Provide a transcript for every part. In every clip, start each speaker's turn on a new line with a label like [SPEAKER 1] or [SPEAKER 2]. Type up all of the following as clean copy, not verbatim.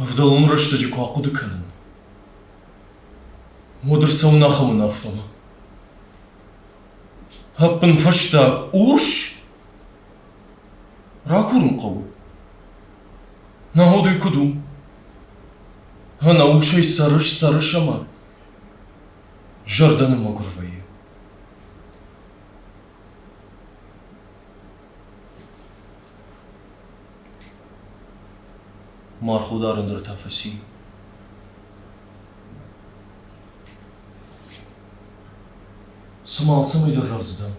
[SPEAKER 1] Ӕвдӕлон рӕстӕджы куы ахъуыды кӕнын, уӕд ӕрцӕуын ахӕм уынаффӕмӕ. Ӕппынфӕстаг ус ракурын хъӕуы. Науӕд уый куыд у? Ӕнӕ усӕй цӕрыс, цӕрыс ӕмӕ зӕрдӕ ныммӕгуыр вӕййы. Мархо дӕр ӕндӕр та фӕци. Цыма алцӕмӕй дӕр рӕвдз дӕн.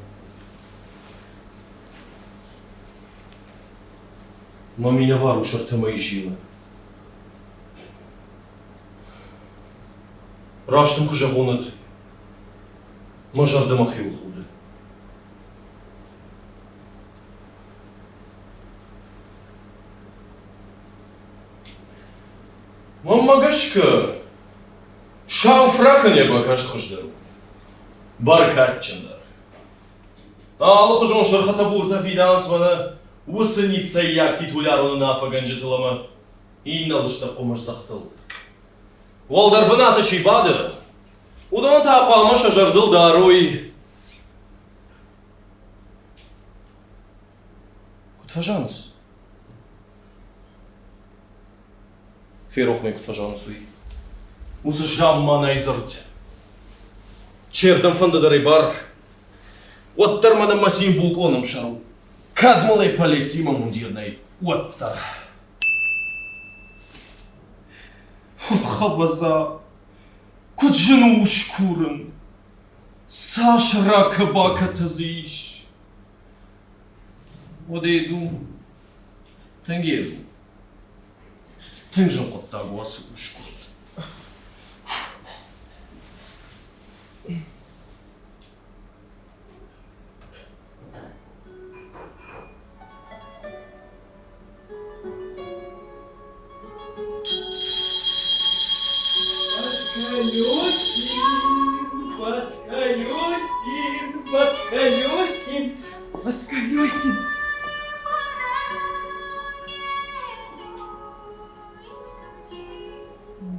[SPEAKER 1] Мӕ минӕвар ус ӕртӕмӕй зилы. Раст ын куы зӕгъон, уӕд мӕ зӕрдӕ мӕхиуыл худы. Мӕнмӕ гӕсгӕ, сау фракӕн йӕ бакаст хуыздӕр у, бӕркадджындӕр. Алыхуызон сырхытӕ-буртӕ фидауынц мӕнӕ уыцы ницӕййаг титулярон уынаффӕгӕнджытыл ӕмӕ иннӕ лыстӕг хъуымыздзӕхтыл. Уӕлдӕр бынаты чи бады, уыдон та хъуамӕ сӕ зӕрдыл дарой Куыд фӕзӕгъынц? Ферох мӕ куыд фӕзӕгъынц, уый. Уыцы замманай дзырд. Чердӕм фӕнды дӕр ӕй бар, уӕддӕр мӕнӕ мӕ цин булкъон ӕмсӕр у. Кӕд мыл ӕй Палеттимӕ мундир нӕй, уӕддӕр. Ох, ӕвӕдза, куыд зын у ус курын! Цас ракӕ-бакӕтӕ дзы ис! Уӕдӕ у тынг ед у. Тынг зын хъуыддаг у ацы ускуырд.
[SPEAKER 2] Подколесин, подколесин, подколесин, подколесин.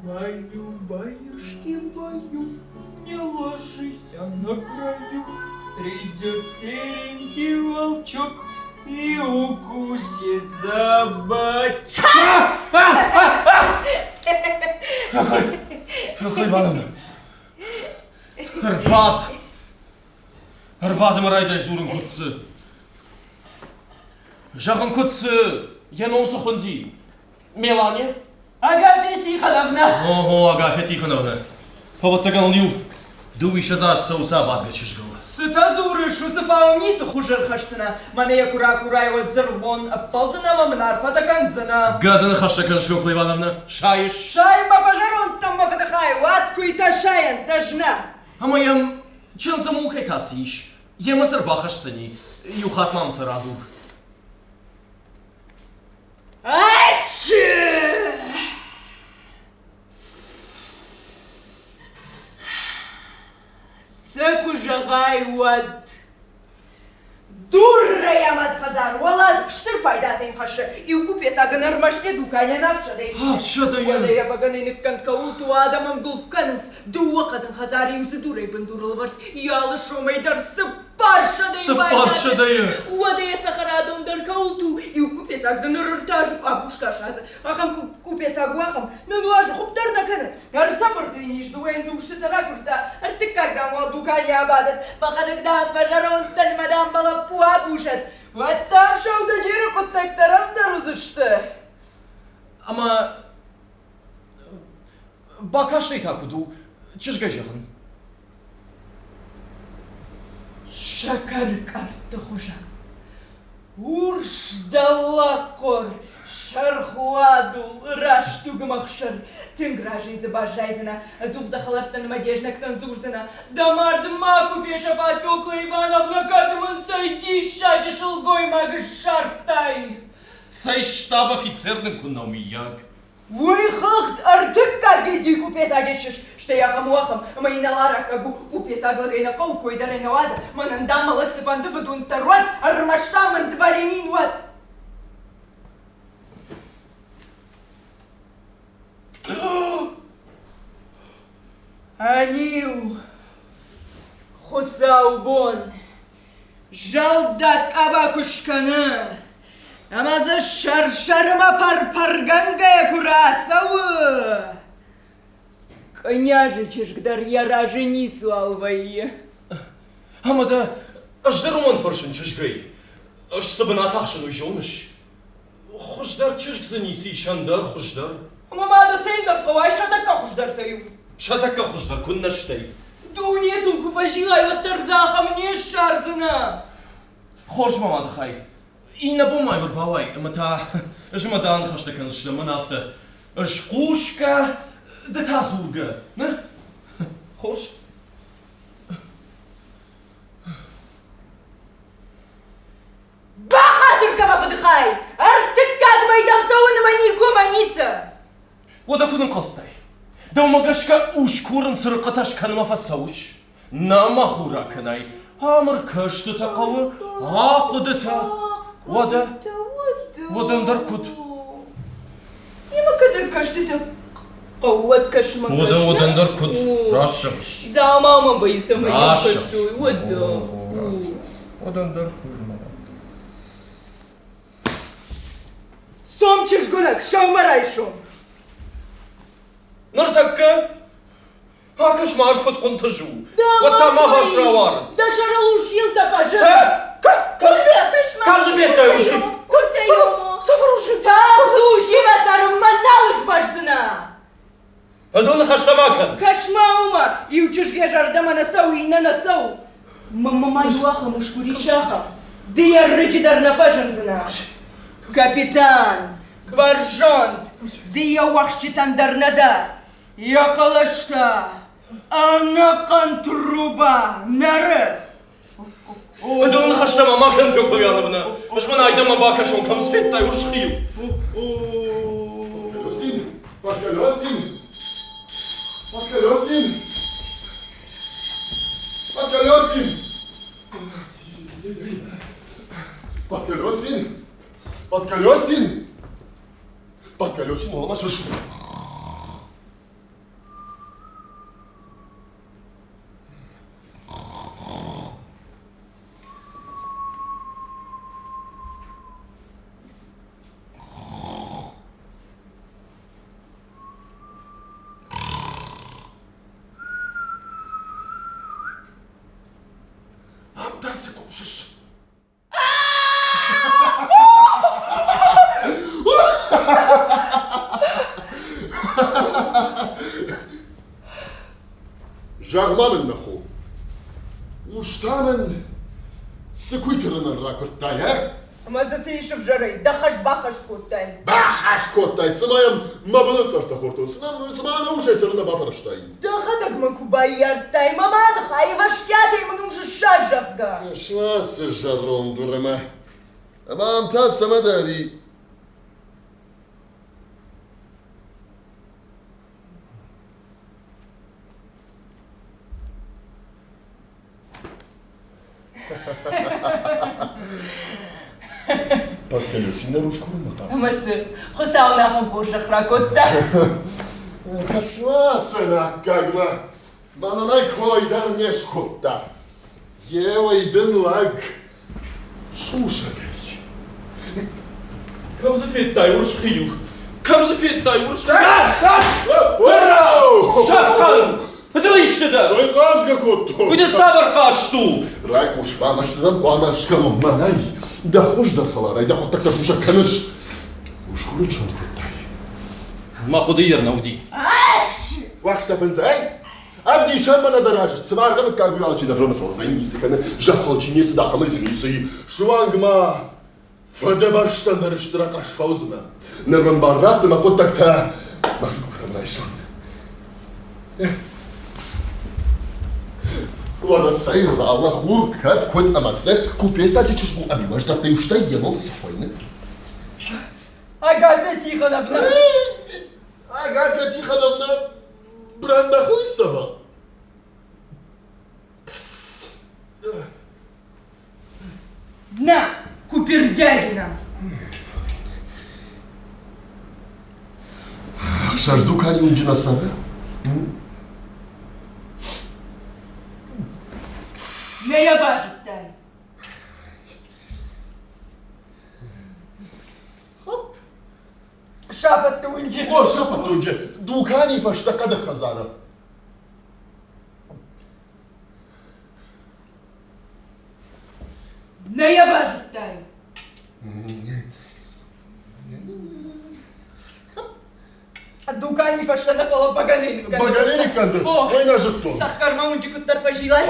[SPEAKER 2] Баю, баюшки, баю, не ложись на краю. Придет серенький волчок и укусит за бочок.
[SPEAKER 1] Фёкла Ивановна, ӕрбад! Ӕрбад ӕмӕ райдай дзурын куыд цы. Зӕгъын куыд цы, йӕ ном цы хуынди? Мелания?
[SPEAKER 2] Агафья Тихоновна!
[SPEAKER 1] Ого, Агафья Тихоновна. Ӕвӕццӕгӕн ыл иу дыууиссӕдз аз цӕуы сӕ абадгӕ чызгыл.
[SPEAKER 2] Цытӕ дзурыс, уыцы фау ницы хуыз ӕрхӕсдзынӕ. Мӕнӕ йӕ куы ракурай, уӕд зӕрвбон ӕппӕлдзынӕ ӕмӕ мын арфӕтӕ кӕндзынӕ.
[SPEAKER 1] Гӕды ныхӕстӕ кӕныс, Фёкла Ивановна, сайыс.
[SPEAKER 2] Сай мӕ фӕзӕрондтӕн мӕ фыдыхай, уадз куыйтӕ сайӕнт, ӕз нӕ.
[SPEAKER 1] Ӕмӕ йӕм чындзы мулкӕй та цы ис? Йемӕ цы ӕрбахӕсдзӕни? Иу хатт ма мын сӕ радзур.
[SPEAKER 2] Ачи! Цы куы зӕгъай, уӕд Дуррӕй амад хӕдзар уӕлӕ стыр пайдатӕ йын хӕссы. Иу купецаг ын ӕрмӕст йӕ дуканийӕн ӕфсадӕй.
[SPEAKER 1] Ӕфсадӕй?
[SPEAKER 2] Уӕлӕ йӕ вагонӕй ныккӕнд кӕуылты у, адӕм ӕмгуылф кӕнынц. Дыууӕ хъӕдын хӕдзары иу дзы дурӕй бындурыл ӕвӕрд, йӕ алы сомӕй дӕр цыппарсӕдӕйы
[SPEAKER 1] Цыппарсӕдӕйы?
[SPEAKER 2] Уӕдӕ йӕ цӕхӕрадон дӕр кӕуылты у, иу купецаг дзы ныр ӕртӕ азы къабуска садзы. Ахӕм купецаг у, ахӕм, нӕ нуазы, хуыпп дӕр нӕ кӕны. Ӕртӕ фырты йын ис, дыууӕ йын дзы устытӕ ракуырдта, ӕртыккаг, дам, уал дуканийы абадӕд, мӕхӕдӕг, дам, фӕзӕронд дӕн ӕмӕ, дам, мӕ лӕппу акусӕд. Уӕд, дам, сӕудӕджеры хъуыддӕгтӕ рӕвдздӕр уыдзысты.
[SPEAKER 1] Ӕмӕ бакастӕй та куыд у, чызгӕй зӕгъын?
[SPEAKER 2] Сӕкӕры къӕртты хуызӕн. Урс дӕллагхъуыр, сырх уадул, рӕстугым ӕхсыр. Тынг разӕй дзы баззайдзынӕ, ӕдзух дӕ хӕлӕрттӕн ӕмӕ де знӕгтӕн дзурдзынӕ. Дӕ мард макуы фесӕфа, Фёкла Ивановна, кӕд мын цӕй диссаджы сылгоймаг ссардтай!
[SPEAKER 1] Цӕй штаб-офицер дын куы нӕу, мыййаг?
[SPEAKER 2] Уый хыгъд ӕртыккаг гильдийы къупецаджы чызг, стӕй ахӕм у ахӕм, ӕмӕ инӕлар аккаг у, къупецаг лӕгӕй нӕ хъӕуы кой дӕр ӕй нӕ уадзы, мӕнӕн дам мӕ лӕг цыфӕнды фыдуынд дӕр уӕд, ӕрмӕст дам мын дворянин уӕд. Ӕниу, хуыцаубон, зӕлдаг къаба куы скӕны, ӕмӕ дзы сӕр-сӕрмӕ пӕр-пӕргӕнгӕйӕ куы рацӕуы. Кънйазы чызг дӕр йӕ разы ницуал вӕййы.
[SPEAKER 1] Ӕмӕ дӕ ӕз дӕр уымӕн фӕрсын чызгӕй. Ӕз цы бынат ахсын, уый зоныс? Хуыздӕр чызг дзы ницы ис, ӕндӕр хуыздӕр.
[SPEAKER 2] Ӕмӕ ма дӕ цӕй ӕндӕр хъӕуы, ай сӕ тӕккӕ хуыздӕртӕй у.
[SPEAKER 1] Сӕ тӕккӕ хуыздӕр куыннӕ стӕй.
[SPEAKER 2] Дунетыл куы фӕзилай, уӕддӕр дзы ахӕм не ссардзынӕ.
[SPEAKER 1] Хорз, мӕ мады хай. Иннӕ бон ма ӕрбауай ӕмӕ та ӕз ӕмӕ дӕ аныхӕстӕ кӕндзыстӕм, мӕн афтӕ. Ӕз хъусгӕ, ды та дзургӕ. Нӕ? Хорз.
[SPEAKER 2] Бахатыр кӕ, мӕ фыдыхай! Ӕртыккаг мӕй дӕм цӕуын ӕмӕ никуы ӕмӕ ницы!
[SPEAKER 1] Уӕдӕ куыд ӕнхъӕлдтай? Дӕумӕ гӕсгӕ ус курын цырыхъхъытӕ скӕнынмӕ фӕцӕуыс? Нӕ мӕ хур акӕнай, ам ӕркӕстытӕ хъӕуы, ахъуыдытӕ. Уӕдӕ, уӕдӕ ӕндӕр куыд?
[SPEAKER 2] Ӕмӕ кӕд ӕркӕстытӕ хъӕуы, уӕд кӕсмӕ
[SPEAKER 1] Уӕдӕ, уӕдӕ ӕндӕр куыд? Раст зӕгъыс.
[SPEAKER 2] Дзаумаумӕ вӕййы, цӕмӕй йӕм кӕсой, уӕдӕ.
[SPEAKER 1] Уӕдӕ ӕндӕр куыд?
[SPEAKER 2] Цом, чызгуынӕг, сӕумӕрайсом!
[SPEAKER 1] Ныртӕккӕ Акӕс-ма, арф куыд хъуынтыз у! Уӕд та ма васт рауард!
[SPEAKER 2] Дӕ сӕрыл ус-хилтӕ фӕзынд!
[SPEAKER 1] Кӕм дзы федтай усы? Цавӕр усы?
[SPEAKER 2] Тагъд усимӕ цӕрынмӕ нал сбӕздзынӕ!
[SPEAKER 1] Ӕдыл ныхӕстӕ ма кӕн!
[SPEAKER 2] Кӕс-ма уымӕ, иу чызг йӕ зӕрдӕмӕ нӕ цӕуы, иннӕ нӕ цӕуы. Ма иу ахӕм усгур ис ахӕм. Ды йӕ рыджы дӕр нӕ фӕзындзынӕ. Капитан, бӕрзонд, ды йӕ уӕхсчытӕн дӕр нӕ дӕ. Йӕ хъӕлӕстӕ ӕнӕхъӕн труба нӕры.
[SPEAKER 1] Ӕдыл ныхӕстӕ ма ма кӕн, Фёкла Ивановна. Ӕз мӕн айдӕнмӕ бакӕсон, кӕм федтай урсхил?
[SPEAKER 3] Подколесин! Подколесин! Подколесин! Подколесин! Подколесин! Подколесин! Подколесин оламаш Ам та цы кусыс? Зӕгъ-ма мын, нӕ хо, ус та мын цы куыйты рынӕн ракуырдтай, а?
[SPEAKER 2] Ӕмӕ дзы цы ис ӕвзӕрӕй? Дӕ хӕс бахӕс кодтай.
[SPEAKER 3] Бахӕс кодтай, цыма йӕм мӕ былы цъӕрттӕ хордтон, цыма ӕнӕ усӕй цӕрын нӕ бафӕрӕзтай.
[SPEAKER 2] Дӕхӕдӕг мӕ куы баййардтай, мӕ мады хай, ӕвӕстиатӕй мын ус ссар, зӕгъгӕ.
[SPEAKER 3] Суацы зӕронд уырымӕ. Ӕмӕ ам та цӕмӕдӕр и. Подколесин дӕр ус курынмӕ хъавы.
[SPEAKER 2] Ӕмӕ цы, Хуыцау нӕ ахӕм хорзӕх ракодта.
[SPEAKER 3] Хӕсуасын аккагмӕ мӕнӕн ӕй кой дӕр не скодта. Еуӕй дын лӕг сусӕгӕй.
[SPEAKER 1] Кӕм дзы федтай урс хил? Кӕм дзы федтай урс Сӕхъхъан! Ды исты дӕ?
[SPEAKER 3] Цӕй хъазгӕ кодтон?
[SPEAKER 1] Уый дын цавӕр хъазт у?
[SPEAKER 3] Райхъус, мӕсты дӕм хъуамӕ скӕнон мӕнӕй. Дӕ хуыздӕр хӕларӕй дӕ хъуыддӕгтӕ сусӕг кӕныс. Усгуры сфӕнд кодтай.
[SPEAKER 1] Мӕ хъуыды йӕ нӕ уыди.
[SPEAKER 3] Уӕхстӕ фындзӕй? Ӕвдисӕн мӕнӕ дӕ разы, цыма мыггаг уый алчи дӕр зоны, фӕлӕ дзы ницы кӕны, зӕххыл чи не цыд, ахӕмӕй дзы ницы и. Суанг ма фыдыбӕстӕн дӕр стыр ахъаз фӕуыдзынӕ. Ныр мын бар ратт мӕ хъуыддӕгтӕ мӕхи къухтӕм райсон. Уӕдӕ цӕй ралӕ хур кӕд, куыд ӕмӕ цы, купецаджы чызг у ӕви уӕздӕттӕй устӕй йӕ ном цы хуыйны?
[SPEAKER 2] Агафья Тихоновна!
[SPEAKER 3] Агафья Тихоновна Брандахлыстова?
[SPEAKER 2] На, Купердягина!
[SPEAKER 3] Ӕхсӕз дукани уынджы нӕ цӕры?
[SPEAKER 2] Нӕ йӕ базыдтай.
[SPEAKER 3] Хоп!
[SPEAKER 2] Сапӕтты уынджы.
[SPEAKER 3] О, сапӕтты уынджы. Дуканийы фӕстӕ хъӕды хӕдзары.
[SPEAKER 2] Нӕ йӕ базыдтай. Дукани фӕстӕ нӕ, фӕлӕ Баганейы ныккӕнды.
[SPEAKER 3] Баганейы ныккӕнды? Ой, нӕ зыдтон.
[SPEAKER 2] Цӕхгӕрмӕ уынджы куыддӕр фӕзилай,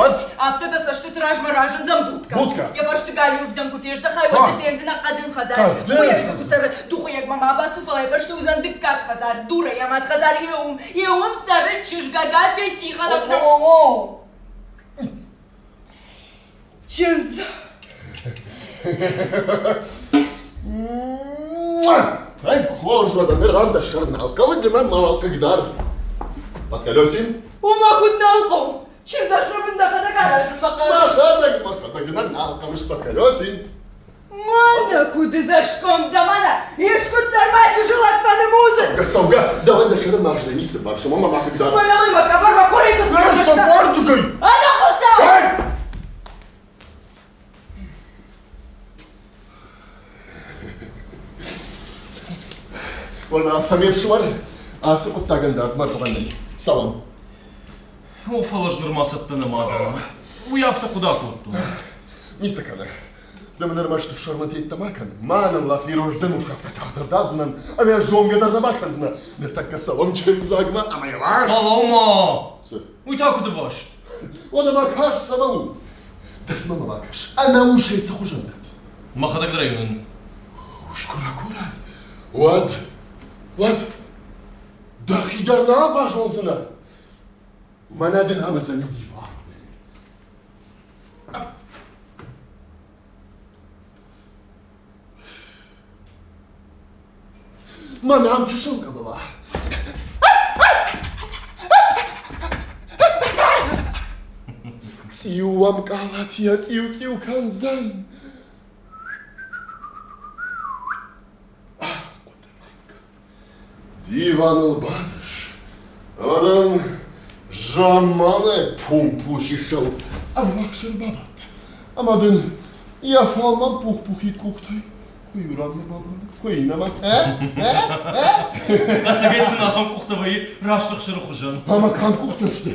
[SPEAKER 2] афтӕ дӕ цӕстыты размӕ разындзӕн будкӕ.
[SPEAKER 3] Будкӕ.
[SPEAKER 2] Йӕ фӕрсты галиуырдӕм куы фездӕхай, уӕд дзы фендзынӕ хъӕдын хӕдзар. Духуйӕг цӕры, духуйӕгмӕ ма бацу, фӕлӕ йӕ фӕсты уыдзӕн дыккаг хӕдзар, дурӕй амад хӕдзар йе уым, йе уым цӕры чызг Агафья Тихоновна. Чындз.
[SPEAKER 3] Ай, хорз уӕдӕ ныр ам дӕ сӕр нал хъӕуы, ды мӕ мауал хъыгдар. Подколесин?
[SPEAKER 2] Уымӕ куыд нал хъӕуы? Чындзӕхсӕв ын дӕхӕдӕг аразынмӕ хъавыс?
[SPEAKER 3] Мӕхӕдӕг, мӕхӕдӕг нӕ нал хъӕуыс, Подколесин.
[SPEAKER 2] Мӕнӕ куыд ӕдзӕсгом дӕ, мӕнӕ! Искуыддӕр ма чысыл ӕдфӕны музык!
[SPEAKER 3] Цӕугӕ, цӕугӕ! Дӕуӕн дӕ сӕры магъз нӕ ницы бар, сӕумӕ ма хъыгдар.
[SPEAKER 2] Мӕнӕ мын мӕ къӕбӕр мӕ хъуырӕй куыд
[SPEAKER 3] Нӕ, сӕвардыгӕй!
[SPEAKER 2] Ӕнӕхуыцау!
[SPEAKER 3] Уӕдӕ афтӕ ме фсымӕр, ацы хъуыддагӕн дардмӕ рхъуыдӕн нӕй. Цӕуӕм.
[SPEAKER 1] О, фӕлӕ ӕз нырма цӕттӕ нӕма дӕн. Уый афтӕ хъуыды акодтон.
[SPEAKER 3] Ницы кӕны. Ды мын ӕрмӕст ӕфсӕрмытӕ йеддӕмӕ кӕн. Мӕнӕн лӕхъирон дын ус афтӕ тагъд ӕрдадзынӕн, ӕмӕ йӕ зонгӕ дӕр нӕ бакӕндзынӕ. Ныртӕккӕ цӕуӕм чындзагмӕ ӕмӕ йӕ васт.
[SPEAKER 1] Фӕлӕуу-ма!
[SPEAKER 3] Цы?
[SPEAKER 1] Уый та куыд ӕваст?
[SPEAKER 3] Уӕдӕ ма кӕс цӕмӕ у? Дӕхимӕ ма бакӕс. Ӕнӕ усӕй цы хуызӕн дӕ?
[SPEAKER 1] Мӕхӕдӕг дӕр ӕй уынын.
[SPEAKER 3] Ус куы ракурай, уӕд, уӕд дӕхи дӕр нал базондзынӕ. Мӕнӕ дын ам уыдзӕни диван. Мӕнӕ ам чысыл къӕбыла. Цъиу ӕм къалатийӕ цъиу-цъиу кӕндзӕн. Ахъуыды ма кӕн. Диваныл бадыс, ӕмӕ дӕм замманай пумпуси сыл ӕввахс ӕрбабадт, ӕмӕ дын йӕ фӕлмӕн пух-пухид къухтӕй куы иу ранмӕ бавналы, куы иннӕмӕ.
[SPEAKER 1] Ӕцӕгӕй сын ахӕм къухтӕ вӕййы раст ӕхсыры хуызӕн.
[SPEAKER 3] Ӕмӕ канд къухтӕ сты.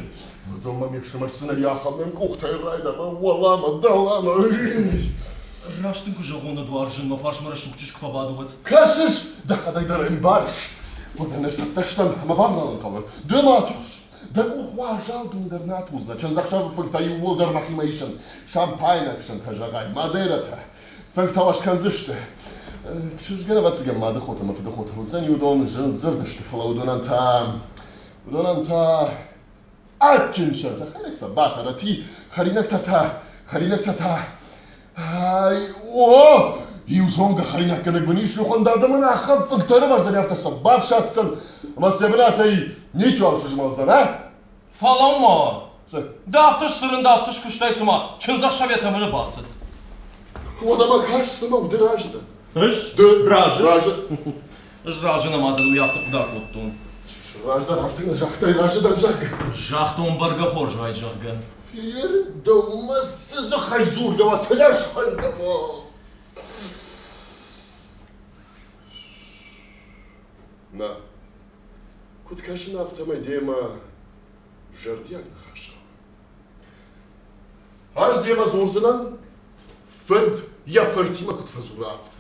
[SPEAKER 3] Уыдонмӕ ме фсымӕр цынӕ ахӕм нын къухтӕй райдама уӕлӕмӕ, дӕлӕмӕ.
[SPEAKER 1] Раст ын куы зӕгъон, ӕд уарзын мӕ фарсмӕ рӕсугъд чызг куы фӕбады, уӕд.
[SPEAKER 3] Кӕсыс, дӕхӕдӕг дӕр ӕмбарыс. Уӕдӕ ныр цӕттӕ стӕм ӕмӕ бавналын хъӕуы. Ды ма тыхс. Дӕ къух уазал доны дӕр нӕ атулдзынӕ. Чындзӕхсӕвы фынгтӕ иууылдӕр мӕхимӕ исын. Шампайнаг сӕнтӕ зӕгъай, мадейрӕтӕ. Фынгтӕ уӕ скӕндзысты. Чызгӕн, ӕвӕццӕгӕн, мады хотӕ ӕмӕ фыды хотӕ уыдзӕни, уыдон зын дзырд сты, фӕлӕ уыдонӕн та... Уыдонӕн та адджын сӕнтӕ. Хӕринаг сӕ бахӕрӕт, и хӕринӕгтӕ та, хӕринӕгтӕ та... Ай, о! Иу зонгӕ хӕринаггӕнӕг мын ис, иу хуындӕр мын ахӕм фынгтӕ ӕрӕвӕрдзӕни, афтӕ сӕ бафсаддзӕн, ӕмӕ сӕ бынатӕй ничиуал сызмӕлдзӕн, а?
[SPEAKER 1] Фӕлӕуу-ма! Ды афтӕ сцырын, ды афтӕ скуыстай, цыма чындзӕхсӕв йӕ тӕмӕны бацыд.
[SPEAKER 3] Уӕдӕ мӕ кас цыма у, ды разы дӕ?
[SPEAKER 1] Ӕз?
[SPEAKER 3] Ды
[SPEAKER 1] разы?
[SPEAKER 3] Разы.
[SPEAKER 1] Ӕз разы нӕма дӕн, уый афтӕ хъуыды акодтон.
[SPEAKER 3] Раздӕр афтӕ нӕ загътай, разы дӕн, зӕгъгӕ.
[SPEAKER 1] Загътон бӕргӕ хорз уаид, зӕгъгӕ.
[SPEAKER 3] Ер, дӕумӕ цы дзыхӕй дзургӕ уа, цыдӕр схӕнгӕ Нӕ. Куыд кӕсын, афтӕмӕй демӕ зӕрдиаг ныхас хъӕуы. Ӕз демӕ дзурдзынӕн, фыд йӕ фыртимӕ куыд фӕдзура, афтӕ.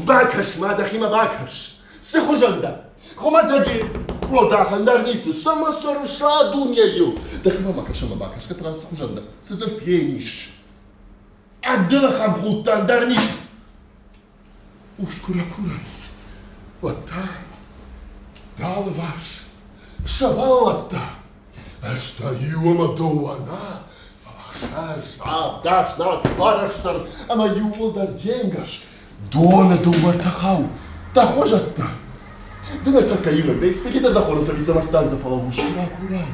[SPEAKER 3] Бакӕс-ма, дӕхимӕ бакӕс! Цы хуызӕн дӕ? Хуымӕтӕджы къодахӕн дӕр ницы, цӕмӕ цӕрыс а дунейыл? Дӕхимӕ ма кӕс ӕмӕ бакӕс, кӕд цы хуызӕн дӕ? Цы дзы фенис? Ӕдылы хӕмхудтӕн дӕр ницы. Ус куы ракурай, уӕд та дӕ алыварс сывӕллӕттӕ. Ӕз та иу ӕмӕ дыууӕ нӕ, фӕлӕ ӕхсӕз, авд, аст, науӕд фарастдӕр ӕмӕ иууылдӕр де нгӕс. Доны дыууӕ ртӕхау дӕ хуызӕттӕ. Ды ныртӕккӕ иунӕг дӕ, экспедитор дӕ хонынц ӕви цӕмӕрддаг дӕ, фӕлӕ ус куы ракурай,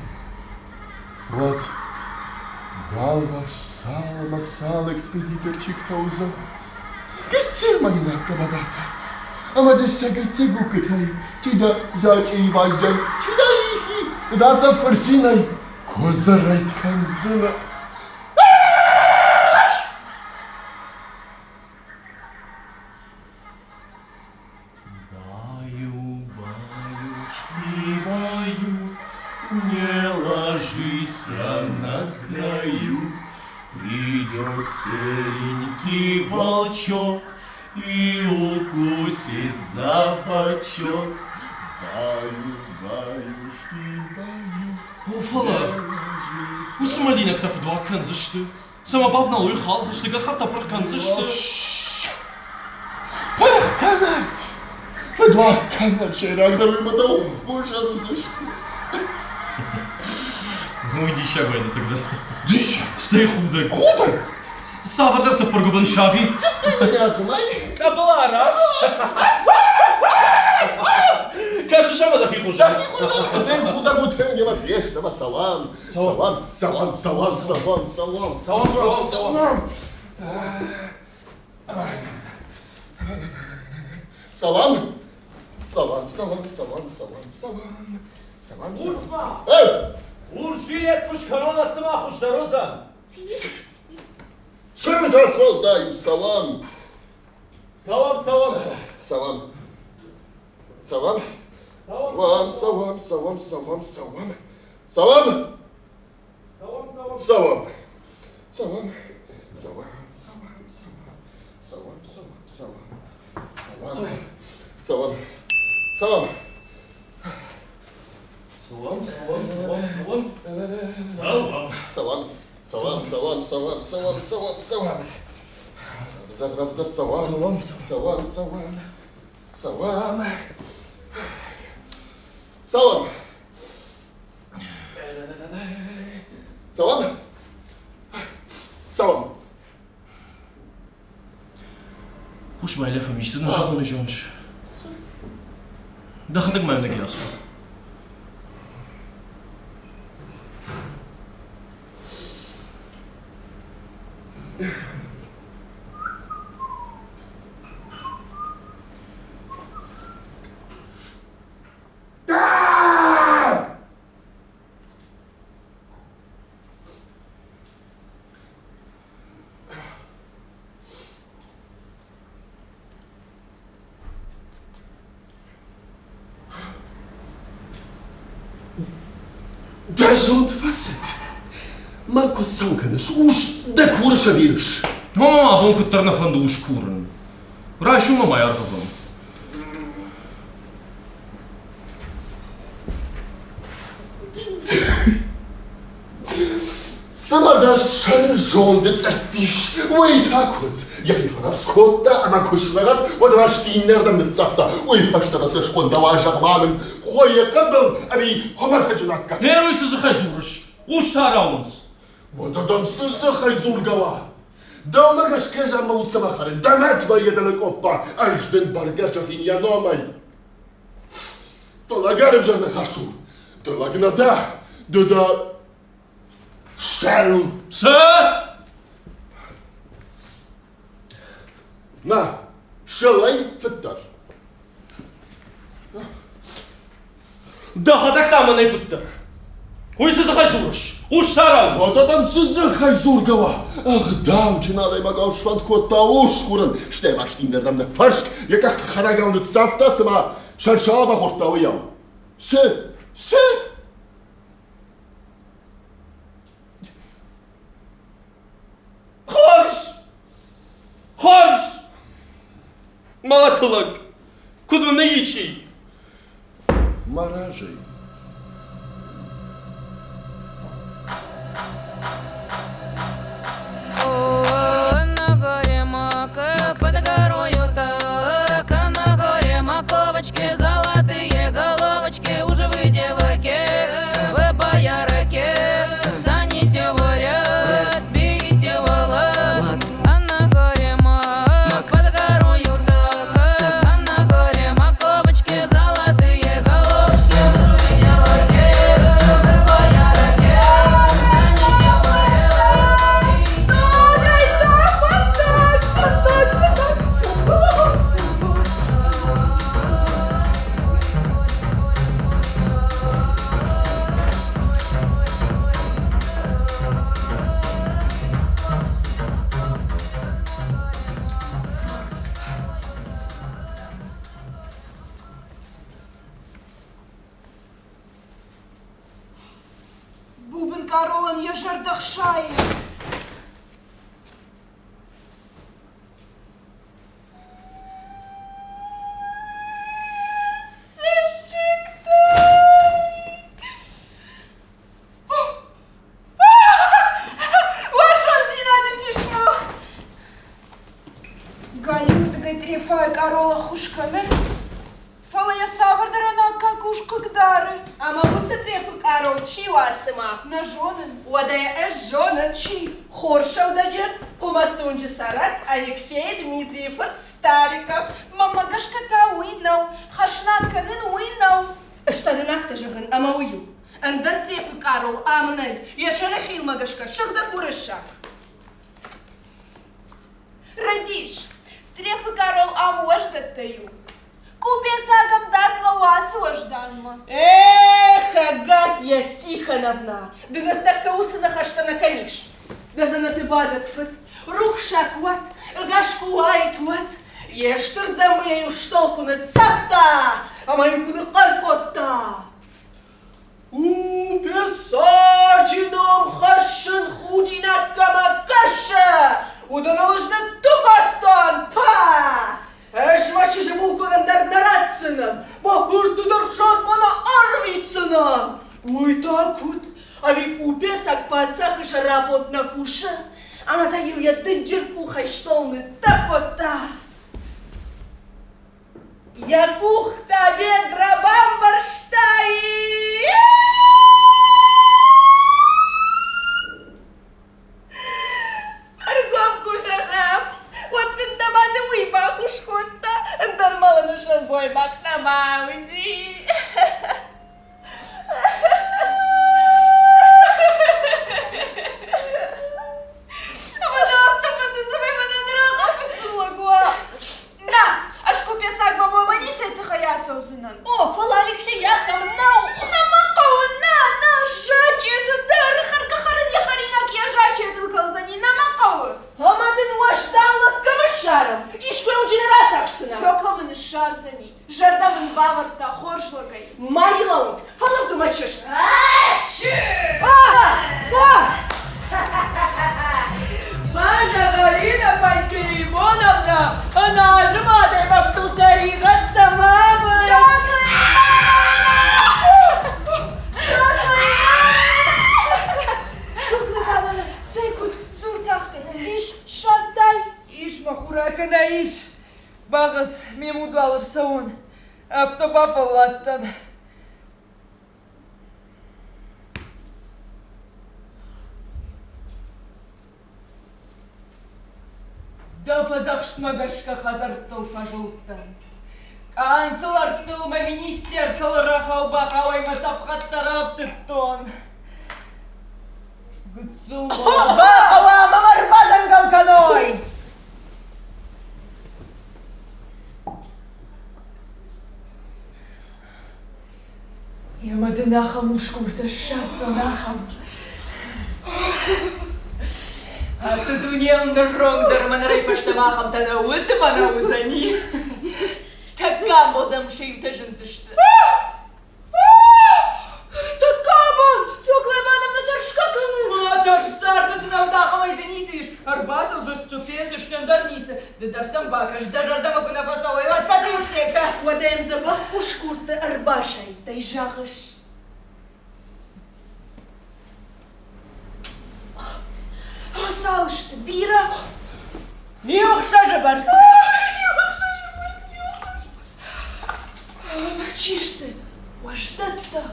[SPEAKER 3] уӕд дӕ алыварс цал ӕмӕ цал экспедиторчиктӕ уыдзӕн. Гыццыл малинаг гӕбӕдатӕ. Ӕмӕ дӕ цӕгат-цӕгуккытӕй чи дӕ зачъе ивайдзӕн, чи дӕ рихи, дӕ сӕ фырцинӕй куыдзы рӕйд кӕндзынӕ.
[SPEAKER 1] Баю, баюшки, баю, не ложися на краю. Придет серенький волчок и укусит за бочок.
[SPEAKER 3] Баю, баюшки, баю.
[SPEAKER 1] О, фӕлӕ уыцы мӕлинӕгтӕ фыдуаг кӕндзысты, цӕмӕ бавналой, халдзысты, гӕххӕтт апырх кӕндзысты.
[SPEAKER 3] Пырх кӕнӕт! Фыдуаг кӕнӕт, сӕйрагдӕр уый мӕ дӕу хуызӕн уыдзысты.
[SPEAKER 1] Уый диссаг вӕййы цӕгдӕр.
[SPEAKER 3] Диссаг?
[SPEAKER 1] Стӕй худӕг.
[SPEAKER 3] Худӕг?
[SPEAKER 1] Цавӕрдӕр тыппыргуыбын саби. Къӕбыла раст. Кӕсыс ӕмӕ дӕхи хуызӕн.
[SPEAKER 3] Дӕхи хуызӕн. Дӕ худӕг уыдтӕн ӕмӕ фестӕмӕ салам. Салам, салам, салам, салам, салам,
[SPEAKER 1] салам,
[SPEAKER 3] салам. Салам. Салам, салам, салам, салам, салам. Салам, салам. Эй!
[SPEAKER 1] Урс жилет куы скӕнон, цыма хуыздӕр уыдзӕн.
[SPEAKER 3] Цӕрытӕ сӕлдай, салам.
[SPEAKER 1] Салам, салам.
[SPEAKER 3] Салам. Салам. Салам, салам, салам, салам, салам. Салам.
[SPEAKER 1] Салам,
[SPEAKER 3] салам. Салам. Салам. Салам, салам, салам, салам, салам. Салам. Салам.
[SPEAKER 1] Салам, салам, салам, салам. Салам.
[SPEAKER 3] Салам. Салам, салам, салам, салам, салам, салам. Равзар, салам.
[SPEAKER 1] Салам,
[SPEAKER 3] салам, салам. Салам. Салам. Салам. Салам.
[SPEAKER 1] Хъус-ма, лӕфӕм, исты нын зӕгъын зоныс? Дӕхӕдӕг ма иунӕг ацу.
[SPEAKER 3] Дӕ зонд фӕцыд. Мӕн куыд цӕуын кӕныс, ус дӕ курыс ӕви ис?
[SPEAKER 1] О, абон куыддӕр нӕ фӕнды ус курын. Райсоммӕ ма ӕргъӕвӕм.
[SPEAKER 3] Цыма дӕ сӕры зонды цъыртт ис, уый та куыд? Йӕхи фӕрӕвдз кодта ӕмӕ куы слӕгат, уӕд раст иннӕрдӕм ныццавта. Уый фӕстӕ дӕ цӕсгон дӕ уазӕгмӕ мын хойы хъыбыл ӕви хуымӕтӕджы лӕггад?
[SPEAKER 1] Гъер уый цы дзыхӕй дзурыс? Хъустӕ рауынц.
[SPEAKER 3] Уӕдӕ дӕм цы дзыхӕй дзургӕ уа? Дӕумӕ гӕсгӕ ӕз мӕ уд цӕмӕ хӕрын? Дӕ мӕт вӕййы дӕлӕ къоппа, ӕз дын бӕргӕ зӕгъин йӕ номӕй. Фӕлӕ ӕгӕр ӕвзӕр ныхас у. Ды лӕг нӕ дӕ, ды дӕ сӕл.
[SPEAKER 1] Цы?
[SPEAKER 3] Нӕ, сӕлӕй фыддӕр.
[SPEAKER 1] Дӕхӕдӕг та мӕнӕй фыддӕр. Уый цы дзыхӕй дзурыс? Хъус та рауадз!
[SPEAKER 3] Уӕдӕ дӕм цы дзыхӕй дзургӕ уа? Ӕгъдауджын адӕймагау сфӕнд кодта усгурӕн, стӕй васт иннӕрдӕм ныффӕрск, йӕ къӕхтӕ хӕрӕгау ныццавта, цыма сӕрсӕла бахордта, уыйау. Цы? Цы?
[SPEAKER 1] Хорз! Хорз! Мӕлӕты лӕг! Куыд мын ныйичъи?
[SPEAKER 3] Мӕ разӕй.
[SPEAKER 4] На горе мак, под горою так, на горе маковочки, золотые головочки, уже вы девки, вы боярки, станете в ряд, бейте в лад. А на горе мак, под горою так, а на горе маковочки, золотые головочки, уже вы
[SPEAKER 2] къаролӕн йӕ зӕрдӕ хсайы. Уарзондзинады писмо! Галиуырдыгӕй Трефайы къарол ӕххуыс кӕны, фӕлӕ йӕ цавӕрдӕр ӕнаккаг ус хъыгдары.
[SPEAKER 5] Ӕмӕ уыцы Трефы къарол чи уа, цымӕ?
[SPEAKER 2] Нӕ зонын.
[SPEAKER 5] Уӕдӕ йӕ ӕз зонын.
[SPEAKER 2] Чи?
[SPEAKER 5] Хорз сӕудӕджер, Хъуымӕцты цӕрӕг Алексей Дмитрийы фырт Стариков.
[SPEAKER 2] Мӕнмӕ гӕсгӕ та уый нӕу. Хӕснаг кӕнын уый нӕу.
[SPEAKER 5] Ӕз та дын афтӕ зӕгъын, ӕмӕ уый у. Ӕндӕр Трефы къарол ам нӕй, йӕ сӕры хилмӕ гӕсгӕ сыгъдӕг уырыссаг.
[SPEAKER 2] Рӕдис. Трефы къарол ам уӕздӕттӕй у. Къупецаг ӕм дардмӕ уацы уӕзданмӕ.
[SPEAKER 5] Эх, Агафья Тихоновна, ды ныртӕккӕ уыцы ныхӕстӕ нӕ кӕнис. Дӕ дзӕнӕты бадӕг фыд, рухсаг уӕд, ӕгас куы уаид, уӕд. Йе стыр дзӕмбыйӕ-иу стъол куы ныццавта ӕмӕ-иу куы ныхъхъӕр кодта. У писачы ном хӕссын худинаг кӕмӕ кӕсы, уыдоныл ӕз ныттукодтон, па! Ӕз мӕ чызджы мулконӕн дӕр нӕ ратдзынӕн, мӕ фырты дӕр садмӕ нӕ арвитдзынӕн. Уый та куыд? Ӕви къупецаг паддзахы сӕраппонд нӕ кусы? Ӕмӕ та-иу йӕ дынджыр къухӕй стъол ныттӕпп кодта. Йӕ къухтӕ бедра бамбӕрзта Ӕргом куы зӕгъӕм, уӕд дын дӕ мады уый бахус кодта, ӕндӕр мӕлыны сылгоймаг нӕма уыди.
[SPEAKER 2] Ӕмӕ дӕ афтӕ фӕнды, цӕмӕй мӕнӕн рахъахъхъӕд уа? Нӕ, ӕз купецагмӕ моймӕ ницӕй тыххӕй ацӕудзынӕн.
[SPEAKER 5] О, фӕлӕ Алексей ахӕм нӕу!
[SPEAKER 2] Нӕ мӕ хъӕуы, нӕ, нӕ, зачъеты дӕр хӕргӕ-хӕрын йӕ хӕринаг йӕ зачъетыл кӕлдзӕни, нӕ мӕ хъӕуы.
[SPEAKER 5] Ӕмӕ дын уӕздан лӕг кӕм ссарӕм? Искуы уынджы нӕ рацахсдзынӕ?
[SPEAKER 2] Фёкла мын ссардзӕни, зӕрдӕ мын бавӕрдта хорз лӕгӕй.
[SPEAKER 5] Ма йыл фӕлывд мӕ чызг! Маша Галина Пантелеймоновна, ӕназым адӕймӕгтыл тӕригъӕдтӕ ма
[SPEAKER 2] Цӕй куыд дзуртӕхты ис ссардтай?
[SPEAKER 6] Ис, мӕ хур акӕна, ис. Багъӕц, ме муд уал ӕрцӕуон. Афтӕ бафӕлладтӕн. Дӕ фӕдзӕхстмӕ гӕсгӕ хӕдзӕрттыл фӕзылдтӕн. Къанцылӕрттыл мӕ министертыл рахау-бахауӕй мӕ цӕфхӕдтӕ рафтыдтон. Гыццыл бахъӕуа мӕм ӕрбадзӕнгӕл кӕной! Ӕмӕ дын ахӕм усгуртӕ ссардтон, ахӕм. Ацы дунейыл ныронг дӕр мӕнӕрӕй фӕстӕмӕ ахӕмтӕ нӕ уыд ӕмӕ нӕ уыдзӕни. Тӕккӕ амондӕм сӕ иутӕ зындзысты.
[SPEAKER 2] Тӕккӕ абон Фёкла Ивановна тӕрсгӕ кӕны.
[SPEAKER 6] Ма тӕрс, царды цы нӕ уыд, ахӕмӕй дзы ницы ис. Ӕрбацӕуджысты, фендзысты, ӕндӕр ницы. Ды дӕр сӕм бакӕс, дӕ зӕрдӕмӕ куы нӕ фӕцӕуой, уӕд сӕ библиотекӕ.
[SPEAKER 5] Уӕдӕ йӕм дзӕбӕх усгурты ӕрбасайдтай, зӕгъыс?
[SPEAKER 2] Ӕмӕ цал сты? Бирӕ?
[SPEAKER 6] Иу ӕхсӕзы бӕрц.
[SPEAKER 2] Иу ӕхсӕзы бӕрц, иу ӕхсӕзы бӕрц. Ӕмӕ чи сты? Уӕздӕттӕ.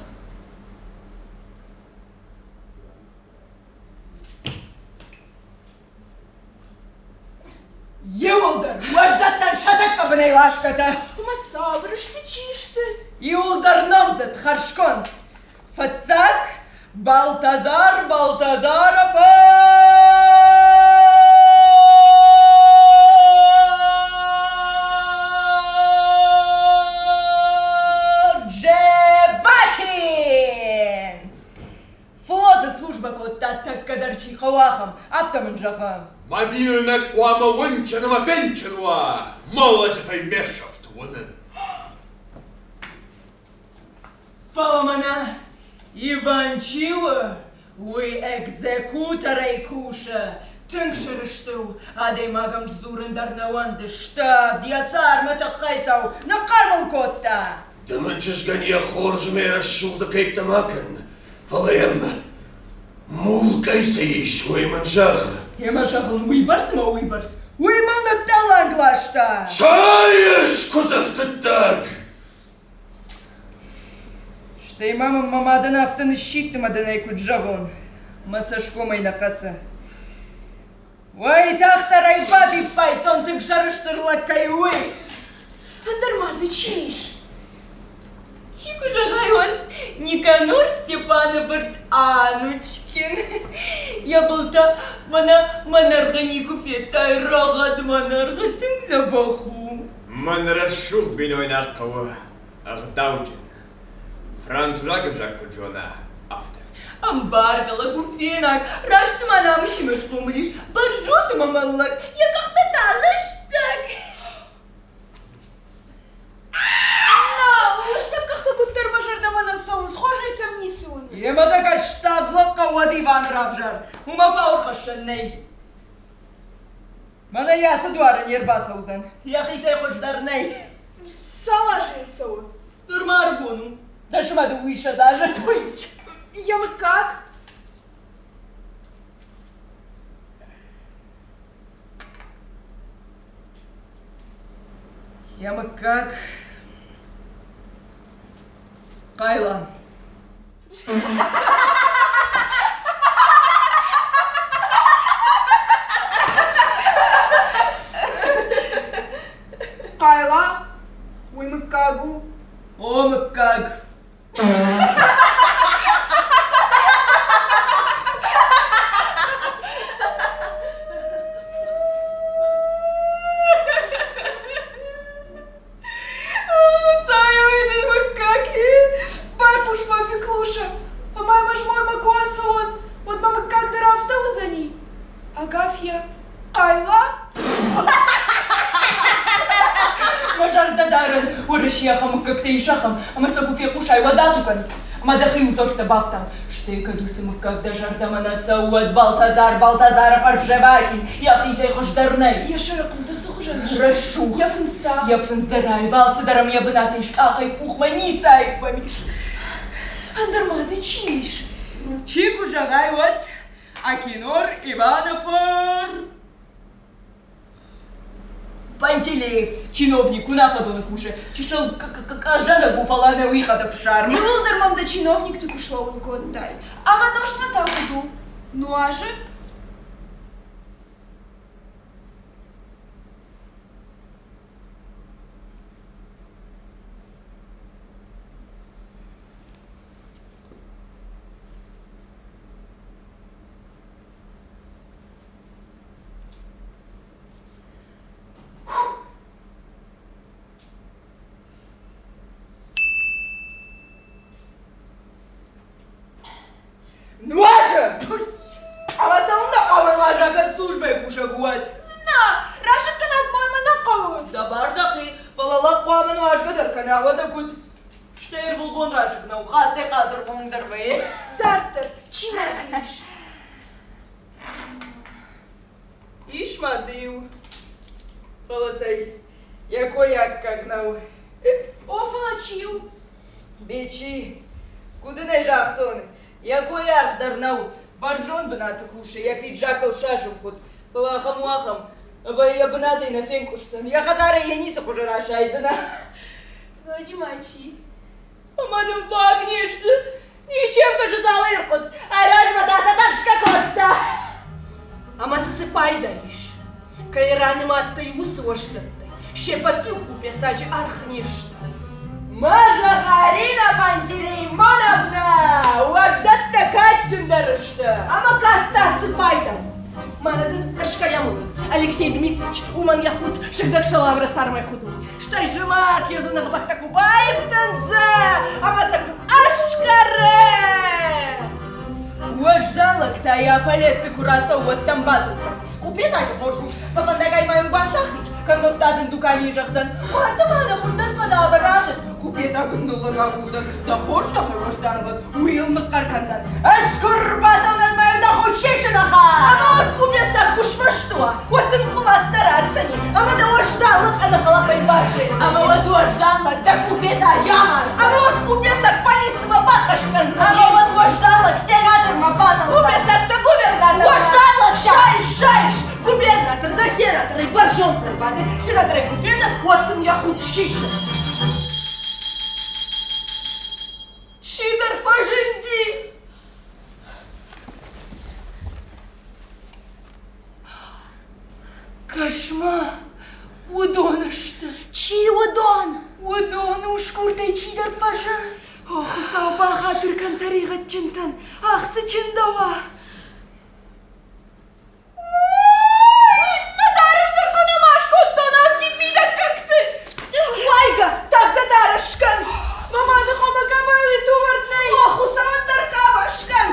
[SPEAKER 6] Иуылдӕр уӕздӕттӕн сӕ тӕккӕ бынӕй ласгӕтӕ.
[SPEAKER 2] Ӕмӕ цавӕр сты, чи сты?
[SPEAKER 6] Иуылдӕр номдзыд, хӕрзконд. Фыццаг Балтазар Балтазаров Джевакин! Флоты службӕ кодта тӕккӕ дӕр чи хъӕуы, ахӕм, афтӕ мын зӕгъы.
[SPEAKER 7] Мӕ бинойнаг хъуамӕ уынджын ӕмӕ фенджын уа, моллоджытӕй ме сӕфт уынын.
[SPEAKER 6] Фӕлӕ мӕнӕ Иван чи у,
[SPEAKER 2] Уый экзекуторӕй кусы. Тынг сӕрыстыр у, адӕймаг ӕм сдзурын дӕр нӕ уӕнды. Ставд йӕ цармы тыххӕй цӕу, ныхъхъӕр мыл кодта.
[SPEAKER 8] Ды мын чызгӕн йӕ хорз мӕ рӕсугъды кӕйттӕ ма кӕн, фӕлӕ йӕм мулкӕй цы ис, уый мын зӕгъ.
[SPEAKER 2] Йемӕ зӕгъын уыйбӕрц ӕмӕ уыйбӕрц. Уый мыл ныддӕлланг ласта.
[SPEAKER 8] Сайыс, куыдзӕфтыддаг!
[SPEAKER 2] Стӕй ма мын мӕ мадӕн афтӕ ныссидт ӕмӕ дын ӕй куыд зӕгъон, мӕ цӕсгомӕй нӕ хъӕцы. Уайтагъддӕр ӕй бафиппайдтон, тынг сӕрыстыр лӕг кӕй у, уый.
[SPEAKER 9] Ӕндӕр ма дзы чи ис?
[SPEAKER 6] Чи куы зӕгъай, уӕд Никанор Степаны фырт Анучкин. Йӕ былтӕ мӕнӕ мӕнӕргъы никуы федтай, рӕгъӕд мӕнӕргъы тынг дзӕбӕх у.
[SPEAKER 10] Мӕн рӕсугъд бинойнаг хъӕуы ӕгъдауджын, французаг ӕвзаг куыд зона, афтӕ.
[SPEAKER 2] Ӕмбаргӕ лӕг у фенӕг, раст цыма намысимӕ схъомыл ис, бӕрзонд ӕмӕ мӕллӕг, йӕ къӕхтӕ та лыстӕг.
[SPEAKER 9] Нӕ, лыстӕг къӕхтӕ куыддӕр мӕ зӕрдӕмӕ нӕ цӕуынц, хорзӕй сӕм ницы уыны.
[SPEAKER 2] Йемӕ дӕ кӕд ставд лӕг хъӕуӕд Иваны равзар, уымӕ фаур хӕссӕн нӕй. Мӕнӕ йӕ ацы дуары не рбацӕудзӕн. Йӕхицӕй хуыздӕр нӕй.
[SPEAKER 9] Цал азы йыл цӕуы?
[SPEAKER 2] Нырма ӕрыгон у. Дӕсмӕ дыууиссӕдз азы.
[SPEAKER 9] Йӕ мыггаг?
[SPEAKER 2] Йӕ мыггаг Хъайла.
[SPEAKER 9] Хъайла, уый мыггаг у?
[SPEAKER 2] О, мыггаг.
[SPEAKER 9] Байхъус-ма, Феклуша, ӕмӕ ӕз моймӕ куы ацӕуон, уӕд мӕ мыггаг дӕр афтӕ уыдзӕни? Агафья, хъайла?
[SPEAKER 2] Мӕ зӕрдӕ дарӕн, Уӕрӕсейы ахӕм мыггӕгтӕ ис ахӕм, ӕмӕ сӕ куы фехъусай, уӕд ату кӕн. Ӕмӕ дӕхи узӕрдтӕ бафтау. Стӕй кӕд уыцы мыггаг дӕ зӕрдӕмӕ нӕ цӕуы, уӕд Балтазар Балтазары фӕрзӕвӕкин, йӕхицӕй хуыздӕр нӕй.
[SPEAKER 9] Йӕ сӕрыхъуынтӕ цы хуызӕн сты?
[SPEAKER 2] Рӕсугъд.
[SPEAKER 9] Йӕ фындз та?
[SPEAKER 2] Йӕ фындз дӕр аив, алцыдӕр ӕм йӕ бынаты ис, къахӕй къухмӕ ницы аипп ӕм ис.
[SPEAKER 9] Ӕндӕр ма дзы чи ис?
[SPEAKER 2] Чи куы зӕгъай, уӕд Акинор Иваны фырт Пантелеев, чиновник, уынаффӕдоны кусы, чысыл къӕзӕнӕг у, фӕлӕ ӕнӕ уый хӕдӕфсарм.
[SPEAKER 9] Иууылдӕр мӕм дӕ чиновникты куы слӕууын кодтай. Ӕмӕ нозтмӕ та куыд у? Нуазы?
[SPEAKER 2] Нуазы! Ӕмӕ цӕуылнӕ хъуамӕ нуаза, кӕд службӕйы кусӕг у, уӕд?
[SPEAKER 9] Нӕ, расыггӕнаг моймӕ нӕ хъӕуы.
[SPEAKER 2] Дӕ бар дӕхи, фӕлӕ лӕг хъуамӕ нуазгӕ дӕр кӕна, уӕдӕ куыд? Стӕй ӕрвылбон расыг нӕу, хаттӕй-хатт ӕрвонг дӕр вӕййы.
[SPEAKER 9] Дарддӕр, чи ма дзы ис?
[SPEAKER 2] Ис ма дзы иу, фӕлӕ цӕй, йӕ кой аккаг нӕу.
[SPEAKER 9] О, фӕлӕ чи у?
[SPEAKER 2] Бечи, куыд ын ӕй загътон, йӕ кой аргъ дӕр нӕу, бӕрзонд бынаты кусы, йӕ пиджакыл сасымхуыд, фӕлӕ ахӕм у ахӕм, ӕмӕ йӕ бынатӕй нӕ фенкъуысдзӕн, йӕ хӕдзарӕй йӕ ницы хуызы расайдзынӕ.
[SPEAKER 9] Ноджы ма чи?
[SPEAKER 2] Ӕмӕ нын фаг не сты. Ничем кӕсы залы ӕрхъуыд. Айразмӕ та сӕ тӕрсгӕ кодта.
[SPEAKER 5] Ӕмӕ цы цы пайда ис? Кӕй ранымадтай, уыцы уӕздӕттӕй се ппӕт иу купецаджы аргъ не сты.
[SPEAKER 2] Мӕ зӕгъарина Пантелеймоновна, уӕздӕттӕ кадджындӕр сты.
[SPEAKER 5] Ӕмӕ кӕд та цы пайда у? Мӕнӕ дын ӕскӕйӕм уынын, Алексей Дмитрич, уымӕн йӕ худ сыгъдӕг сӕлавыры цармӕй хуыд у. Стӕй зымӕг йӕ дзыныгъбӕхтӕ куы баифтындзы ӕмӕ сӕ куы ӕскъӕры! Уӕздан лӕгтӕ йӕ палетты куы рацӕуы, уӕд дӕм бадзурдзӕн. Къупецаджы хорз ус, мӕ фӕндагӕй ма-иу басахич, кӕннод та дын дуканийы зӕгъдзӕн, Уартӕ ма нӕ хуыздӕр хъӕдабӕ рӕдыд. Купецаг ын ныллӕг агурдзӕн, дӕ хорз дӕ уӕздан лӕг, уый йыл ныхъхъӕр кӕндзӕн. Ӕз куы рбацӕуон!
[SPEAKER 2] смӕсты уа, уӕд дын хъуымац нӕ ратдзӕни, ӕмӕ дӕ уӕздан лӕг ӕнӕхӕлӕфӕй баззайдзӕни.
[SPEAKER 6] Ӕмӕ уӕд уӕздан лӕг дӕ къупецаджы амардзӕни.
[SPEAKER 2] Ӕмӕ уӕд къупецаг полицимӕ бахъаст кӕндзӕни.
[SPEAKER 6] Ӕмӕ уӕд уӕздан лӕг сенатормӕ бацӕудзӕн.
[SPEAKER 2] Къупецаг дӕ губернатормӕ.
[SPEAKER 6] Уӕздан лӕг дӕ!
[SPEAKER 2] Сайыс, сайыс! Губернатор дӕ сенаторӕй бӕрзонддӕр бады, сенаторӕй куы фена, уӕд дын йӕ худ сисы. Чидӕр фӕзынди!
[SPEAKER 6] Кӕс-ма, уыдон сты.
[SPEAKER 2] Чи уыдон?
[SPEAKER 6] Уыдон усгуртӕй чидӕр фӕзынд.
[SPEAKER 9] О, Хуыцау, бахатыр кӕн тӕригъӕдджынтӕн, ах, цы чындӕуа?
[SPEAKER 2] Мӕ дарӕс дӕр куы нӕма скодтон афтид мидӕггӕгты! Уайгӕ, тагъд дӕ дарӕс скӕн!
[SPEAKER 9] Мӕ мады хомӕ къабайыл тувӕрд нӕй!
[SPEAKER 2] О, Хуыцауӕн дӕр къаба скӕн!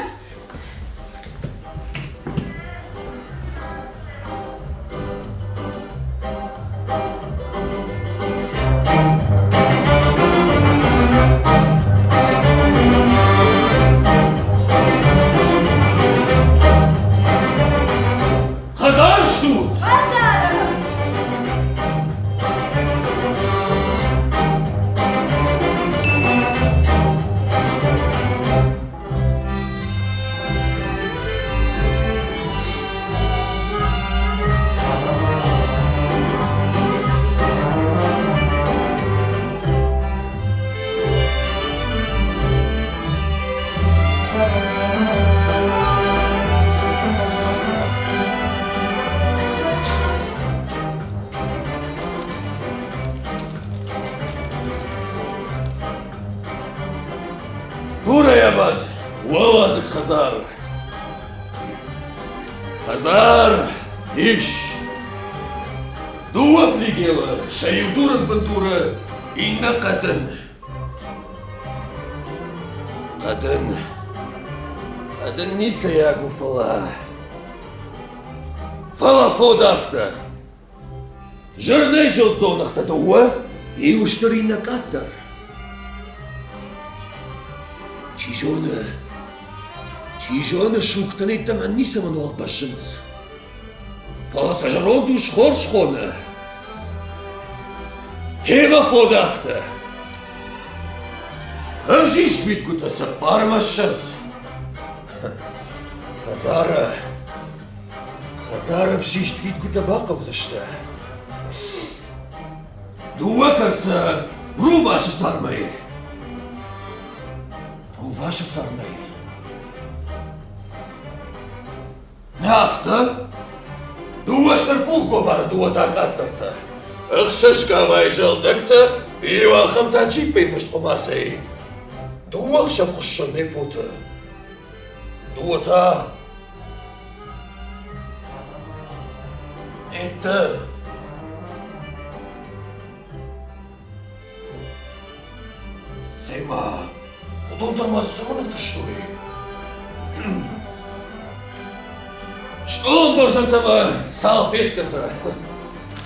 [SPEAKER 8] Хӕдзар стут?
[SPEAKER 6] Хӕдзары!
[SPEAKER 8] Дурӕй абад, уӕладзыг хӕдзар. Хӕдзар ис. Дыууӕ флигелы, сӕ иу дурын бындуры, иннӕ хъӕдын. Хъӕдын. Хъӕдын ницӕйаг у, фӕлӕ... Фӕлӕ фод афтӕ. Зырнӕйзылд дзоныгътӕ дыууӕ, иу стыр, иннӕ къаддӕр. Чи зоны, чи зоны, сугтӕ йеддӕмӕ ницӕмӕн уал бӕззынц. Фӕлӕ сӕ зӕронд ус хорз хоны. Гъемӕ фод афтӕ. Ӕвзист уидгуытӕ цыппармӕ ссӕдз. Хӕдзары, хӕдзары ӕвзист уидгуытӕ бахъӕудзысты. Дыууӕ кӕрцы рувасы цармӕй. Рувасы цармӕй. Афтӕ? Дыууӕ стыр пухгомары дыууӕ та къаддӕртӕ. Ӕхсӕз къабайы зӕлдӕгтӕ, иу ахӕм та чиппӕй фыст хъуымацӕй. Дыууӕ хсӕв хуыссӕн депоты. Дыууӕ та... Ӕддӕ. Цӕй-ма, уыдон дӕр ма цӕмӕн ныффыстой? Стъолӕмбӕрзӕнтӕ ӕмӕ салфеткӕтӕ.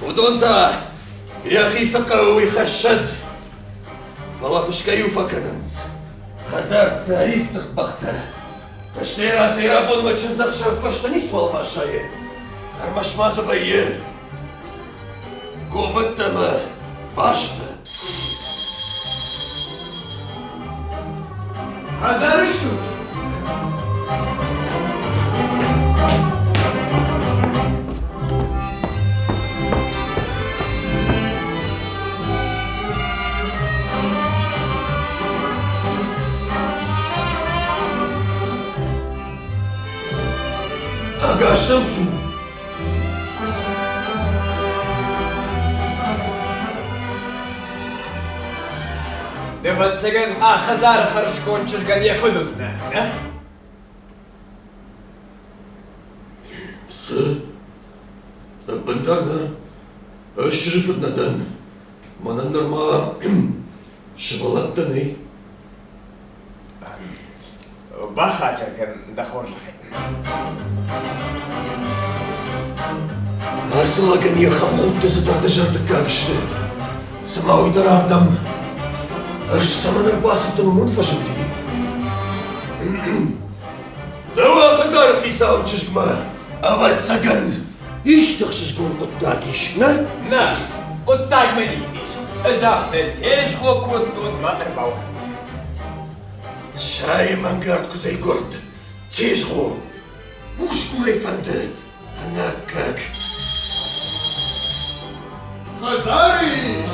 [SPEAKER 8] Уыдон та йӕхи цы хъӕуы, уый хӕссӕд. Фӕлӕ фысгӕ иу фӕкӕнынц. Хӕдзӕрттӕ, ифтыгъд бӕхтӕ. Стӕй рацӕй-рабонмӕ чындзӕхсӕв фӕстӕ ницуал баззайы. Ӕрмӕст ма дзы вӕййы гобӕттӕ ӕмӕ базтӕ.
[SPEAKER 10] Хӕдзары стут?
[SPEAKER 8] Ӕгас нӕм цу!
[SPEAKER 10] Ӕвӕццӕгӕн, а хӕдзары хӕрзконд чызгӕн йӕ фыд уыдзынӕ, нӕ?
[SPEAKER 8] Цы? Ӕппындӕр нӕ. Ӕз чызджы фыд нӕ дӕн. Мӕнӕн нырма сывӕллӕттӕ нӕй.
[SPEAKER 10] Бахатыр кӕн дӕ хорзӕхӕй.
[SPEAKER 8] Ацы лӕгӕн йӕ хӕмхудтӕ цыдӕр дызӕрдыггаг сты. Цыма уый дӕр ардӕм ӕз цӕмӕн ӕрбацыдтӕн, уымӕн фӕзынди. Дӕу а хӕдзары хицауы чызгмӕ, ӕвӕццӕгӕн, Исты ӕхсызгон хъуыддаг ис, нӕ?
[SPEAKER 10] Нӕ, хъуыддагмӕ ницы ис. Ӕз афтӕ тезгъо кодтон мӕ ӕрбауадтӕн.
[SPEAKER 8] Сайы мӕнгард куыдзӕй гуырд, тезгъо! Усгурӕй фӕнды, ӕнаккаг.
[SPEAKER 7] Хӕдзары ис!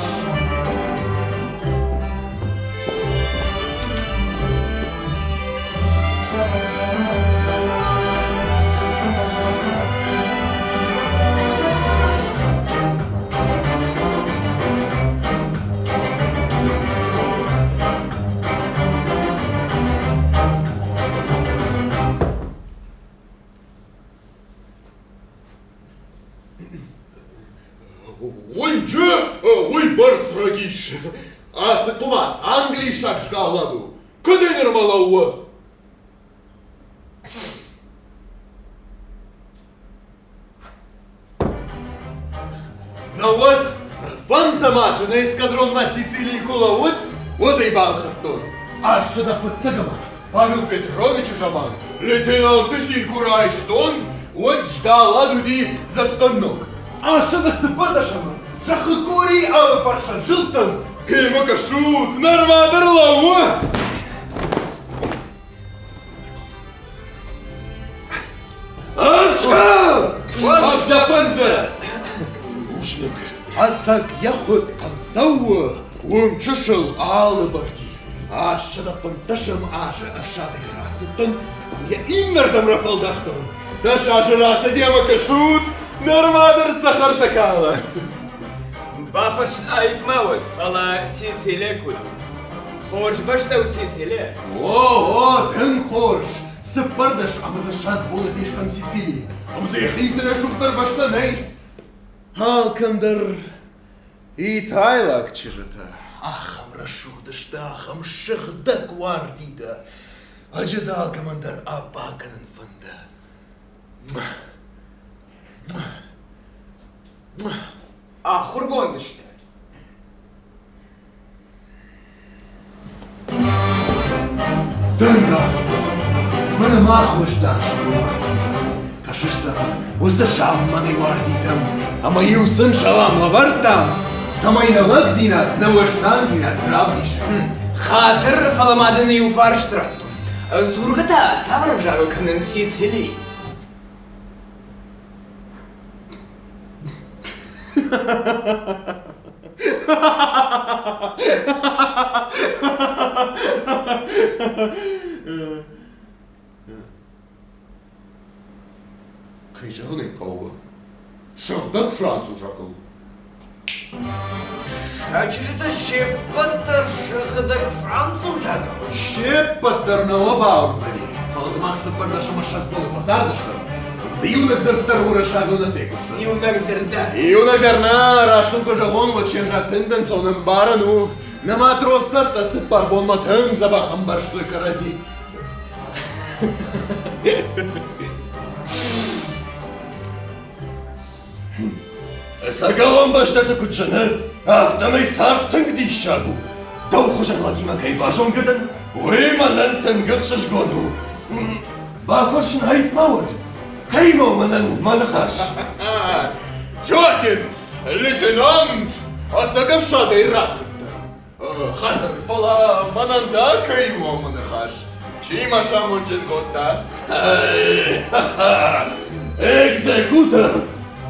[SPEAKER 7] Уынджы уыйбӕрц рыг ис. Ацы хъуымац англисаг згъӕллад у. Куыдӕй нырмӕ лӕууы? Науӕдз фӕндзӕм азы нӕ эскадронмӕ Сицилийы куы лӕууыд, уӕд ӕй балхӕдтон. Азты фыццӕгӕмӕ Павел Петровичы заман лейтенанты цин куы райстон, уӕд згъӕллад уыди дзӕгъӕнног. Ӕхсӕвы цыппӕрдӕсӕмы зӕххы къорийы алы фарсӕн зылдтӕн. Гъемӕ кӕсут, нырма дӕр лӕууы! Бузныг. Ӕцӕг йӕ хуыд кӕм цӕуы, уым чысыл алыбырди. Ӕссӕдӕ фынддӕсӕм азы ӕфсадӕй рацыдтӕн ӕмӕ йӕ иннӕрдӕм рафӕлдӕхтон. Дӕс азы рацыди ӕмӕ кӕсут, нырма дӕр цӕхӕртӕ калы.
[SPEAKER 10] Бафарст аипп ма уӕд, фӕлӕ Сицилия куыд у? Хорз бӕстӕ у Сицилия?
[SPEAKER 7] О, о, тынг хорз! Цыппӕрдӕс ӕмӕ дзы 20 боны фестӕм Сицилийы. Ӕмӕ дзы йӕхи цы рӕсугъддӕр бӕстӕ нӕй.
[SPEAKER 8] Алкӕмдӕр итайлаг чызджытӕ ахӕм рӕсугъд сты, ахӕм сыгъдӕг уардитӕ. Лӕджы дзы алкӕмӕн дӕр апъа кӕнын фӕнды.
[SPEAKER 10] Ахуыргонд сты.
[SPEAKER 7] Тынг Мӕнӕ мах уӕздан сылгоймӕгтӕм Кӕсыс сӕ, уыцы замманай уардитӕм, ӕмӕ-иу сын салам лӕвӕрдтам, цӕмӕй нӕ лӕгдзинад, нӕ уӕздандзинад равдисӕм.
[SPEAKER 10] Хатыр, фӕлӕ ма дын иу фарст радтон. Дзургӕ та цавӕр ӕвзагыл кӕнынц Сицилийы?
[SPEAKER 7] Кӕй зӕгъын ӕй хъӕуы, сыгъдӕг французагыл.
[SPEAKER 10] Сӕ чызджытӕ се ппӕт дӕр сыгъдӕг французагыл?
[SPEAKER 7] Се ппӕт дӕр нӕ бауырндзӕни, фӕлӕ дзы мах цыппӕрдӕс ӕмӕ 20 боны фӕцардыстӕм. Дзы иунӕг дзырд дӕр уырыссагыл нӕ фехъуыстам.
[SPEAKER 10] Иунӕг дзырд дӕр?
[SPEAKER 7] Иунӕг дӕр нӕ, раст уын куы зӕгъон, уӕд се взаг тынг ӕнцон ӕмбарӕн у. Нӕ матрос дӕр та цыппар бонмӕ тынг дзӕбӕх ӕмбӕрстой кӕрӕдзи.
[SPEAKER 8] Ӕцӕгӕлон бӕстӕты куыд зыны, афтӕмӕй цард тынг диссаг у. Дӕу хуызӕн лӕгимӕ кӕй базонгӕ дӕн, уый мӕнӕн тынг ӕхсызгон у. Бафӕрсын аипп ма уӕд, кӕимӕ у мӕнӕн мӕ ныхас?
[SPEAKER 7] Джокинс, лейтенант, ӕцӕг ӕфсадӕй рацыдтӕ. Хатыр, фӕлӕ мӕнӕн та кӕй у мӕ ныхас? Чи мӕ самонджын кодта?
[SPEAKER 8] Экзекутор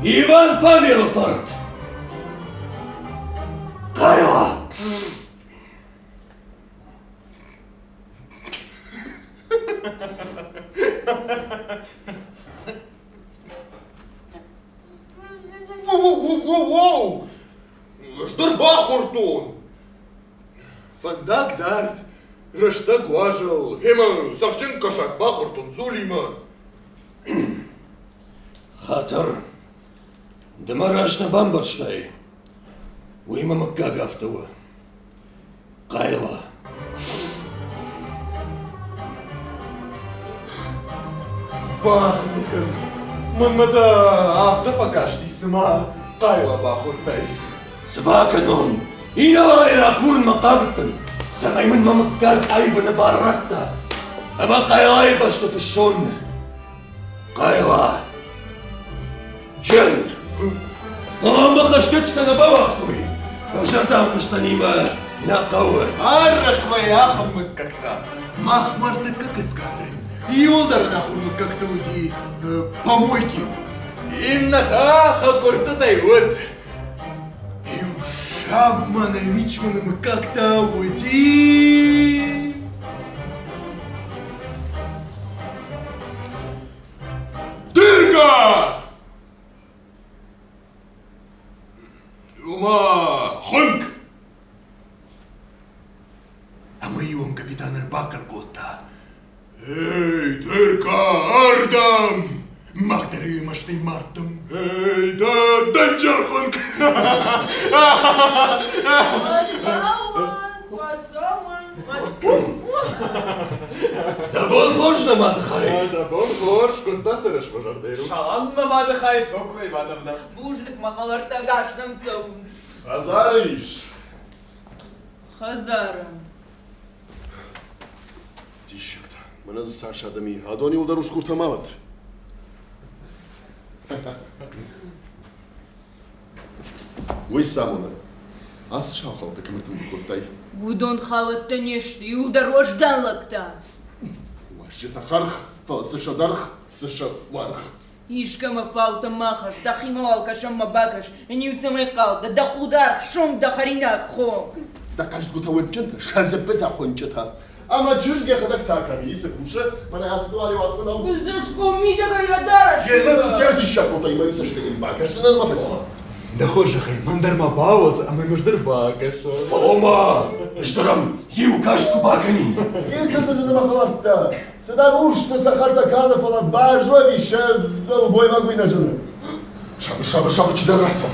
[SPEAKER 8] Иван Павелы фырт! Хъайла!
[SPEAKER 7] Воу-воу-воу! Ӕз дӕр бахордтон. Фӕндаг дард, рӕстӕг уазал, ӕмӕ цӕхджын кӕсаг бахордтон дзулимӕ.
[SPEAKER 8] Хатыр, ды мӕ раст нӕ бамбӕрстай. Уый мӕ мыггаг афтӕ у. Хъайла.
[SPEAKER 7] Бахатыр кӕн, мӕнмӕ та афтӕ фӕкасти, цыма хъайла бахордтай.
[SPEAKER 8] Цы бакӕнон? Инӕларӕй ракурынмӕ хъавыдтӕн, цӕмӕй мын мӕ мыггаг аивыны бар радта. Ӕмӕ Хъайлайы бӕсты фыссон. Хъайла. Фен! Фӕлӕ мӕ хӕстӕджытӕ нӕ бауагътой. Ӕвзӕрдӕм хъуыстӕнимӕ нӕ хъӕуы.
[SPEAKER 7] Арӕх вӕййы ахӕм мыггӕгтӕ. Мах мӕрдтыккаг эскадрӕйы иуылдӕр ӕнахуыр мыггӕгты уыди помойки. Иннӕтӕ хӕкъуырццытӕй уыд. Иу сабманӕй мичманы мыггӕгтӕ уыди.
[SPEAKER 8] Дырка! Ома, хуынк!
[SPEAKER 7] Ӕмӕ-иу ӕм капитан ӕрбахъӕр кодта:
[SPEAKER 8] Эй, Дырка, ардӕм!
[SPEAKER 7] Мах дӕр-иу мӕстӕй мардтам.
[SPEAKER 8] Эй, дӕ дӕнджер хуынк! Дӕ бон хорз, нӕ мады хай!
[SPEAKER 7] Дӕ бон хорз, куыд дӕ цӕрыс, мӕ зӕрдӕйы рухс?
[SPEAKER 10] Салам, мӕ мады хай, Фёкла Ивановна.
[SPEAKER 6] Бузныг, мӕ хӕлӕрттӕ, ӕгас нӕм цӕуын.
[SPEAKER 3] Хӕдзары ис?
[SPEAKER 6] Хӕдзары.
[SPEAKER 3] Диссӕгтӕ, мӕнӕ дзы цас адӕм и, адон иуылдӕр усгуртӕ ма уӕд. Уый цы амоны? Ацы сау халӕттӕ кӕм ӕртымбыл кодтай?
[SPEAKER 6] Уыдон халӕттӕ не сты, иуылдӕр уӕздан лӕгтӕ.
[SPEAKER 3] Уазджытӕ хӕрх, фӕлӕ цы сӕ дӕргъ, цы сӕ уӕрх.
[SPEAKER 6] Искӕмӕ фаутӕ ма хӕсс, дӕхимӕ уал кӕс ӕмӕ бакӕс, ӕниу цӕмӕй хъал дӕ, дӕ хударгъ, сом дӕ хӕринаг хо.
[SPEAKER 3] Дӕ хъӕздгуытӕ уӕнджынтӕ, сӕ дзыппытӕ хуынчъытӕ. Ӕмӕ чызг йӕхӕдӕг та кӕм и, цы кусы, мӕнӕ ацы дуаре уатмӕ нӕу.
[SPEAKER 6] Дзысгом мидӕгӕй йӕ дарӕс.
[SPEAKER 3] Йемӕ цы сӕрдиссаг кодтай, мӕ цӕстӕй йын бакӕсынӕн мӕ фӕци.
[SPEAKER 7] Дӕ хорзӕхӕй, мӕн дӕр ма бауадз ӕмӕ ме дӕр бакӕсон.
[SPEAKER 8] Фӕлӕ-ма, ӕз дӕр ӕм иу каст куы бакӕнин.
[SPEAKER 3] Ницы дзы зыны мӕ хӕлӕрттӕ. Цыдӕр урс цы цӕхӕртӕ калы, фӕлӕ базу ӕви сылгоймаг уый нӕ зыны. Сабыр, сабыр, сабыр, чидӕр рацӕуы.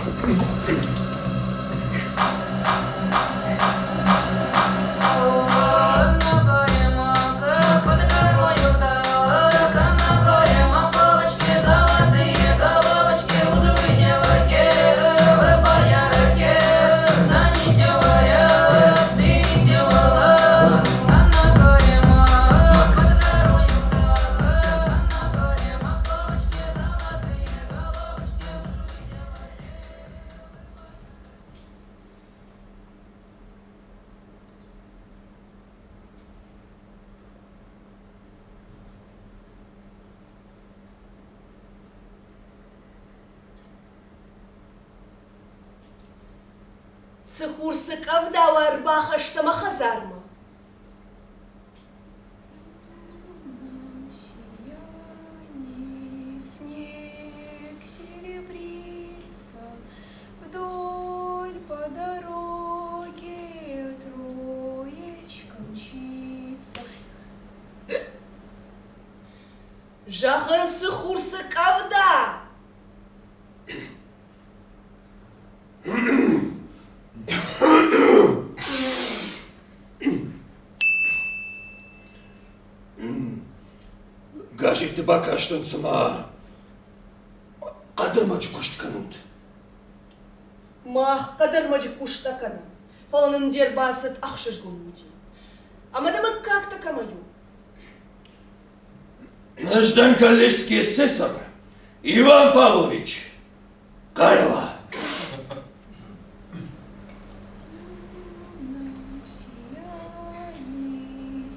[SPEAKER 5] Цы хур, цы къӕвда уӕ ӕрбахаста мӕ хӕдзармӕ?
[SPEAKER 9] Снег серебрится вдоль по дороге троечка мчится.
[SPEAKER 5] Зӕгъын, цы хур, цы къӕвда?
[SPEAKER 8] Газетты бакастӕн, цыма хъӕдӕрмӕджы куыст кӕнут.
[SPEAKER 5] Мах хъӕдӕрмӕджы куыст нӕ кӕнӕм, фӕлӕ нын де рбацыд ӕхсызгон уыди. Ӕмӕ дӕ мыггӕгтӕ кӕмӕй у?
[SPEAKER 8] Ӕз дӕн коллежский асессор Иван Павлович Хъайла.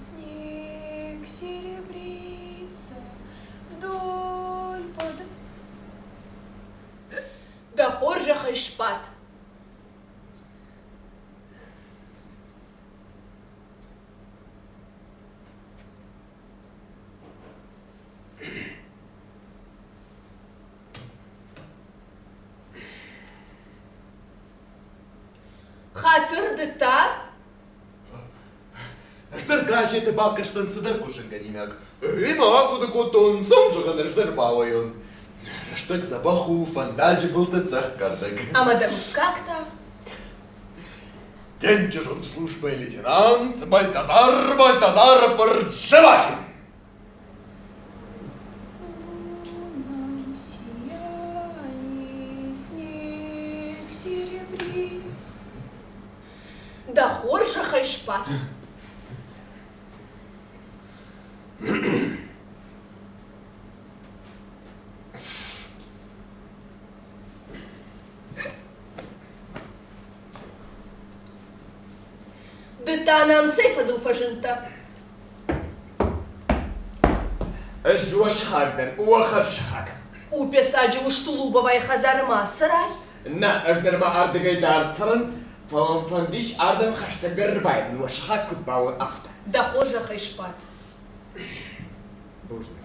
[SPEAKER 9] Снег серебрится вдоль под...
[SPEAKER 5] Дӕ хорзӕхӕй сбад. Хатыр ды та?
[SPEAKER 7] Ӕз дӕр газеты бакастӕн цыдӕр хъусынгӕнинаг. Ӕмӕ ахъуыды кодтон, цом зӕгъын, ӕз дӕр бауайон. Рӕстӕг дзӕбӕх у, фӕндаджы былты цъӕх кӕрдӕг.
[SPEAKER 5] Ӕмӕ дӕ мыггаг та?
[SPEAKER 7] Денджызон службӕйы лейтенант Бальтазар Бальтазаров фырт Жевакин.
[SPEAKER 9] Лунном сиянии снег серебрит.
[SPEAKER 5] Дӕ хорзӕхӕй сбад.
[SPEAKER 6] Ды та нӕм цӕй фӕдыл фӕзындтӕ?
[SPEAKER 10] Ӕз уӕ сыхаг дӕн, уӕ хӕрзсыхаг.
[SPEAKER 6] Къупецаджы ус Тулубовайы хӕдзары ма цӕрай?
[SPEAKER 10] Нӕ, ӕз нырма ардыгӕй дард цӕрын, фӕлӕ мӕм фӕндис ардӕм хӕстӕгдӕр ӕрбаивын, уӕ сыхаг куыд бауа, афтӕ.
[SPEAKER 6] Дӕ хорзӕхӕй сбад.
[SPEAKER 10] Бузныг.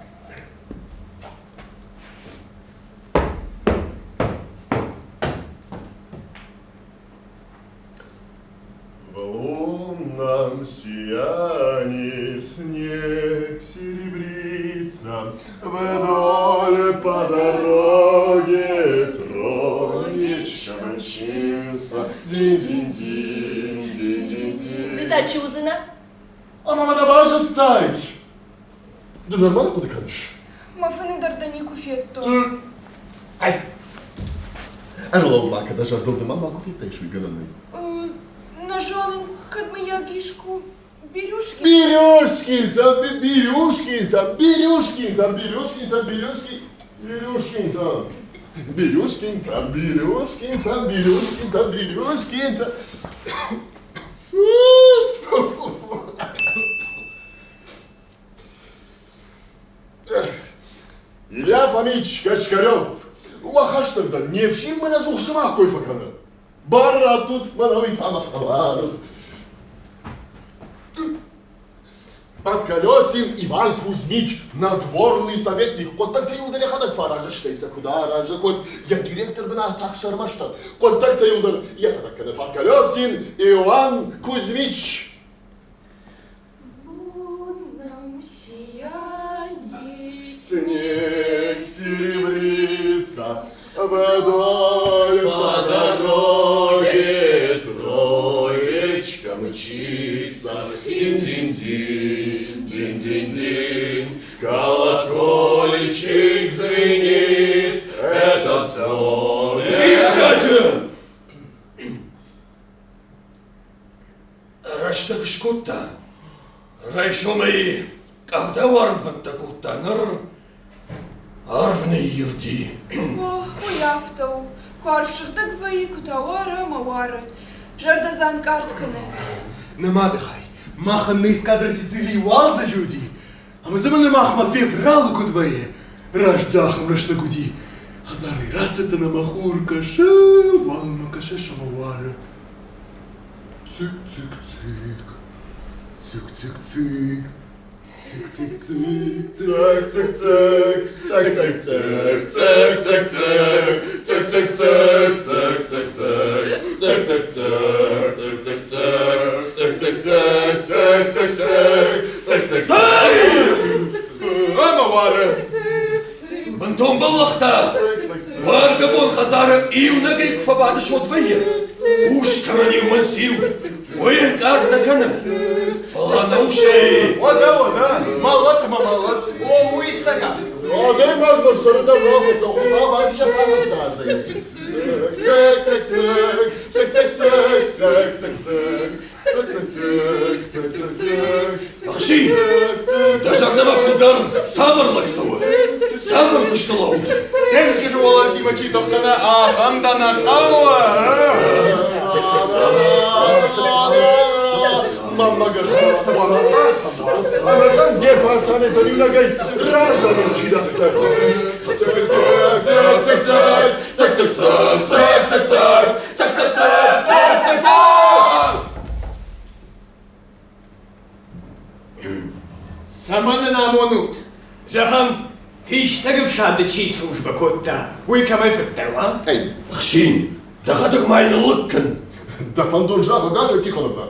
[SPEAKER 3] В лунном сиянии снег серебрится, Вдоль по дороге троечка мчится. Динь-динь-динь, динь-динь-динь.
[SPEAKER 6] Ды та чи уыдзынӕ?
[SPEAKER 3] Ӕмӕ мӕ нӕ базыдтай? Ды дӕр ма нӕ хъуыды кӕныс?
[SPEAKER 9] Мӕ фыны дӕр дӕ никуы федтон.
[SPEAKER 3] Ай! Ӕрлӕуу-ма, кӕд дӕ зӕрдыл ды мӕ макуы федтаис, уый гӕнӕн нӕй.
[SPEAKER 9] Нӕ зонын, кӕд мыййаг искуы Бирюшкин...
[SPEAKER 3] Бирюшкин там, Бирюшкин там, Бирюшкин там, Бирюшкин там, Бирюшкин, Бирюшкин там. Бирюшкин там, Бирюшкин там, Бирюшкин там, Бирюшкин там. Илья Фомич Качкарев, уӕ хӕстӕг дӕн, не фсин мын ӕдзух сымах кой фӕкӕны. Бар раттут мӕнӕуый та мӕ хӕлар. Подколесин Иван Кузьмич, надворный советник, хъуыддӕгтӕ иуылдӕр йӕхӕдӕг фӕаразы, стӕй сӕ куыд аразы, куыд йӕ директор бынат ӕхсӕрмӕстӕн. Хъуыддӕгтӕ иуылдӕр йӕхӕдӕг кӕны. Подколесин Иван Кузьмич.
[SPEAKER 9] В лунном сиянии
[SPEAKER 3] Снег серебрится вдоль по дороге троечка мчится. Динь-динь-динь, динь-динь-динь, колокольчик звенит, это все.
[SPEAKER 8] Диссаджы! Рӕстӕг скодта. Райсомӕй къӕвда уарынвӕндтӕ кодта, ныр арв ныйирди.
[SPEAKER 9] О, уый афтӕ у. Куы арв сыгъдӕг вӕййы, куы та уары ӕмӕ уары. Зӕрдӕ дзы ӕнкъард кӕны.
[SPEAKER 7] Нӕ мады хай, махӕн нӕ эскадрӕ Сицилийы уалдзӕджы уыди, ӕмӕ дзы мӕнӕ махмӕ февралы куыд вӕййы, раст дзы ахӕм рӕстӕг уыди. Хӕдзарӕй рацыдтӕн ӕмӕ хур кӕсы, уалынмӕ кӕсы ӕмӕ уары. Цик-цик-цик, цик-цик-цик, цик-цик-цик,
[SPEAKER 3] Цик-цик-цик, цик-цик-цик, цик-цик-цик, цик-цик-цик, цик-цик-цик, цик-цик-цик, цик-цик-цик, цик-цик-цик, цик-цик-цик, цик-цик.
[SPEAKER 10] Ӕмӕ уары.
[SPEAKER 8] Бынтон бӕллӕхтӕ! Уаргӕ бон хӕдзары иунӕгӕй куы фӕбады сот вӕййы, ус кӕмӕн иумӕ циу, уый ӕнкъард нӕ кӕны. Фӕлӕ нӕ усӕй...
[SPEAKER 7] Уӕдӕ, уӕдӕ, мӕлӕт ӕмӕ мӕлӕт.
[SPEAKER 10] О, уый цӕгат.
[SPEAKER 3] Адӕймаг мӕ сӕры дӕр рафыцца, Хуыцау ӕрчъиа цардӕй. Цик-цик-цик, цик-цик-цик, цик-цик-цик, цик-цик-цик, цик-цик-цик.
[SPEAKER 8] Ӕхсин, дӕ зӕрдӕмӕ фылдӕр цавӕр лӕг цӕуы? Цавӕр куысты лӕуд?
[SPEAKER 10] Денджызы уӕларвтимӕ чи тох кӕна, ахӕм дӕ нӕ хъӕуы.
[SPEAKER 3] Маммӕ гӕсгӕ ӕнӕхъӕн департаментӕн иунӕгӕй разамынд чи дӕтты.
[SPEAKER 10] Цӕмӕн ын амонут? Зӕгъӕм, фистӕг ӕфсады чи службӕ кодта, уый кӕмӕй фыддӕр уа?
[SPEAKER 8] Ӕхсин, дӕхӕдӕг ма йын лыг кӕн.
[SPEAKER 3] Дӕ фӕндон зӕгъ, Агафья Тихоновна.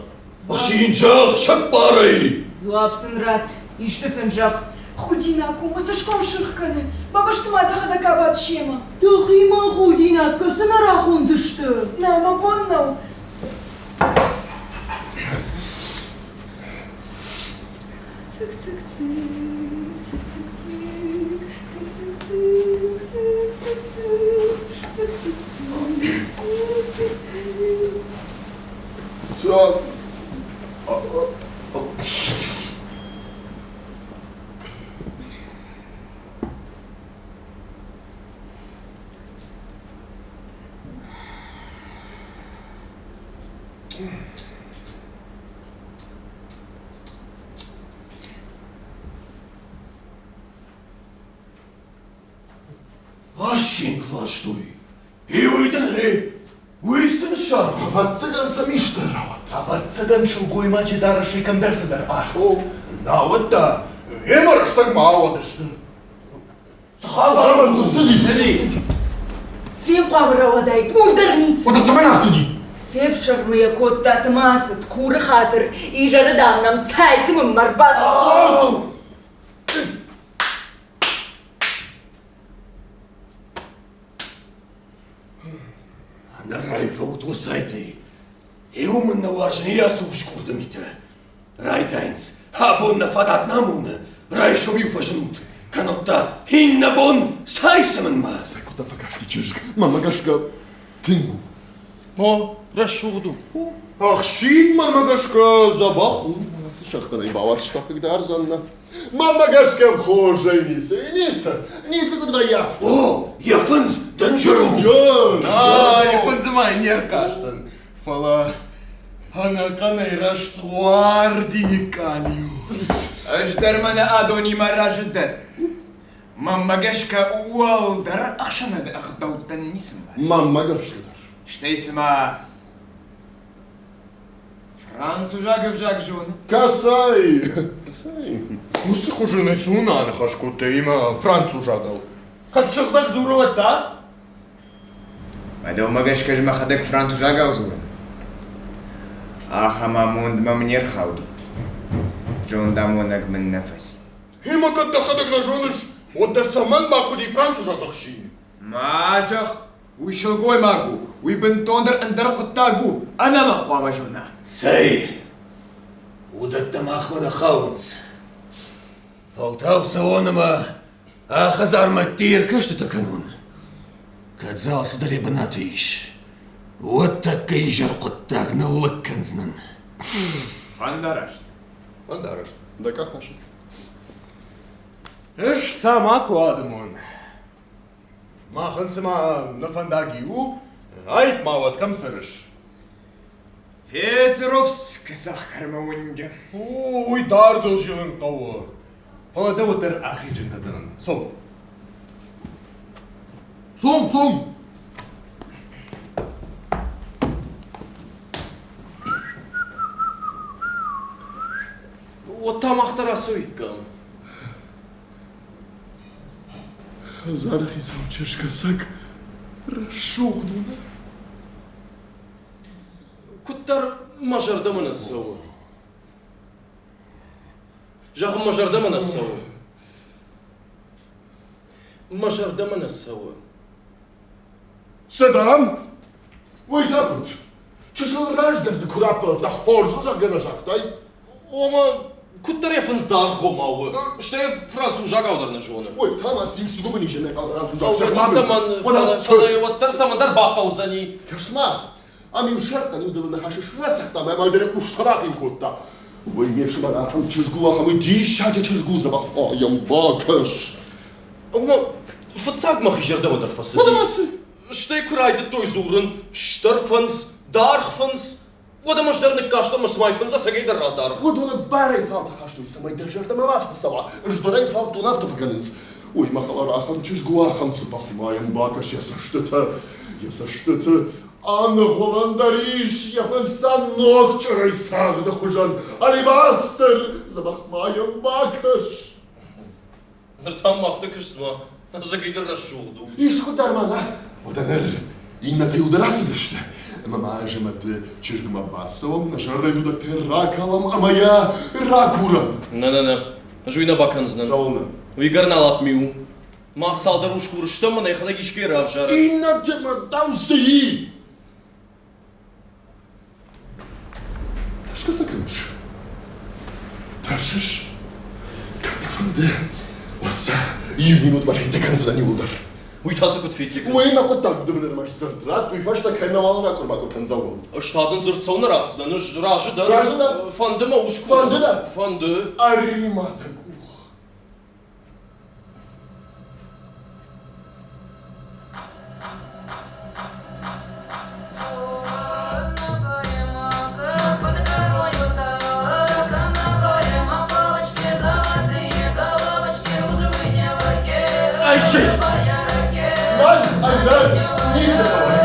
[SPEAKER 8] Ӕхсин, зӕгъ, сӕппарӕй!
[SPEAKER 2] Дзуапп сын ратт, исты сын зӕгъ.
[SPEAKER 9] Худинаг у, мӕ цӕсгом сырх кӕны. Бабасты ма дӕхӕдӕг абад семӕ.
[SPEAKER 2] Дӕхимӕ худинаг кӕцы нӕ рахондзысты?
[SPEAKER 9] Нӕ, мӕ бон нӕу. Цык-цык-цык, цык-цык-цык, цык-цык-цык, цык-цык-цык, цык-цык-цык, цык-цык-цык.
[SPEAKER 8] Ассинк ластой. И уый дын гъе, уый цы нысан у?
[SPEAKER 3] Ӕвӕццӕгӕн сӕм исты рауад.
[SPEAKER 7] Ӕвӕццӕгӕн сылгоймаджы дарӕсӕй кӕмдӕр цыдӕр асо, науӕд та йемӕ рӕстӕгмӕ ауадысты. Цы хабар
[SPEAKER 3] цыди, цыди?
[SPEAKER 6] Цин хъуамӕ рауадаид, уым дӕр ницы.
[SPEAKER 3] Уӕдӕ цӕмӕн ацыди?
[SPEAKER 6] Фефсӕрмы йӕ кодтат ӕмӕ ацыд, куры хатыр, изӕры, дам, нӕм цай цымынмӕ ӕрбацыд.
[SPEAKER 8] Ӕнӕрайфӕут уӕ сайтӕй. Иу мын нӕ уарзын йӕ ацы усгурды митӕ. Райдайынц, абон нӕ фадат нӕ амоны, райсом-иу фӕзынут, кӕннод та иннӕбон цай цымынмӕ.
[SPEAKER 3] Цӕй куыд дӕ фӕкасти чызг, мӕнмӕ гӕсгӕ тынг у.
[SPEAKER 1] О, рӕсугъд у.
[SPEAKER 3] Ӕхсин, мӕнмӕ гӕсгӕ, дзӕбӕх у. Цы сӕгътӕн ӕй бауарзта, хъыгдардзӕн нӕ. Мӕнмӕ гӕсгӕ хорзӕй ницы, ницы, ницы куыд вӕййы афтӕ.
[SPEAKER 8] О, йӕ фындз дынджыр у.
[SPEAKER 3] Дынджыр!
[SPEAKER 7] Йӕ фындзы ма не ркастӕн, фӕлӕ ӕнӕхъӕнӕй раст уардийы къалиу.
[SPEAKER 10] Ӕз дӕр мӕнӕ адонимӕ разы дӕн. Мӕнмӕ гӕсгӕ уӕлдӕр ӕхсӕнады ӕгъдӕуттӕн ницы мбары.
[SPEAKER 3] Мӕнмӕ гӕсгӕ дӕр.
[SPEAKER 10] Стӕй цыма Французаг ӕвзаг зоны?
[SPEAKER 3] Кӕцӕй? Кӕцӕй?
[SPEAKER 7] Уыцы хуызӕнӕй цы уын аныхас кодтай имӕ французагау? Кӕд сыгъдӕг дзуры, уӕд та?
[SPEAKER 10] Мӕ дӕумӕ гӕсгӕ ӕз мӕхӕдӕг французагау дзурын. Ахӕм амонд мӕм не рхауди. Зондамонӕг мын нӕ фӕци.
[SPEAKER 7] Гъемӕ кӕд дӕхӕдӕг нӕ зоныс, уӕд дӕ цӕмӕн бахъуыди французаг ӕхсин?
[SPEAKER 10] Ма зӕгъ, уый сылгоймаг у, уый бынтондӕр ӕндӕр хъуыддаг у, ӕнӕмӕнг хъуамӕ зона.
[SPEAKER 8] Цӕй, уыдӕттӕ махмӕ нӕ хауынц. Фӕлтау цӕуон ӕмӕ а хӕдзармӕ ӕдде ӕркӕстытӕ кӕнон. Кӕд дзы алцыдӕр йӕ бынаты ис, уӕд тӕккӕ изӕр хъуыддаг ныллыг кӕндзынӕн.
[SPEAKER 10] Фӕндараст.
[SPEAKER 7] Фӕндараст.
[SPEAKER 3] Дӕ къах асӕтт.
[SPEAKER 7] Ӕз та макуы адымон. Махӕн цыма нӕ фӕндаг иу у, аипп ма уӕд кӕм цӕрыс?
[SPEAKER 10] Петровскы цӕхгӕрмӕ уынджы.
[SPEAKER 7] О, уый дардыл зилын хъӕуы. Фӕлӕ дӕ уӕддӕр ахизын кӕндзынӕн. Цом. Цом, цом!
[SPEAKER 1] Уӕд та мах дӕр ацӕуиккам.
[SPEAKER 3] Хӕдзары хицау чызг ӕцӕг рӕсугъд у, нӕ?
[SPEAKER 1] Куыддӕр мӕ зӕрдӕмӕ нӕ цӕуы. Зӕгъын, мӕ зӕрдӕмӕ нӕ цӕуы. Мӕ зӕрдӕмӕ нӕ цӕуы.
[SPEAKER 3] Цы дам? Уый та куыд? Чысыл раздӕр дзы куы раппӕлыдтӕ, хорз у, зӕгъгӕ, нӕ загътай?
[SPEAKER 1] Ома, куыддӕр йӕ фындз даргъгомау у, стӕй французагау дӕр нӕ зоны.
[SPEAKER 3] Ой, та ма циу цигуыбын ис ӕнӕхъӕл французаг.
[SPEAKER 1] Цӕмӕн, фӕлӕ уӕддӕр цӕмӕндӕр бахъӕудзӕни.
[SPEAKER 3] Кӕс-ма, ам-иу сӕртӕн иу дылы ныхасы срӕцыгъта ӕмӕ ма дӕр къустӕ рахъил кодта. Уый ме фсымӕр ахӕм чызг у, ахӕм диссаджы чызг у, дзӕбӕх йӕм бакӕс.
[SPEAKER 1] Ома, фыццаг мӕхи зӕрдӕмӕ дӕр фӕцыди.
[SPEAKER 3] Уӕдӕ ма цы?
[SPEAKER 1] Стӕй куы райдыдтой дзурын, стыр фындз, даргъ фындз, уӕд ӕм ӕз дӕр ныккастӕн ӕмӕ цыма фындз ӕцӕгӕйдӕр радаргъ.
[SPEAKER 3] Уыдоны барӕй фалты хастой, цӕмӕй дӕ зӕрдӕмӕ ма фӕцӕуа, ыздӕрӕй фалдтон афтӕ фӕкӕнынц. Уый мӕ хӕлар ахӕм чызг у, ахӕм дзӕбӕх ма йӕм бакӕс йӕ цӕстытӕ, йӕ цӕстыты аныгъуылӕн дӕр ис, йӕ фындз та ног чъырӕй цагъды хуызӕн, алебастр, дзӕбӕх ма йӕм бакӕс.
[SPEAKER 1] Ныр та мӕм афтӕ кӕсы, цыма ӕцӕгӕйдӕр рӕсугъд у.
[SPEAKER 3] Искуы дӕр ма нӕ, уӕдӕ ныр иннӕтӕ иу дӕр ацыдысты. Ӕмӕ ма ӕз ӕмӕ ды чызгмӕ бацӕуӕм, нӕ зӕрдӕйы дудӕгтӕ ракалӕм ӕмӕ йӕ ракурӕм.
[SPEAKER 1] Нӕ-нӕ-нӕ, ӕз уый нӕ бакӕндзынӕн.
[SPEAKER 3] Цӕуылнӕ?
[SPEAKER 1] Уый гӕрналат ми у. Мах цалдӕр усгур стӕм ӕмӕ нӕ йӕхӕдӕг искӕй равзарӕд.
[SPEAKER 3] Иннӕтимӕ дӕу цы и? Тӕрсгӕ цы кӕныс? Тӕрсыс? Кӕд дӕ фӕнды, уӕд сӕ иу минутмӕ федде кӕндзынӕн иууылдӕр.
[SPEAKER 1] Уый та цы куыд федде кӕндзынӕ?
[SPEAKER 3] Уый мӕ хъуыддаг дымын ӕрмӕст дзырд ратт, уый фӕстӕ кӕй нӕуал ракуыр-бакуыр кӕндзӕн, ууыл.
[SPEAKER 1] Ӕз та дын дзырд цӕуылнӕ ратдзынӕн, ӕз разы дӕн.
[SPEAKER 3] Разы дӕ?
[SPEAKER 1] Фӕнды мӕ ус
[SPEAKER 3] Фӕнды дӕ?
[SPEAKER 1] Фӕнды.
[SPEAKER 3] Ӕри-ма дӕ къух. Ницы хъӕуы.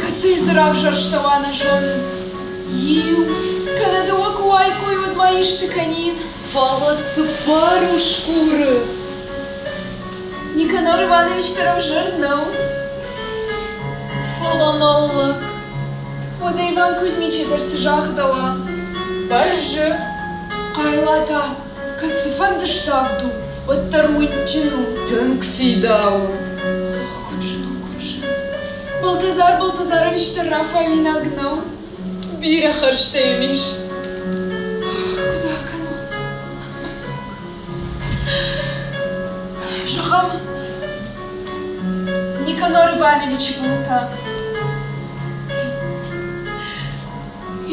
[SPEAKER 9] Кӕцыйы дзы равзӕрстӕуа, нӕ зонын. Иу, кӕнӕ дыууӕ куы уаиккой, уӕд ма исты кӕнин.
[SPEAKER 6] Фӕлӕ цыппар усгуры!
[SPEAKER 9] Никанор Иванович дӕр ӕвзӕр нӕу. Фӕлӕ мӕллӕг. Уӕдӕ Иван Кузьмичӕй дӕр цы загъдӕуа? Бӕззы. Хъайла та, кӕд цыфӕнды ставд у, уӕддӕр уындджын у.
[SPEAKER 6] Тынг фидауы.
[SPEAKER 9] Ох, куыд зын у, куыд зын. Балтазар Балтазарович дӕр рафауинаг нӕу. Бирӕ хӕрзтӕ йӕм ис. Ах, куыд акӕнон? Зӕгъӕм, Никанор Ивановичы былтӕ.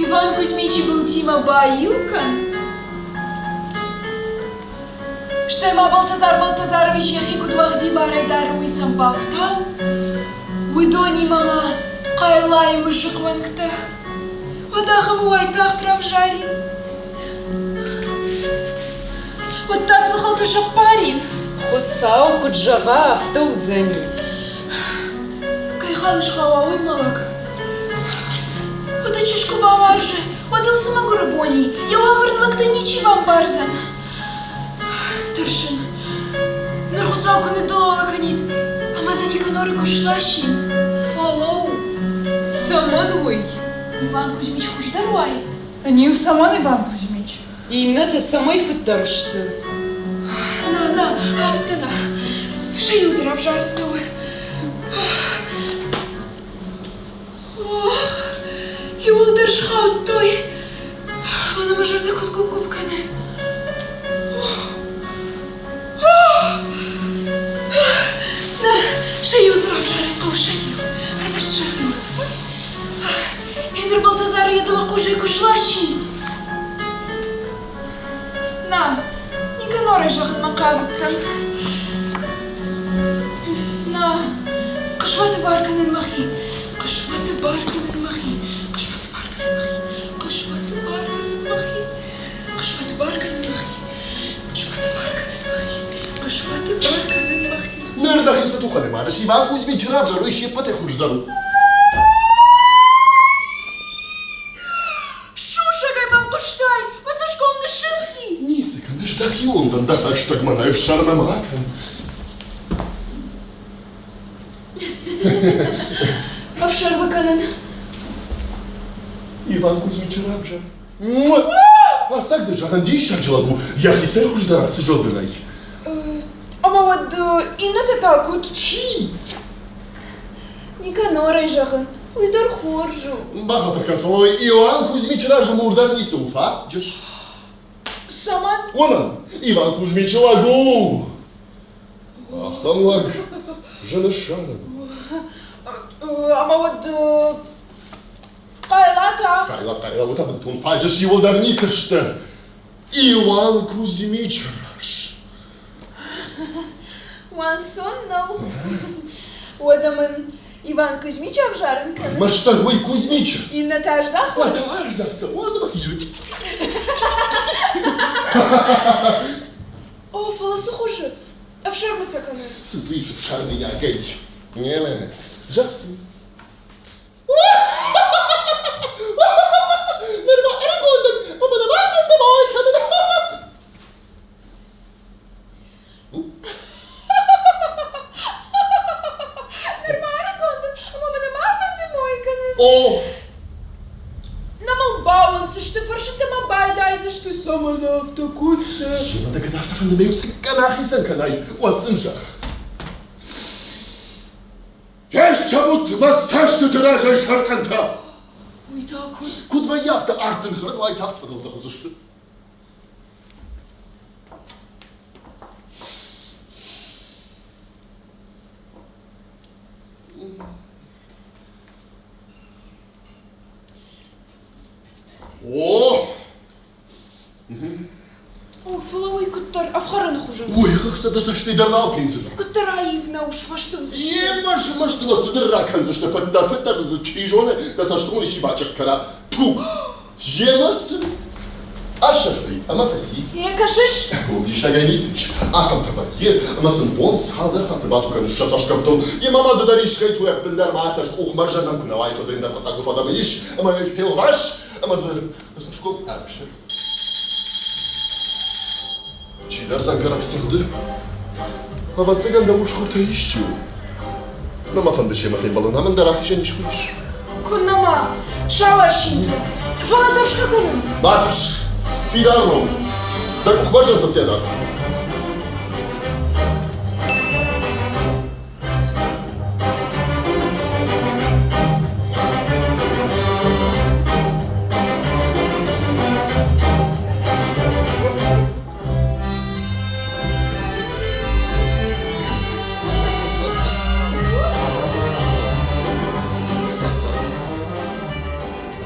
[SPEAKER 9] Иван Кузьмичы былтимӕ баиу кӕн. Стӕй ма Балтазар Балтазарович йӕхи куыд уӕгъдибарӕй дары, уый сӕм бафтау. Уыдонимӕ ма Хъайлайы мызыхъ уӕнгтӕ. Уӕд ахӕмы уайтагъд равзарин. Уӕд та сын хылтӕ сӕппарин.
[SPEAKER 6] Хуыцау куыд зӕгъа, афтӕ уыдзӕни.
[SPEAKER 9] Кӕй хал схауа, уый мӕлӕг. Уӕдӕ чызг куы бауарзы, уӕд ыл цы мӕгуыры бон и, йӕ уавӕр ын лӕгтӕ ничи бамбардзӕн. Тӕрсын, ныр Хуыцау куы ныддӕлӕуӕ кӕнид, ӕмӕ дзы Никаноры куы сласин.
[SPEAKER 6] Фӕлӕуу, цӕмӕн уый?
[SPEAKER 9] Иван Кузьмич хуыздӕр уаид?
[SPEAKER 2] Ӕниу цӕмӕн Иван Кузьмич?
[SPEAKER 6] Иннӕтӕ цӕмӕй фыддӕр сты?
[SPEAKER 9] Нӕ, нӕ, афтӕ нӕ. Сӕ иу дзы равзарын хъӕуы. Ох, иууылдӕр схаудтой. Мӕнӕ мӕ зӕрдӕ куыд гуыпп-гуыпп кӕны. Нӕ, сӕ иу дзы равзарын хъӕуы, сӕ иу. Ӕрмӕст сӕ иу. Еныр Балтазары йӕ дыууӕ хъусӕй куы сласин. Нӕ, Никанорӕй зӕгъынмӕ хъавыдтӕн. Нӕ, хъысмӕты бар кӕнын мӕхи, хъысмӕты бар кӕнын мӕхи, хъысмӕты бар кӕнын мӕхи, хъысмӕты бар кӕнын мӕхи, хъысмӕты бар кӕнын мӕхи, хъысмӕты бар кӕнын мӕхи, хъысмӕты бар кӕнын мӕхи.
[SPEAKER 3] Ныр дӕхи цы тухӕнӕй марыс, Иван Кузьмичы равзӕр, уый се ппӕтӕй хуыздӕр у.
[SPEAKER 9] Сусӕгӕй мӕм хъуыстай, мӕ цӕсгом ныссырх и.
[SPEAKER 3] Ницы кӕныс, дӕхион дӕн, дӕ хӕстӕг мӕнӕ ӕфсӕрмы ма кӕн.
[SPEAKER 9] Ӕфсӕрмы кӕнын.
[SPEAKER 3] Иван Кузьмичы равзӕр. Ӕцӕг дын зӕгъын, диссаджы лӕг у, йӕхицӕй хуыздӕр ацы зылдынӕй.
[SPEAKER 9] Ӕмӕ уӕд иннӕтӕ та куыд?
[SPEAKER 3] Чи?
[SPEAKER 9] Никанорӕй зӕгъын, уый дӕр хорз у.
[SPEAKER 3] Бахатыр кӕн, фӕлӕ Иоанн Кузьмичы разы мур дӕр ницы у, фаджыс.
[SPEAKER 9] Цӕмӕн?
[SPEAKER 3] Уымӕн. Иван Кузьмичы лӕг у. Ахӕм лӕг зын ссарын.
[SPEAKER 9] Ӕмӕ уӕд Хъайла та?
[SPEAKER 3] Хъайла, хъайла, уый та бынтон фаджыс иуылдӕр ницы сты. Иван Кузьмич раз.
[SPEAKER 9] Уанцон нӕу. Уӕдӕ мын Иван Кузьмич ӕвзарын кӕны?
[SPEAKER 3] Мӕстӕг уый Кузьмич.
[SPEAKER 9] Иннӕтӕ аздахой?
[SPEAKER 3] Уӕдӕ аздах сӕ, уадз ӕмӕ хизой.
[SPEAKER 9] О, фӕлӕ цы хуызы? Ӕфсӕрмы сӕ кӕнын.
[SPEAKER 3] Цы дзы ис ӕфсӕрмыйагӕй? Не, зӕгъ сын. Нырма ӕрыгон дӕн, ӕмӕ нӕ бафӕнды мой кӕнын.
[SPEAKER 9] Нырма ӕрыгон дӕн, ӕмӕ мӕ нӕма фӕнды мой кӕнын.
[SPEAKER 3] О!
[SPEAKER 9] Нӕ мыл бауӕнддзысты, фӕрсынтӕ мӕ байдайдзысты, цӕмӕн афтӕ, куыд цы.
[SPEAKER 3] Ӕмӕ дӕ кӕд афтӕ фӕнды, мӕ иу цыккӕн ахицӕн кӕнай, уӕд сын зӕгъ. Фесцӕвут мӕ цӕстыты разӕй сӕрхъӕнтӕ!
[SPEAKER 9] Уый та куыд?
[SPEAKER 3] Куыд вӕййы, афтӕ ард дын хӕрын уайтагъд фӕдӕлдзӕх уыдзысты. О!
[SPEAKER 9] О, фӕлӕ уый куыддӕр ӕфхӕрыны хуызӕн.
[SPEAKER 3] Уый хыгъд дӕ цӕстӕй дӕр нал фендзынӕ.
[SPEAKER 9] Куыддӕр аив нӕу, смӕсты уыдзысты.
[SPEAKER 3] Йемӕ смӕсты уӕ цыдӕр ракӕндзысты, фӕддӕр-фӕддӕр дзы чи зоны, дӕ цӕстгом исчи бачъыртт кӕна. Ту! Йемӕ сын асӕрфӕй ӕмӕ фӕци.
[SPEAKER 9] Йе кӕсыс?
[SPEAKER 3] Уым диссагӕй ницы ис. Ахӕмтӕ вӕййы, ӕмӕ сын бон цалдӕр хатты бату кӕныс сӕ цӕсгӕмттыл. Йемӕ ма ды дӕр искӕй туӕ ӕппындӕр ма атӕрс, къухмӕрзӕн нӕм куы нӕ уаид, уӕд ӕндӕр хъуыддаг фӕдӕмы ис, ӕмӕ йӕ фелвас, ӕмӕ дзы дӕ цӕсгом ӕрсӕр. Чидӕр дзӕнгӕрӕг цӕгъды. Ӕвӕццӕгӕн дӕ усгуртӕй исчи у. Нӕ мӕ фӕнды семӕ фембӕлын, ам ӕндӕр ахизӕн искуы ис.
[SPEAKER 9] Куыннӕ ма, сау асинты. Фӕлӕ тӕрсгӕ кӕнын.
[SPEAKER 3] Ма тӕрс, фидар лӕуу. Дӕ къухмӕрзӕн цӕттӕ дар.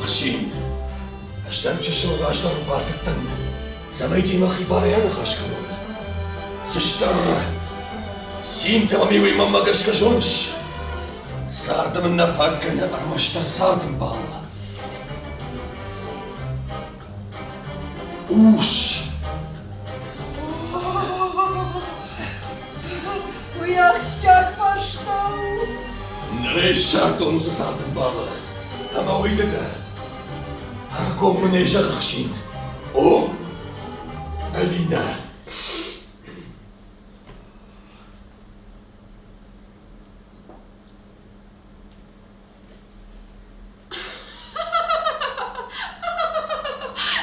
[SPEAKER 8] Ӕхсин, ӕз дӕм чысыл раздӕр бацыдтӕн, цӕмӕй демӕ хибарӕй аныхас кӕнон. Цыстӕр Цинтӕ мӕм уый мӕнмӕ гӕсгӕ зоныс? Царды мын нӕ фаг кӕны ӕрмӕстдӕр царды мбал. Ус!
[SPEAKER 2] Уый ахсджиаг фарста у.
[SPEAKER 8] Ныр ӕй ссардтон уыцы царды мбалы, ӕмӕ уый ды дӕ. Ӕргом мын ӕй зӕгъ, ӕхсин. О, ӕви нӕ?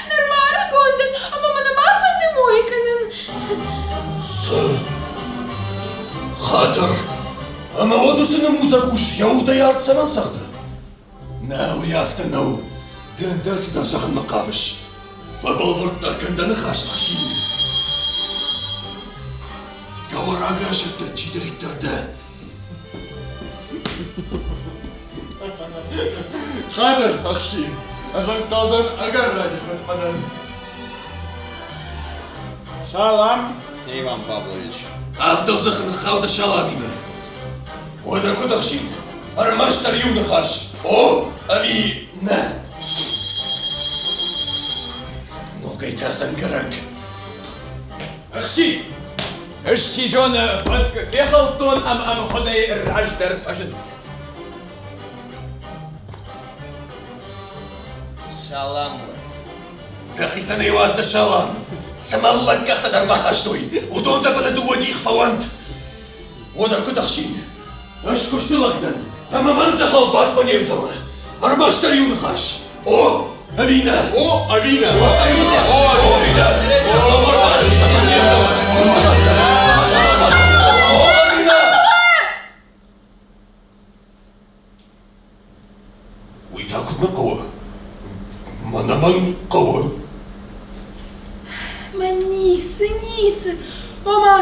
[SPEAKER 9] Нырма ӕрыгон дӕн ӕмӕ мӕ нӕма фӕнды мой кӕнын.
[SPEAKER 8] Цы? Хатыр! Ӕмӕ уӕд уыцы нымудзӕг ус йӕ удӕй арт цӕмӕн цӕгъды? Нӕ, уый афтӕ нӕу. Ды ӕндӕр цыдӕр зӕгъынмӕ хъавыс. Фӕбӕлвырддӕр кӕн дӕ ныхас, ӕхсин. Дӕуӕ раграсӕттӕ чидӕриддӕр дӕ.
[SPEAKER 7] Хатыр, ӕхсин, ӕз ӕнхъӕлдӕн ӕгӕр раджы цыд фӕдӕн.
[SPEAKER 10] Салам, Иван Павлович.
[SPEAKER 8] Авдӕлдзӕхы ныххау дӕ саламимӕ. Уӕдӕ куыд ӕхсин? Ӕрмӕстдӕр иу ныхас. О, ӕви нӕ? Ногӕй та дзӕнгӕрӕг.
[SPEAKER 10] Ӕхсин! Ӕз чи зоны, фӕтк фехӕлдтон ӕмӕ ӕмгъуыдӕй раздӕр фӕзындтӕн. Салам уӕ.
[SPEAKER 8] Дӕхицӕн ӕй уадз дӕ салам. Цы мӕллӕг къӕхтӕ дӕр бахастой, уыдон дӕ былы дыууӕ дих фӕуӕнт. Уӕдӕ куыд ӕхсин? Ӕз куысты лӕг дӕн, ӕмӕ мӕн дзӕгъӕл бадмӕ не вдӕлы. Ӕрмӕстдӕр иу ныхас. О, ӕви нӕ?
[SPEAKER 7] О, ӕви нӕ?
[SPEAKER 8] О, ӕви нӕ? О, ӕви нӕ? О, ӕви нӕ? Уый та куыд нӕ хъӕуы? Мӕнӕ мӕн хъӕуы.
[SPEAKER 9] Мӕн ницы, ницы. Ома,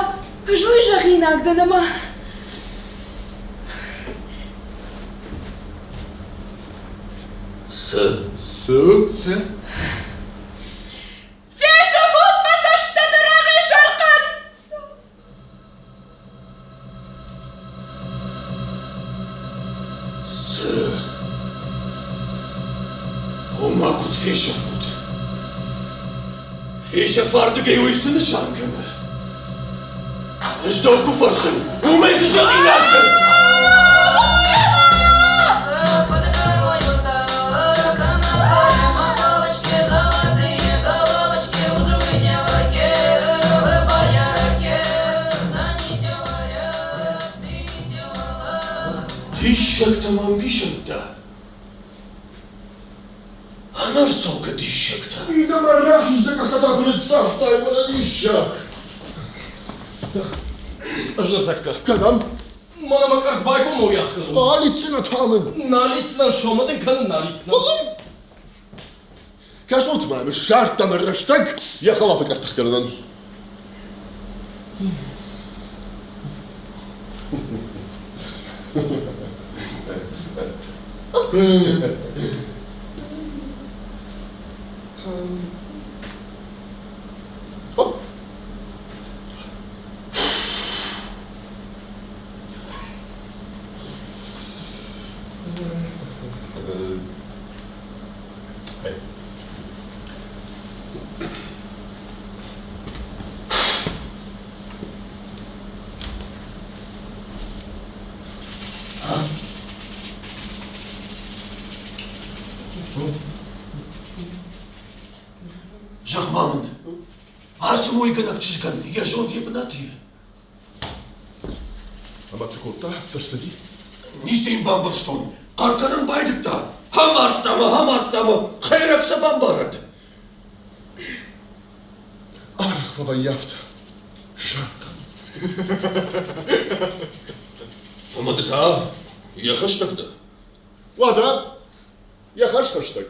[SPEAKER 9] ӕз уый зӕгъинаг дӕн ӕмӕ...
[SPEAKER 8] Цы?
[SPEAKER 7] Цы?
[SPEAKER 10] Цы?
[SPEAKER 9] Фесӕфут мӕ цӕстыты рагъӕй сӕрхъӕн!
[SPEAKER 8] Цы? Ома куыд фесӕфут? Фесӕфардыгӕй уый цы нысан кӕны? Ӕз дӕу куы фӕрсын, уымӕй цы зӕгъинаг дӕн? Диссӕгтӕ мӕ ӕмбисӕндтӕ! Ӕнӕрцӕугӕ диссӕгтӕ!
[SPEAKER 3] Мидӕмӕ рахиз дӕ къӕхтӕ та куы ныццавтай, мӕнӕ диссаг!
[SPEAKER 1] Ӕз ныртӕккӕ.
[SPEAKER 3] Кӕдӕм?
[SPEAKER 1] Мӕнӕ мӕ къӕртт байгом у йӕхи.
[SPEAKER 3] Алидздзынӕ та мын.
[SPEAKER 1] Нӕ алидздзынӕн, сомы дын кӕнын, нӕ алидздзынӕн.
[SPEAKER 3] Фӕлӕ Кӕсут мӕм, ссардта мӕ рӕстӕг йӕ хӕлафы къӕрттыхгӕнӕнӕн.
[SPEAKER 8] Зӕгъ-ма мын, ацы мойгӕнӕг чызгӕн йӕ зонд йӕ бынаты и?
[SPEAKER 3] Ӕмӕ цы кодта? Цы рцыди?
[SPEAKER 8] Ницы йын бамбӕрстон. Хъӕр кӕнын байдыдта. Амардта мӕ, амардта мӕ, хӕйрӕг сӕ бамбарӕд.
[SPEAKER 3] Арӕх фӕвӕййы афтӕ. Сӕрхъӕн.
[SPEAKER 8] Ӕмӕ ды та йӕ хӕстӕг дӕ?
[SPEAKER 3] Уӕдӕ, йӕ хӕрзхӕстӕг.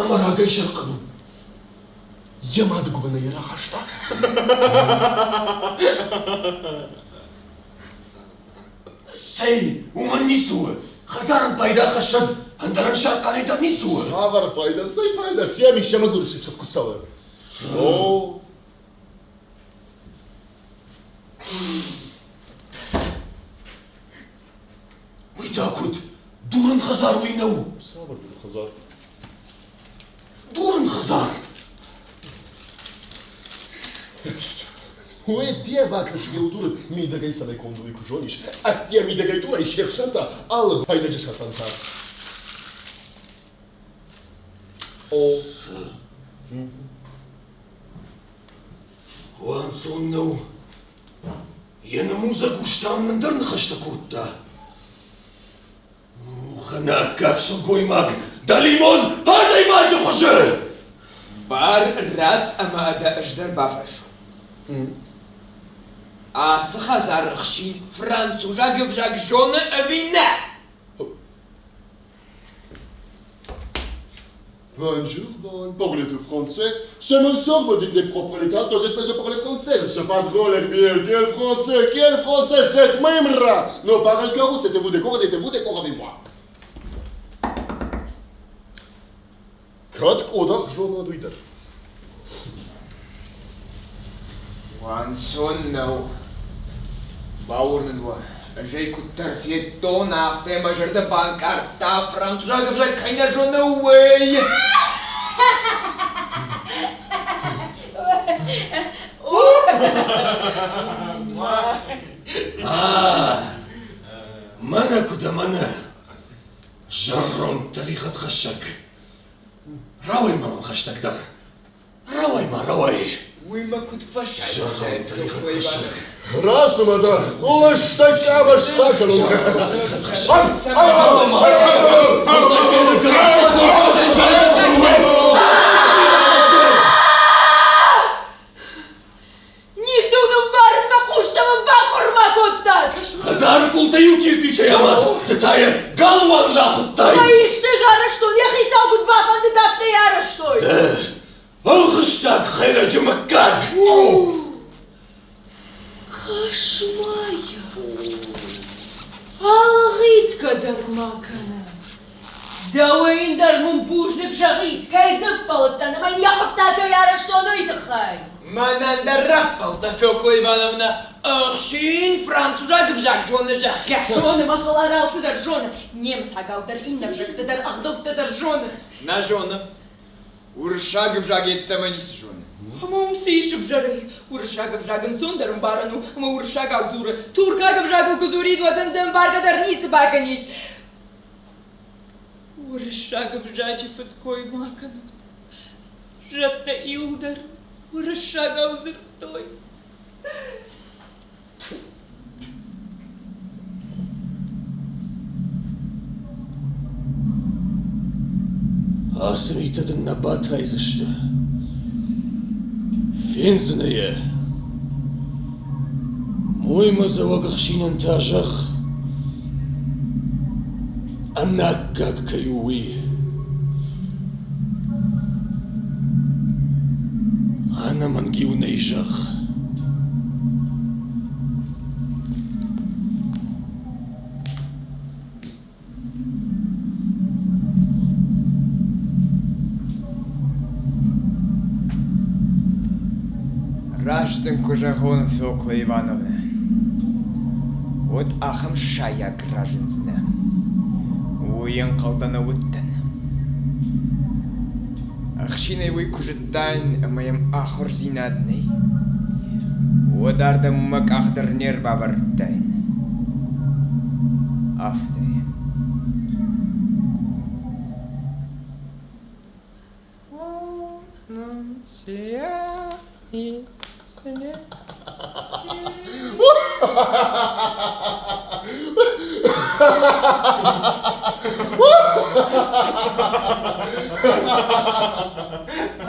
[SPEAKER 8] Ӕмӕ рагӕй сӕрхъӕн у.
[SPEAKER 3] Йӕ мады гуыбынӕй йӕ рахаста.
[SPEAKER 8] Цӕй, уымӕн ницы у. Хӕдзарӕн пайда хӕссӕд, ӕндӕрӕн сӕрхъӕнӕй дӕр ницы у.
[SPEAKER 3] Цавӕр пайда, цӕй пайда, сӕм ис ӕмӕ гуырысы сыф куы цӕуы. О!
[SPEAKER 8] Уый та куыд? Дурын хӕдзар уый нӕу?
[SPEAKER 3] Цавӕр дурын хӕдзар?
[SPEAKER 8] Дурын хӕдзар!
[SPEAKER 3] Уый де бакӕс еу дуры мидӕгӕй цӕмӕй конд уый куы зонис, ӕдде мидӕгӕй дурӕй се хсӕн та алы фӕйнӕджы сӕрфӕнтӕ.
[SPEAKER 8] О. Уанцон нӕу. Йӕ нымудзӕг ус та мын ӕндӕр ныхӕстӕ кодта. Ӕнаккаг сылгоймаг, дӕлимон адӕймаджы хуызы!
[SPEAKER 10] Бар ратт ӕмӕ дӕ ӕз дӕр бафӕрсон. Ацы хӕдзары хсин французаг ӕвзаг зоны ӕви нӕ?
[SPEAKER 3] Bonjour, bon, parlez-vous français? C'est mon sort, me dites les propriétaires dans cette maison parlez français. C'est pas drôle, Hermione. Quel français? Quel français? Cette même Non, parlez que vous, c'était vous d'accord, était-vous d'accord avec moi? Кӕд къодах зонад уый дӕр.
[SPEAKER 10] Уанцон нӕу. Бауырнын уӕ, ӕз ӕй куыддӕр федтон, афтӕ мӕ зӕрдӕ банкъардта, французаг ӕвзаг кӕй нӕ зоны, уый.
[SPEAKER 8] Мӕнӕ куы дӕ, мӕнӕ! Зӕронд тӕригъӕдхӕссӕг! Рауай ма мӕм хӕстӕгдӕр! Рауай ма, рауай!
[SPEAKER 10] Уый мӕ куыд фӕсайдтай?
[SPEAKER 3] Рацу-ма дӕр, лыстӕг къабӕзтӕ кӕнон.
[SPEAKER 6] Ницы уын ӕмбарын, мӕ хъустӕ мын бакъуырма кодтат!
[SPEAKER 8] Хӕдзары къултӕ иу кирпичӕй амад, ды та йӕ галуан рахуыдтай!
[SPEAKER 6] Мӕ исты арӕзтон, йӕ хицау куыд бафӕндыд, афтӕ йӕ арӕзтой!
[SPEAKER 8] Ды ӕлгъыстаг хӕйрӕджы мыггаг!
[SPEAKER 6] Хъасмайы ӕлгъитгӕ дӕр ма кӕны. Дӕуӕн дӕр мын бузныг зӕгъид, кӕй дзы ӕппӕлыдтӕн ӕмӕ йын йӕ хъуыддаг кӕй арӕзтон, уый тыххӕй.
[SPEAKER 10] Мӕнӕн дӕр раппӕлдта Фёкла Ивановнӕ, ӕхсин французаг ӕвзаг зоны, зӕгъгӕ.
[SPEAKER 6] Зоны, мӕ хӕлар алцыдӕр зоны. Немыцагау дӕр, иннӕ ӕвзӕгтӕ дӕр, ӕгъдӕуттӕ дӕр зоны.
[SPEAKER 10] Нӕ зоны. Уырыссаг ӕвзаг йеддӕмӕ ницы зоны.
[SPEAKER 6] Ӕмӕ уым цы ис ӕвзӕрӕй? Уырыссаг ӕвзаг ӕнцондӕр ӕмбарӕн у, ӕмӕ уырыссагау дзуры. Туркаг ӕвзагыл куы дзурид, уӕд ын ды ӕмбаргӕ дӕр ницы бакӕнис. Уырыссаг ӕвзаджы фыдкой ма кӕнут. Зӕдтӕ иуылдӕр уырыссагау дзырдтой.
[SPEAKER 8] Ацы митӕ дын нӕ батайдзысты. Фендзынӕ йӕ. Моймӕдзӕуӕг ӕхсинӕн та зӕгъ. Ӕнаккаг кӕй у, уый. Ӕнӕмӕнг-иу нӕй зӕгъ.
[SPEAKER 10] Раст дын куы зӕгъон, Фёкла Ивановнӕ, уӕд ахӕм сайаг разындзынӕ. Уый ӕнхъӕл дӕ нӕ уыдтӕн. Ӕхсинӕй уый куы зыдтаин ӕмӕ йӕм ахуырдзинад нӕй, уӕд ардӕм мӕ къах дӕр не рбавӕрдтаин. Афтӕ. Лунном сиянии снег.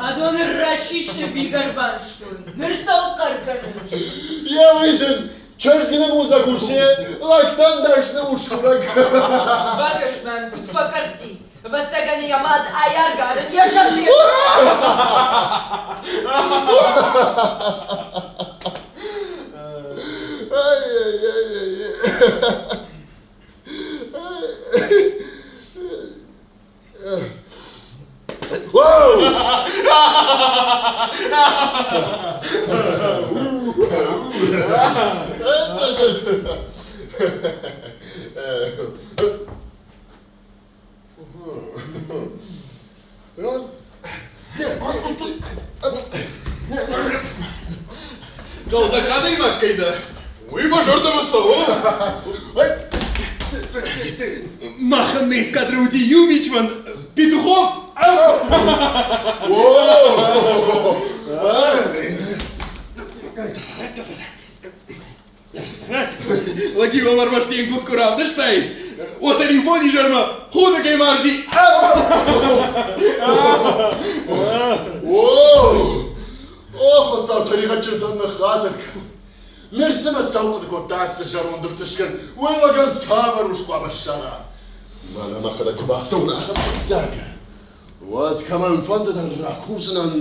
[SPEAKER 6] Адон расисты бигӕрбанстой. Ныр цӕуыл хъӕр кӕныс?
[SPEAKER 3] Йӕ уый дын чызгны музагусе, лӕгтӕн дӕсны усгурӕг.
[SPEAKER 6] Бакӕс мӕм, куыд фӕкъӕртти. Ӕвӕццӕгӕн йӕ мад ӕйаргарын йӕ сӕргъи.
[SPEAKER 7] Хъӕлдзӕг адӕймаг кӕй дӕ, уый мӕ зӕрдӕмӕ цӕуы. Махӕн нӕ эскадры уыди иу мичман Петухов. Лӕг-иу ӕм ӕрмӕст йе нгуылдз куы равдыстаид, уӕд ӕм-иу бонизӕрмӕ худӕгӕй марди.
[SPEAKER 3] О, Хуыцау, тӕригъӕдджынтӕн ныххатыр кӕн. Ныр цымӕ цӕуыл хъуыды кодта ацы зӕронд ӕртысгӕн, уый лӕгӕн цавӕр ус хъуамӕ ссара? Мӕнӕ мӕхӕдӕг куы бацӕуон ахӕм хъуыддаг, уӕд кӕмӕнфӕнды дӕр ракурдзынӕн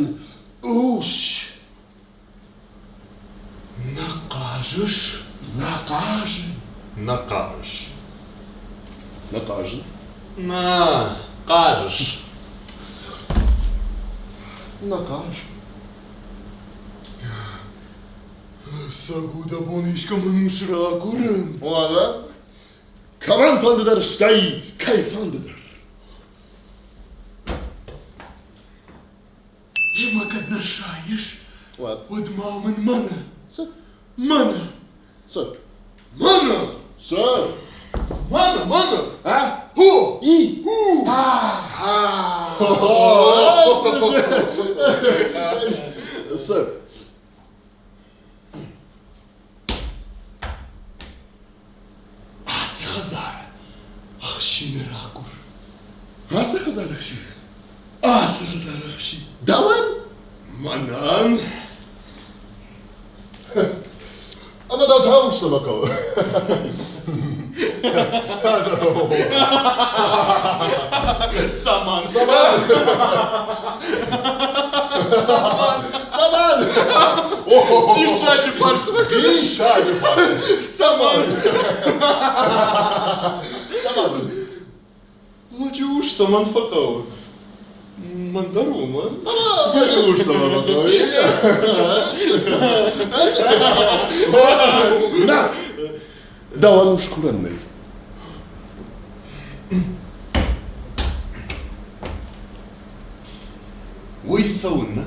[SPEAKER 3] ус. Нӕ хъазыс? Нӕ хъазын.
[SPEAKER 7] Нӕ хъазыс.
[SPEAKER 3] Нӕ хъазын.
[SPEAKER 7] Нӕ хъазыс.
[SPEAKER 3] Нӕ хъазын. Сӕгуд абон искӕмӕн ус ракурын. Уӕдӕ? Кӕмӕнфӕнды дӕр, стӕй кӕйфӕнды дӕр.
[SPEAKER 7] Ӕмӕ кӕд нӕ сайыс, уӕд ма мын мӕнӕ.
[SPEAKER 3] Цы?
[SPEAKER 7] Мӕнӕ.
[SPEAKER 3] Цы?
[SPEAKER 7] Мӕнӕ.
[SPEAKER 3] Цы?
[SPEAKER 7] Мӕнӕ, мӕнӕ.
[SPEAKER 3] А?
[SPEAKER 7] Ху!
[SPEAKER 3] И!
[SPEAKER 7] Ху!
[SPEAKER 3] А! Цы?
[SPEAKER 7] Ацы хӕдзары ӕхсины ракур.
[SPEAKER 3] Ацы хӕдзары ӕхсин?
[SPEAKER 7] Ацы хӕдзары ӕхсин.
[SPEAKER 3] Дӕуӕн?
[SPEAKER 7] Мӕнӕн.
[SPEAKER 3] Ӕмӕ дӕ та ус цӕмӕ хъӕуы?
[SPEAKER 7] Цӕмӕн?
[SPEAKER 3] Цӕмӕн? Цӕмӕн?
[SPEAKER 7] Диссаджы фарст.
[SPEAKER 3] Диссаджы фарст. Цӕмӕн? Цӕмӕн?
[SPEAKER 7] Лӕджы ус цӕмӕн фӕхъӕуы? Мӕн дӕр уымӕн.
[SPEAKER 3] Лӕджы ус цӕмӕн фӕхъӕуы? Нӕ! Дӕуӕн ус курӕн нӕй.
[SPEAKER 7] Уый цӕуыннӕ?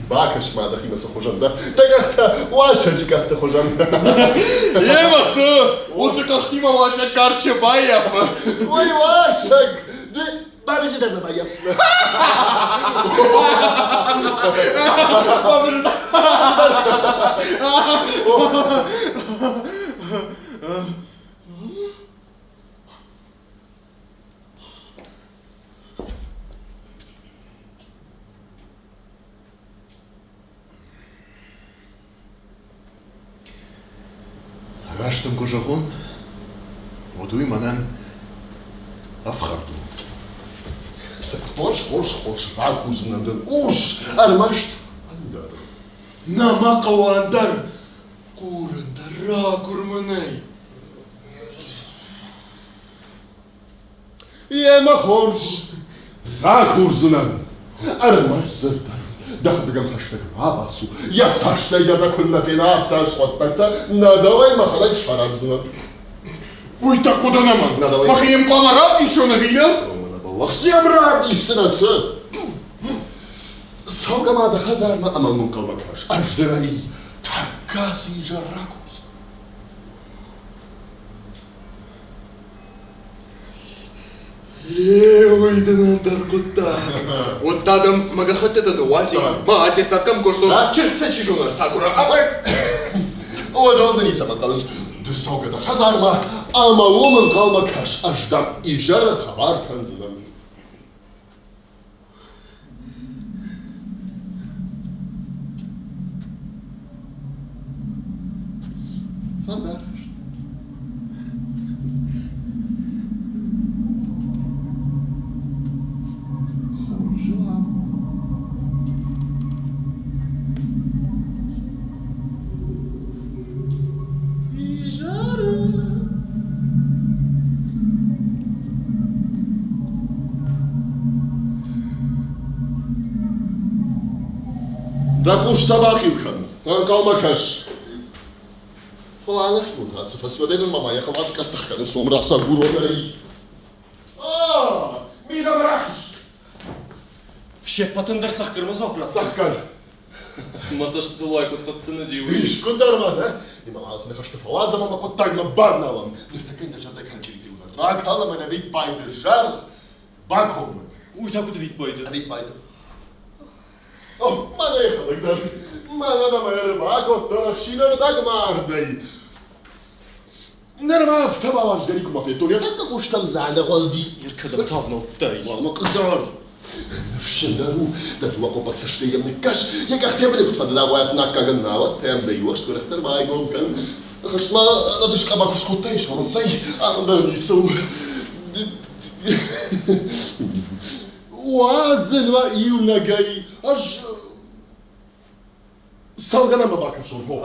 [SPEAKER 3] Бакӕс ма дӕхимӕ цы хуызӕн дӕ. Дӕ къӕхтӕ уасӕджы къӕхты хуызӕн.
[SPEAKER 7] Ева цы? Уыцы къӕхтимӕ уасӕг карчы баййафы.
[SPEAKER 3] Уый уасӕг! Ды бабызы дӕр нӕ баййафдзынӕ.
[SPEAKER 7] Раст дын куы зӕгъон, уӕд уый мӕнӕн ӕфхӕрд у.
[SPEAKER 3] Хорз, хорз, хорз, ракурдзынӕн дын ус, ӕрмӕст ӕндӕр.
[SPEAKER 7] Нӕ мӕ хъӕуы ӕндӕр, курын дӕр ракур мӕнӕй.
[SPEAKER 3] Йемӕ хорз ракурдзынӕн, ӕрмӕст дзырдӕй дӕхӕдӕг ӕм хӕстӕг ма бацу, йӕ цӕстӕй дӕр дӕ куыннӕ фена, афтӕ ӕз хъуыддӕгтӕ нӕ дӕуӕй мӕхӕдӕг сараздзынӕн.
[SPEAKER 7] Уый та куыд ӕнӕмӕнг? Мӕхи йӕм хъуамӕ равдисон ӕви нӕ?
[SPEAKER 3] Цы йӕм равдисдзынӕ, цы? Цӕугӕ ма дӕ хӕдзармӕ ӕмӕ мын хъӕугӕ кӕс. Ӕз дын ӕй тӕккӕ ацы изӕр ракурдзынӕн.
[SPEAKER 7] Уый дын ӕндӕр хъуыддаг. Уӕдта дӕм мӕ гӕххӕттытӕ ныууадзин, мӕ аттестат кӕм куыстон, чырдзӕ чи зоны, сакура.
[SPEAKER 3] Уӕдон дзы ницӕмӕн хъӕуынц. Ды цӕугӕ дӕ хӕдзармӕ ӕмӕ уым ӕнхъӕлмӕ кӕс, ӕз дӕм изӕры хабар кӕндзынӕн. Фӕндараст. Хорз уа. Изӕры. Дӕ хъустӕ бахъил кӕн, ӕнхъӕлмӕ кӕс. Фӕлӕ ӕнӕхион та цы фӕсвӕдӕй мын ма йӕ хӕлаф къӕртых кӕны сом рацагуронӕй. Мидӕмӕ рахиз!
[SPEAKER 1] Се ппӕтӕн дӕр цӕхгӕрмӕ дзуапп радта.
[SPEAKER 3] Цӕхгӕр.
[SPEAKER 1] Мӕ цӕстытыл уай куыд хъыццыныди, уый.
[SPEAKER 3] Искуы дӕр ма, нӕ? Имӕ ацы ныхӕсты фӕуадзӕм ӕмӕ хъуыддагмӕ бавналӕм. Ныртӕккӕ нӕ зӕрдӕ кӕнчъиты уыдзӕн. Ракалӕм ӕмӕ ӕвиппайды зӕгъ, бакоммӕ.
[SPEAKER 1] Уый та куыд ӕвиппайды?
[SPEAKER 3] Ӕвиппайды. О, мӕнӕ йӕхӕдӕг дӕр. Мӕнӕ нӕм ӕрбакодтон ӕхсинӕрдӕгмардӕй. Нырма афтӕ бауарзгӕ никуы ма федтон, йӕ тӕккӕ хъустӕм дзаныгъуылди.
[SPEAKER 1] Кӕдӕм тавнӕлдтай?
[SPEAKER 3] Мӕ хъыгдар. Ныфсджындӕр у, дӕ дыууӕ хъоппӕг цӕстӕй йӕм ныккӕс, йӕ къӕхтӕ быны куыд фӕдыдагъ сын аккагӕн науӕд та йӕм дӕ иуӕхст уӕрӕхдӕр байгом кӕн. Ӕххӕст ма ӕдыскъӕбӕ куы скодтаис, фӕлӕ цӕй, ӕндӕр ницы у. Уадзын мӕ иунӕгӕй, ӕз цӕлгӕнӕнмӕ бакӕсон, хо.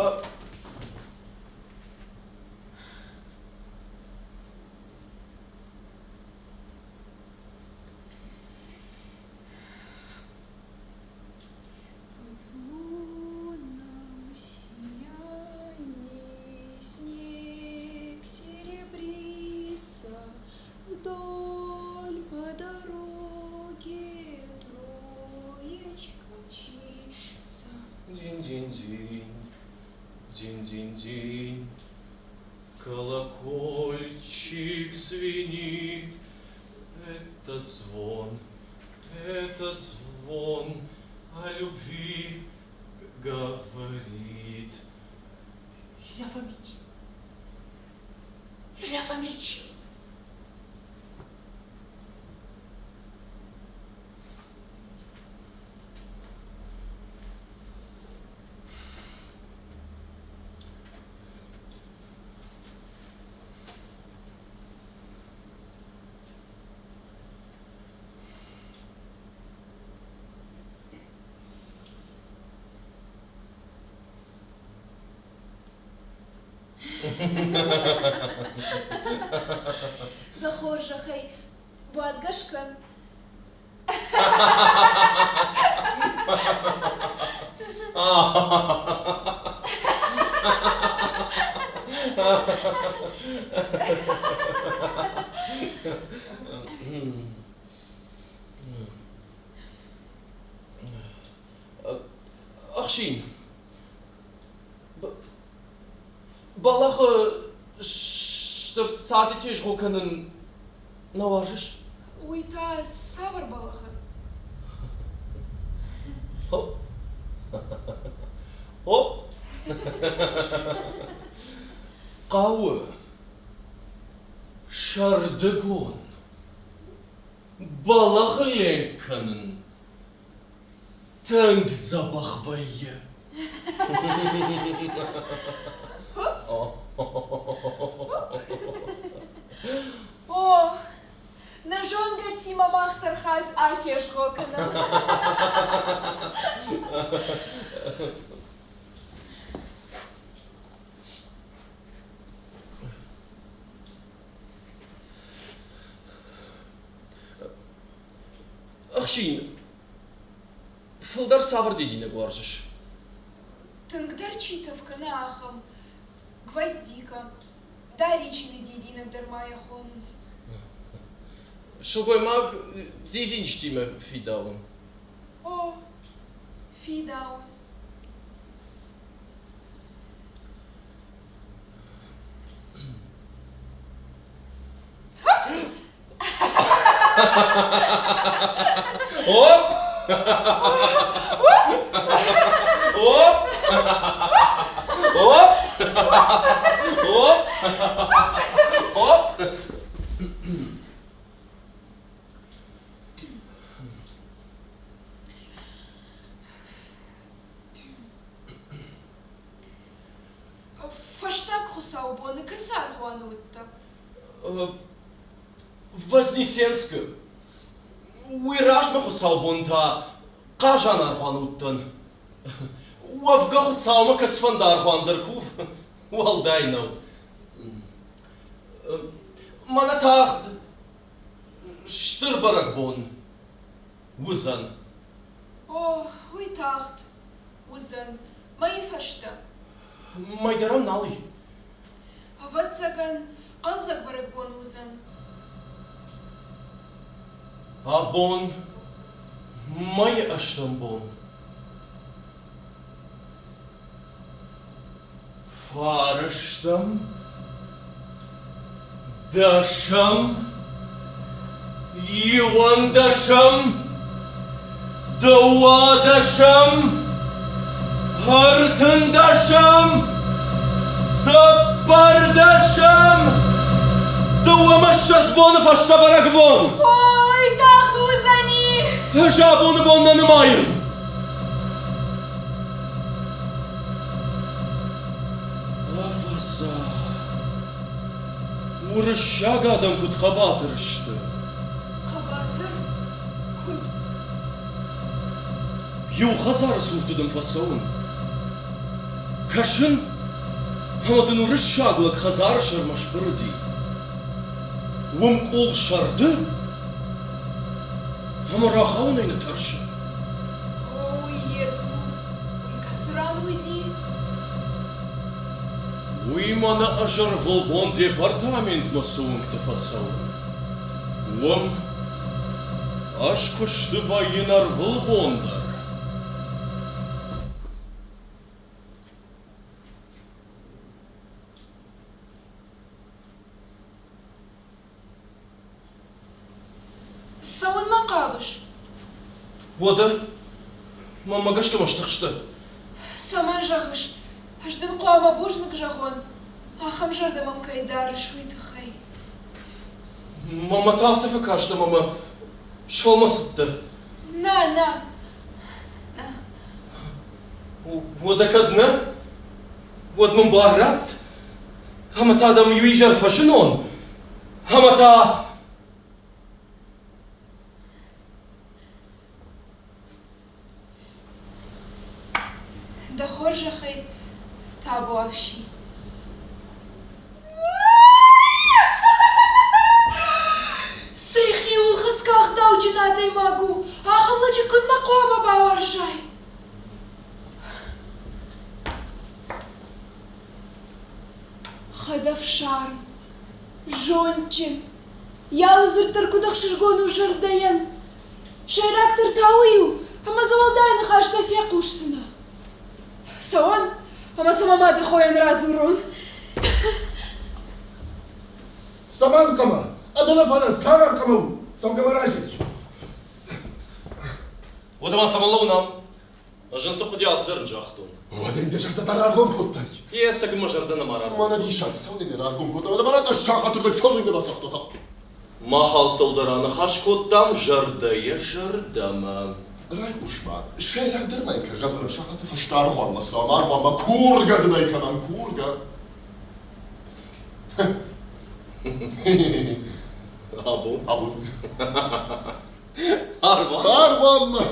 [SPEAKER 9] В лунном сиянии снег серебрится, Вдоль по дороге троечка мчится.
[SPEAKER 1] Динь-динь-динь, динь-динь-динь, колокольчик звенит. Этот звон, этот звон о любви говорит.
[SPEAKER 2] Илья Фомич! Илья Фомич! Дӕ хорзӕхӕй, бадгӕ скӕн.
[SPEAKER 1] Ӕхсин, бӕлӕгъы стыр цады тезгъо кӕнын нӕ уарзыс?
[SPEAKER 9] Уый та цавӕр бӕлӕгъы?
[SPEAKER 1] Хоп! Хоп! Хъӕуы сӕрдыгон бӕлӕгъы ленк кӕнын тынг дзӕбӕх вӕййы.
[SPEAKER 9] О, нӕ зонгӕтимӕ мах дӕр хатт атезгъо кӕнӕм.
[SPEAKER 1] Ӕхсин, фылдӕр цавӕр дидинӕг уарзыс?
[SPEAKER 9] Тынгдӕр чи тӕф кӕны, ахӕм. Гвоздика. Даричины дидинӕг дӕр ма йӕ хонынц.
[SPEAKER 1] Сылгоймаг дидинджытимӕ фидауы.
[SPEAKER 9] О, фидауы.
[SPEAKER 1] Оп! Оп! Оп! Оп! Оп!
[SPEAKER 9] Фӕстаг хуыцаубоны кӕцы аргъуаны уыдтӕ?
[SPEAKER 1] Вознесенскы. Уый размӕ хуыцаубон та Хъазан аргъуаны уыдтӕн. Уӕвгӕ Хуыцаумӕ кӕцыфӕнды аргъуан дӕр кув, уӕлдай нӕу. Мӕнӕ тагъд стыр бӕрӕгбон уыдзӕн.
[SPEAKER 9] О, уый тагъд уыдзӕн мӕйы фӕстӕ.
[SPEAKER 1] Мӕй дӕр ӕм нал и.
[SPEAKER 9] Ӕвӕццӕгӕн, хъӕлдзӕг бӕрӕгбон уыдзӕн.
[SPEAKER 1] Абон мӕйы ӕстӕм бон. Фарӕстӕм, дӕсӕм, иуӕндӕсӕм, дыууадӕсӕм, ӕртындӕсӕм, цыппӕрдӕсӕм, дыууӕмӕ ссӕдз боны фӕстӕ бӕрӕгбон.
[SPEAKER 9] Ой, тагъд уыдзӕни!
[SPEAKER 1] Ӕз абоны бон нӕ нымайын. Ӕвӕдза, уырыссаг адӕм куыд хъӕбатыр сты!
[SPEAKER 9] Хъӕбатыр? Куыд?
[SPEAKER 1] Иу хӕдзары цурты дын фӕцӕуын. Кӕсын, ӕмӕ дын уырыссаг лӕг хӕдзары сӕрмӕ сбырыди. Уым къул сӕрды ӕмӕ рахауынӕй нӕ тӕрсы.
[SPEAKER 9] О, уый йед у, уый кӕцы ран уыди?
[SPEAKER 1] Уый мӕнӕ ӕз ӕрвылбон департаментмӕ цы уынгты фӕцӕуын, уым ӕз куысты вӕййын ӕрвылбон дӕр.
[SPEAKER 9] Цӕуынмӕ хъавыс?
[SPEAKER 1] Уӕдӕ мӕнмӕ гӕсгӕ ма стыхстӕ.
[SPEAKER 9] Цӕмӕн зӕгъыс? Ӕз дын хъуамӕ бузныг зӕгъон, ахӕм зӕрдӕ мӕм кӕй дарыс, уый тыххӕй.
[SPEAKER 1] Мӕнмӕ та афтӕ фӕкаст ӕмӕ мӕ сфӕлмӕцыдтӕ.
[SPEAKER 9] Нӕ, нӕ, нӕ.
[SPEAKER 1] Уӕдӕ кӕд нӕ, уӕд мын бар ратт, ӕмӕ та дӕм иу изӕр фӕзынон, ӕмӕ та
[SPEAKER 9] Дӕ хорзӕхӕй, табуафси. Цӕй хиуылхӕцгӕ ӕгъдауджын адӕймаг у, ахӕм лӕджы куыннӕ хъуамӕ бауарзай? Хӕдӕфсарм, зондджын, йӕ алы дзырд дӕр куыд ӕхсызгон у зӕрдӕйӕн. Сӕйрагдӕр та уый у, ӕмӕ дзы уӕлдай ныхӕстӕ фехъусдзынӕ. Цӕуон ӕмӕ сӕ мӕ мады хойӕн радзурон.
[SPEAKER 3] Цӕмӕн хъӕмӕ? Ӕдылы фӕлӕ цавӕр хъӕмӕ у? Цӕугӕ мӕ разӕй.
[SPEAKER 1] Уӕдӕ ма цӕмӕн лӕууын ам? Ӕз ын цы хъуыди, алцыдӕр ын загътон.
[SPEAKER 3] Уӕдӕ йын дӕ зӕрдӕ дӕр раргом кодтай?
[SPEAKER 1] Йе цӕг мӕ зӕрдӕ нӕма раргом.
[SPEAKER 3] Мӕнӕ диссаг, цӕуылнӕ йын раргом кодта, уӕдӕ мӕнӕ ӕз сахатырдӕг цӕудзынӕ бацагъта.
[SPEAKER 1] Мах алцӕуылдӕр аныхас кодтам зӕрдӕйӕ-зӕрдӕмӕ.
[SPEAKER 3] Райхъус-ма, сӕйрагдӕр ма йын кӕд зӕгъдзынӕн сахаты фӕстӕ аргъуанмӕ цӕуӕм, аргъуанмӕ кургӕ дын ӕй кӕнӕм, кургӕ.
[SPEAKER 1] Абон?
[SPEAKER 3] Абон.
[SPEAKER 1] Аргъуан?
[SPEAKER 3] Аргъуанмӕ!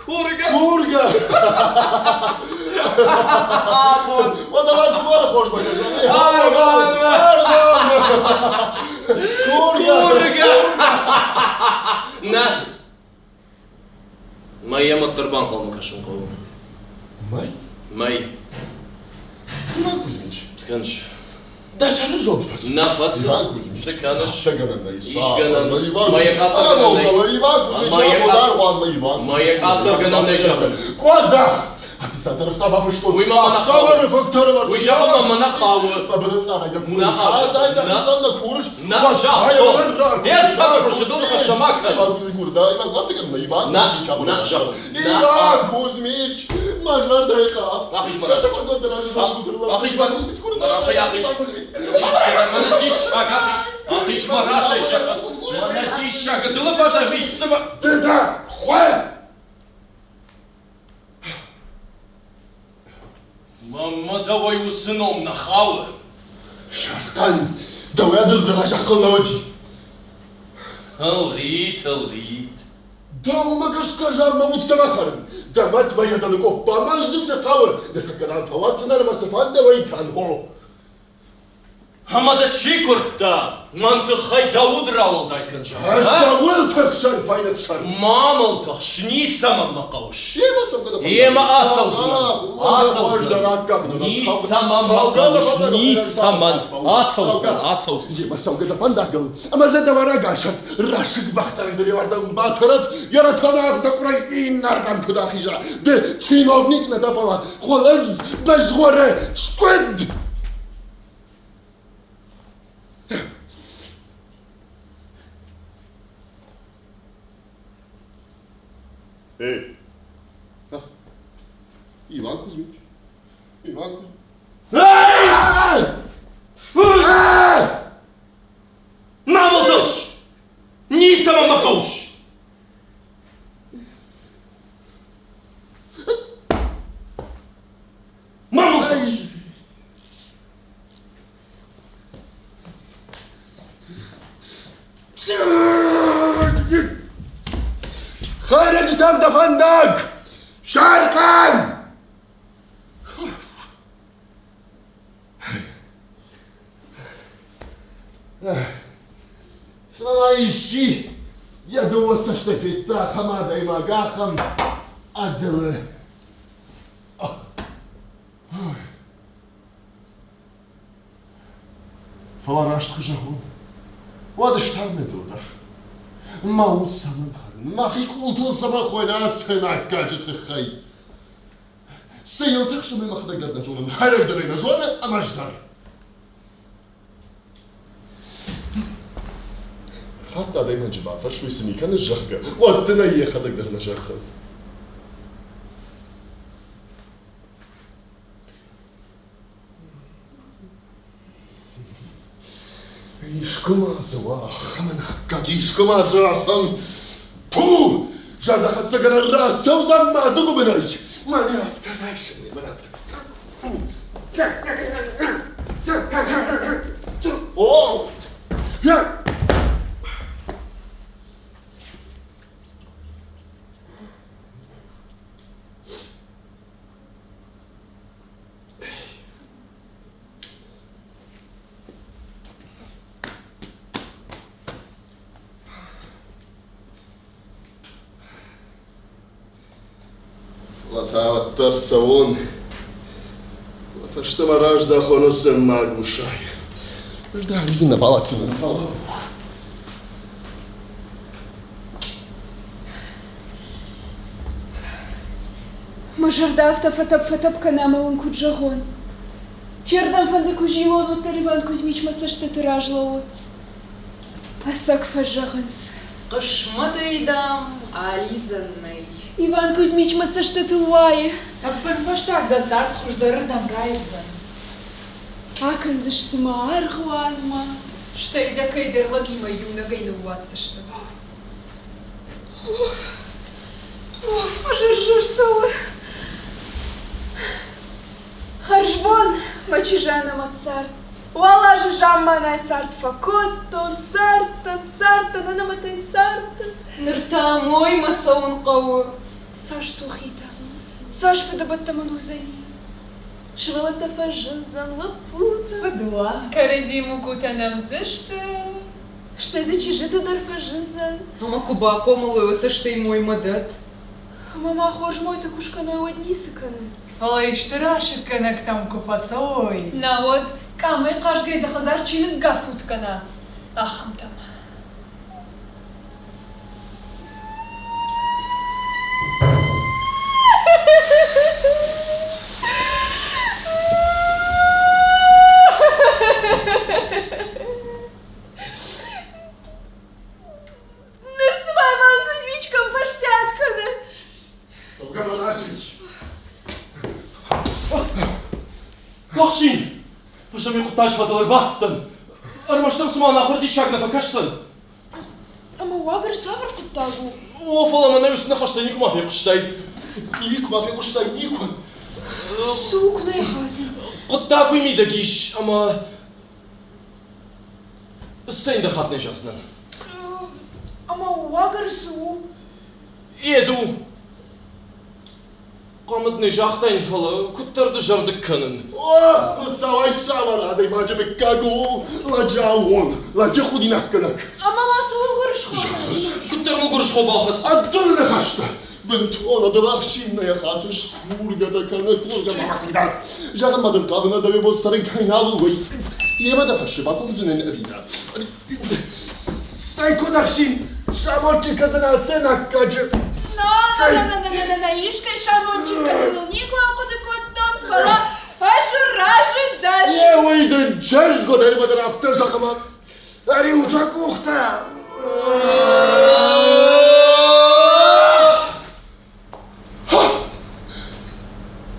[SPEAKER 1] Кургӕ?
[SPEAKER 3] Кургӕ!
[SPEAKER 1] Абон!
[SPEAKER 3] Уӕдӕ мӕм цымӕ хорз бакӕса?
[SPEAKER 1] Аргъуанмӕ!
[SPEAKER 3] Аргъуанмӕ! Кургӕ!
[SPEAKER 1] Кургӕ! Нӕ! Мӕйӕ уӕддӕр банхъӕлмӕ кӕсын хъӕуы.
[SPEAKER 3] Мӕй?
[SPEAKER 1] Мӕй.
[SPEAKER 3] Иван Кузьмич.
[SPEAKER 1] Цы кӕныс?
[SPEAKER 3] Дӕ сӕры зонд фӕцыд.
[SPEAKER 1] Нӕ фӕцыд.
[SPEAKER 3] Иван Кузьмич.
[SPEAKER 1] Цы кӕныс?
[SPEAKER 3] Афтӕ гӕнӕн нӕй.
[SPEAKER 1] Ис гӕнӕн.
[SPEAKER 3] Иван
[SPEAKER 1] Мӕйӕ къаддӕр гӕнӕн нӕй.
[SPEAKER 3] Иван Кузьмич, аргъуанмӕ Иван.
[SPEAKER 1] Мӕйӕ къаддӕр гӕнӕн нӕй зӕгъын.
[SPEAKER 3] Къодах! Официантӕн ӕхца бафыстон.
[SPEAKER 1] Уый ма мӕ нӕ хъӕуы.
[SPEAKER 3] Ӕхсӕвӕры фӕктӕры
[SPEAKER 1] Уый зӕгъын ма мӕ нӕ хъӕуы.
[SPEAKER 3] Бабыны цъарӕй дӕ курын.
[SPEAKER 1] Нӕ
[SPEAKER 3] Кӕдӕй дӕхицӕн нӕ курыс?
[SPEAKER 1] Нӕ загътон. Де стӕгъуысы дыл хӕсса ма кӕн.
[SPEAKER 3] Иван
[SPEAKER 1] Нӕ, нӕ зӕгъын.
[SPEAKER 3] Иван Кузьмич, мӕ зӕрдӕйы къах.
[SPEAKER 1] Ахиз мӕ разӕй. Ахиз мӕ разӕй, ахиз. Мӕнӕ диссаг, ахиз. Ахиз мӕ разӕй, зӕгъын. Мӕнӕ диссаг, дылы фӕдӕ виссымӕ.
[SPEAKER 3] Ды дӕ, хуы!
[SPEAKER 1] Мӕнмӕ дӕуӕй уыцы ном нӕ хауы.
[SPEAKER 3] Сӕрхъӕн, дӕуӕй ӕдылдӕр а зӕххыл нӕ уыди.
[SPEAKER 1] Ӕлгъит, ӕлгъит.
[SPEAKER 3] Дӕумӕ гӕсгӕ зар мӕ уд цӕмӕ хӕрын? Дӕ мад мӕ йӕ дӕлыкъоппа мӕ дзы цы хъӕуы? Ныртӕккӕ дӕм фӕуадздзынӕн ӕмӕ цы фӕнда, уый кӕн, хо.
[SPEAKER 1] Ӕмӕ дӕ чи куырдта, мӕн тыххӕй дӕ уд рауӕлдай кӕн, зӕгъгӕ?
[SPEAKER 3] Ӕз дӕуыл тыхсӕн, фӕйнӕгсӕр.
[SPEAKER 1] Ма мыл тыхс, ницӕмӕн мӕ хъӕуыс.
[SPEAKER 3] Йемӕ цӕугӕ дӕ
[SPEAKER 1] Йемӕ ацӕудзынӕн. Ацӕудзынӕн. Ницӕмӕн мӕ хъӕуыс, ницӕмӕн. Ацӕудзынӕн, ацӕудзынӕн.
[SPEAKER 3] Йемӕ цӕугӕ дӕ фӕндагыл, ӕмӕ дзы дӕ уӕраг асӕтт, расыг бӕхтӕрӕг дӕ леуардӕм батӕрӕд, йӕ рӕтӕнаг дӕ къуырӕй иннӕрдӕм куыд ахиза. Ды чиновник нӕ дӕ, фӕлӕ хуылыдз бызгъуыры скъуыд! Эй! Иван Кузьмич! Иван Кузьмич!
[SPEAKER 1] Эй! Ма мыл тыхс! Ницӕмӕ мӕ хъус! Ма мыл тыхс!
[SPEAKER 3] Хӕрӕджытӕм дӕ фӕндаг! Сӕрхъӕн! Цымӕ ма исчи йӕ дыууӕ цӕстӕй федта ахӕм адӕймаг, ахӕм ӕдылы? Фӕлӕ раст куы зӕгъон, уӕд стӕм ме дылы дӕр. Мӕ уд цӕмӕн хӕрын, мӕхи къултыл цӕмӕн хойын ацы ӕнаккаджы тыххӕй? Цы йыл тыхсын, уый мӕхӕдӕг дӕр нӕ зонын, хӕрӕг дӕр ӕй нӕ зоны ӕмӕ ӕз дӕр. Хатт адӕймаджы бафӕрсой, цы ми кӕныс, зӕгъгӕ, уӕд дын ӕй йӕхӕдӕг дӕр нӕ зӕгъдзӕн. Искуы ма дзы уа ахӕм ӕнаккаг, искуы ма дзы ахӕм Ту! Зӕрдӕхӕццӕгӕнӕн рацӕудзӕн мады гуыбынӕй! Мӕнӕ афтӕ райсӕм, мӕнӕ афтӕ. О! Фӕлӕ та уӕддӕр цӕуон, фӕстӕмӕ раздӕхон уыцы магусайы. Ӕз дӕр ӕз нӕ бауадздзынӕн, фӕлӕ.
[SPEAKER 9] Мӕ зӕрдӕ афтӕ фӕтӕпп-фӕтӕпп кӕны ӕмӕ уын куыд зӕгъон. Чердӕм фӕнды куы зилон, уӕддӕр Иван Кузьмич мӕ цӕстыты раз лӕууы. Ӕцӕг фӕзӕгъынц.
[SPEAKER 11] Хъысмӕтӕй, дам, алидзӕн нӕй.
[SPEAKER 9] Иван Кузьмич мӕ цӕстытыл уайы.
[SPEAKER 2] Ӕппынфӕстаг дӕ цард хуыздӕрырдӕм раивдзӕн.
[SPEAKER 9] Акӕндзысты мӕ аргъуанмӕ.
[SPEAKER 2] Стӕй дӕ кӕйдӕр лӕгимӕ иунӕгӕй ныууадздзысты.
[SPEAKER 9] Уф, уф, мӕ зыр-зыр цӕуы. Хӕрзбон, мӕ чызджы ӕнӕмӕт цард. Уал азы замманай цард фӕкодтон, цардтӕн, цардтӕн, ӕнӕмӕтӕй цардтӕн.
[SPEAKER 11] Ныр та моймӕ цӕуын хъӕуы.
[SPEAKER 9] Цас тухитӕ, цас фыдӕбӕттӕ мын уыдзӕни. Сывӕллӕттӕ фӕзындзӕн, лӕппутӕ.
[SPEAKER 11] Фыдуаг.
[SPEAKER 12] Кӕрӕдзи мукъутӕ нӕмдзысты.
[SPEAKER 9] Стӕй дзы чызджытӕ дӕр фӕзындзӕн.
[SPEAKER 11] Ӕмӕ куы бахъомыл уой, уӕд сӕ стӕй моймӕ дӕтт.
[SPEAKER 9] Ӕмӕ ма хорз мойтӕ куы скӕной, уӕд ницы кӕны.
[SPEAKER 12] Фӕлӕ исты расыггӕнӕгтӕм куы фӕцӕуой. Науӕд къамӕй хъазгӕ дӕ хӕдзар чи ныггаффутт кӕна, ахӕмтӕм.
[SPEAKER 6] Ныр цыма Иван Кузьмич кӕм фӕстиат кӕны.
[SPEAKER 3] Цӕугӕ ма рачис.
[SPEAKER 1] Бахсин! Ӕз ӕм хъуыддаджы фӕдыл ӕрбацыдтӕн. Ӕрмӕст ӕм цыма ӕнахуыр диссаг нӕ фӕкӕсдзӕн.
[SPEAKER 9] Ӕмӕ уагӕр цавӕр хъуыддаг у?
[SPEAKER 1] О, фӕлӕ мӕнӕ уыцы ныхӕстӕ никуыма фехъуыстай.
[SPEAKER 3] Никуыма фехъуыстай, никуы.
[SPEAKER 9] Цы у, куы нӕ йӕ хатын?
[SPEAKER 1] Хъуыддаг уый мидӕг ис, ӕмӕ Цӕй ӕндӕр хатт нӕ зӕгъдзынӕн.
[SPEAKER 9] Ӕмӕ уагӕр цы у?
[SPEAKER 1] Еду! Хъуамӕ нӕ загътаин, фӕлӕ куыддӕр дызӕрдыг кӕнын.
[SPEAKER 3] Ох, Хуыцауӕй цавӕр адӕймаджы мыггаг у лӕджы лӕджы худинаггӕнӕг.
[SPEAKER 9] Ӕмӕ ма цӕуыл гуырысхо кӕныс?
[SPEAKER 1] Куыддӕр мыл гуырысхо бахӕц.
[SPEAKER 3] Ӕддоны ныхӕстӕ! Бынтон ӕдылӕхсин нӕ хатыс, кургӕ дӕ кӕны, кургӕ ма хъыгдар. Зӕгъын ма дын хъавын, дӕуе бон цӕрын кӕй нал у, уый. Йемӕ дӕ фӕрсы бакомдзынӕн ӕви нӕ. Цӕй куыд ӕхсин, самондджын кӕндзӕн ацы ӕнаккаджы.
[SPEAKER 9] На, на, на, на, на, на, на, искӕй самондджын кӕныныл никуы ахъуыды кодтон, фӕлӕ ӕз разы дӕн.
[SPEAKER 3] Йе, уый дын чызг уыд, дӕр афтӕ зӕгъ ӕмӕ ӕриутӕ къухтӕ.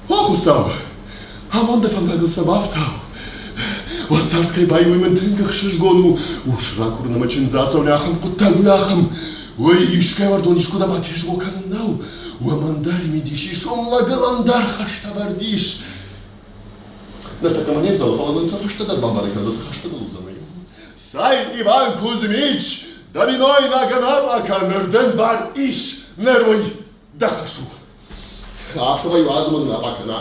[SPEAKER 3] О, Хуыцау, амонды фӕндагыл сӕ бафтау. Уӕ цард кӕй баиу, уый мын тынг ӕхсызгон у. Ус ракурын ӕмӕ чындз ацӕуын ахӕм хъуыддаг у, ахӕм. Уый искӕй уӕрдон искуыдӕм атезгъо кӕнын нӕу. Уымӕн дӕр мидис ис, уым лӕгыл ӕндӕр хӕстӕвӕрд ис. Ныртӕккӕ мӕ не вдӕлы, фӕлӕ нын сӕ фӕстӕдӕр бамбарын кӕндзӕн, цы хӕстӕгыл уыдзӕн, уый. Цӕй, Иван Кузьмич, доминойнагӕн апъа ныр дын бар ис, ныр уый дӕ хӕс у. Афтӕмӕй уадз ӕмӕ дын апъа кӕна.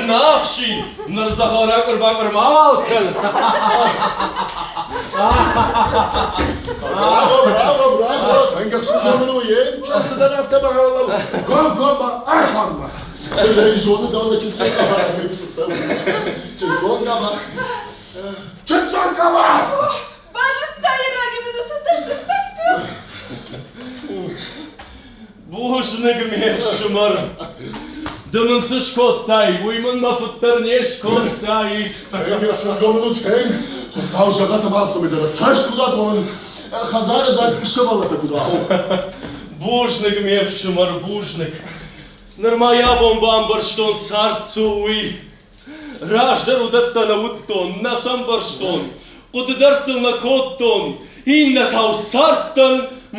[SPEAKER 1] Нахсин, ныр дзӕгъӕл ракъуыр-бакъуыр мауал кӕн.
[SPEAKER 3] Браво, браво, браво! Тынг ӕхсызгон мын у, йе чызг дӕр афтӕ мӕгъӕлау. Комкоммӕ аргъуанмӕ. Ӕз ӕй зоны дӕу дӕ чындздзон къаба кӕй цыдтӕн. Чындздзон къаба. Чындздзон къаба!
[SPEAKER 6] Базыдта йӕ раги мын уыцы тӕздӕртӕккӕ.
[SPEAKER 1] Бузныг, ме фсымӕр. Ды мын цы скодтай, уый мын мӕ фыд дӕр не скодтаид.
[SPEAKER 3] Тынг ӕхсызгон мын у, тынг. Хуыцау зӕгъӕт ӕмӕ алцӕмӕй дӕр ӕххӕст куыд уат, уымӕн хӕдзары дзаг сывӕллӕттӕ куыд уа.
[SPEAKER 1] Бузныг, ме фсымӕр, бузныг. Нырма йӕ абон бамбӕрстон, цард цы у, уый. Раздӕр уыдӕттӕ нӕ уыдтон, нӕ сӕ ӕмбӕрстон, хъуыды дӕр сыл нӕ кодтон, иннӕтау цардтӕн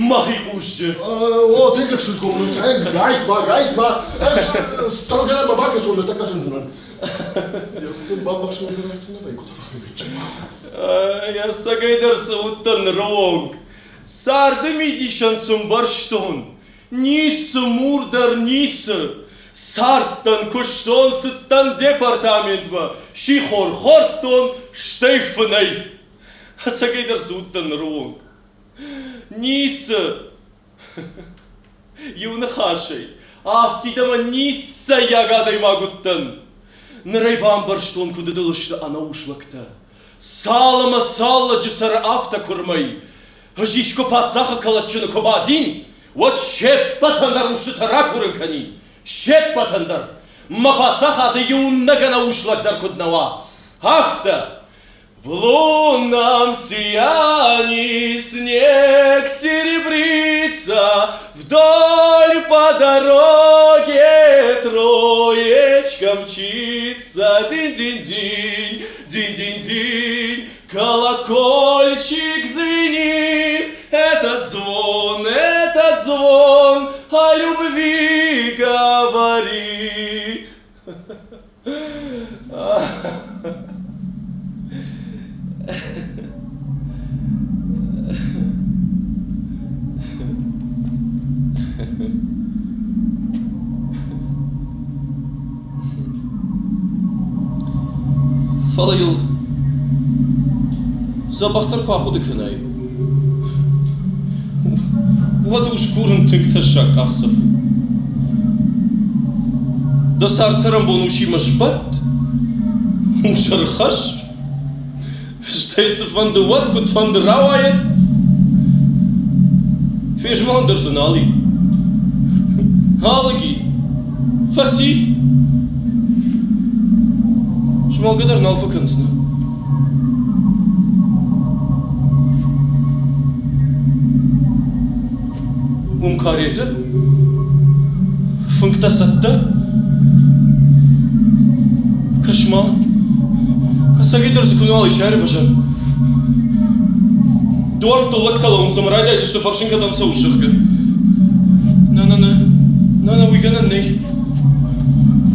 [SPEAKER 1] мӕхи хъусджы.
[SPEAKER 3] О, тынг ӕхсызгон мын у, тынг, гайтма, гайтма, ӕз цӕугӕ бакӕсон, ныртӕккӕ зындзынӕн. Йӕ худын бамбӕхсын дӕр цы нӕ вӕййы, куыд фӕхъыгджын.
[SPEAKER 1] Ӕцӕгӕйдӕр цы уыдтӕн ныры онг, царды мидисӕн цы мбӕрстон, Ницы, мур дӕр ницы. Цардтӕн, куыстон, цыдтӕн департаментмӕ, сихор хордтон, стӕй фынӕй. Ӕцӕгӕйдӕр цы уыдтӕн ныры онг? Ницы. Иу ныхасӕй, афтид ӕмӕ ницӕййаг адӕймаг уыдтӕн. Ныр ӕй бамбӕрстон, куыд ӕдылы сты ӕнӕус лӕгтӕ. Цал ӕмӕ цал лӕджы цӕры афтӕ куырмӕй, Ӕз искуы паддзахы кӕлӕтджыны куы бадин, уӕд се ппӕтӕн дӕр устытӕ ракурын кӕнин, се ппӕтӕн дӕр, мӕ паддзахады иунӕг ӕнӕус лӕг дӕр куыд нӕ уа, афтӕ. В лунном сиянии снег серебрится, Вдоль по дороге троечка. мчится, динь-динь-динь, динь-динь-динь, колокольчик звенит, этот звон, этот звон о любви говорит. Фӕлӕ йыл дзӕбӕхдӕр куы ахъуыды кӕнай, уӕд ус курын тынг тӕссаг къахдзӕф у. Дӕ цард-цӕрӕнбон усимӕ сбадт, ус ӕрхӕсс, стӕй цыфӕнды уӕд, куыдфӕнды рауайӕд, фезмӕлын дӕр дзы нал и. Алыг и, фӕци. Змӕлгӕ дӕр нал фӕкӕндзынӕ. Уым кареты? Фынгтӕ цӕттӕ? Кӕс-ма, ӕцӕгӕйдӕр дзы куы нал ис аирвӕзӕн. Дуӕрттыл лӕгтӕ лӕууынц ӕмӕ райдайдзысты фӕрсын, кӕдӕм цӕуыс, зӕгъгӕ. Нӕ-нӕ-нӕ, нӕ-нӕ, уый гӕнӕн нӕй.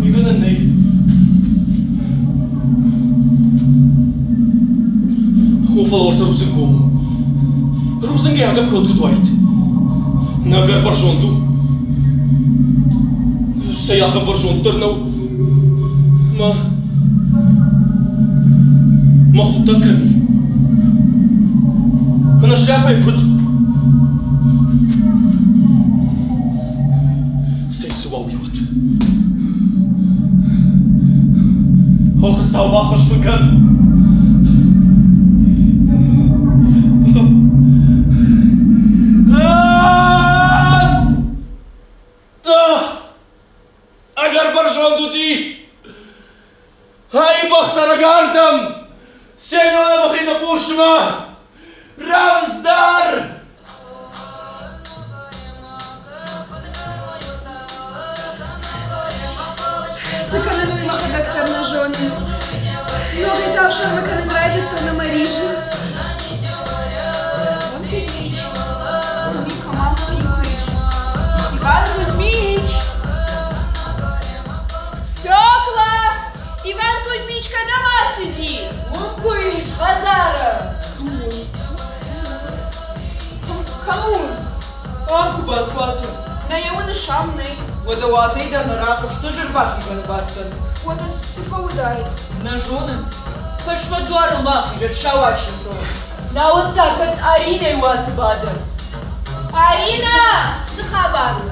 [SPEAKER 1] Уый гӕнӕн нӕй. О, фӕлӕ уӕртӕ рудзынггом у. Рудзынгӕй агӕпп код куыд уаид? Нӕ ӕгӕр бӕрзонд у. Цӕй ахӕм бӕрзонддӕр нӕу. Мӕ мӕ худ та кӕм и? Мӕнӕ шляпӕйы куыд? Цӕй цы уа уый уӕд? О, Хуыцау, баххуыс мын кӕн! Ӕгӕр бӕрзонд уыди! Ай бӕхтӕрӕг ардӕм! Семеновы хъусмӕ! Рӕвдздӕр!
[SPEAKER 9] Цы кӕнын, уый мӕхӕдӕг дӕр нӕ зонын. Ногӕй та ӕфсӕрмы кӕнын райдыдтон ӕмӕ ризын. Иван Кузьмич, Иван Кузьмич! Фёкла! Иван Кузьмич кӕдӕм ацыди?
[SPEAKER 6] Уым куы ис, хӕдзары.
[SPEAKER 9] Кӕм у?
[SPEAKER 5] Ам куы бадт уаты.
[SPEAKER 9] Нӕ йӕ уыныс, ам нӕй.
[SPEAKER 5] Уӕдӕ уатӕй дӕр нӕ рахызт ӕз ӕрбахизӕны бадтӕн.
[SPEAKER 9] Уӕдӕ цы фӕуыдаид?
[SPEAKER 6] Нӕ зонын. Фӕсфӕд дуарыл ма ахизӕд сау асинтыл. Науӕд та кӕд Аринӕйы уаты бады.
[SPEAKER 9] Аринӕ!
[SPEAKER 13] Цы хабар у?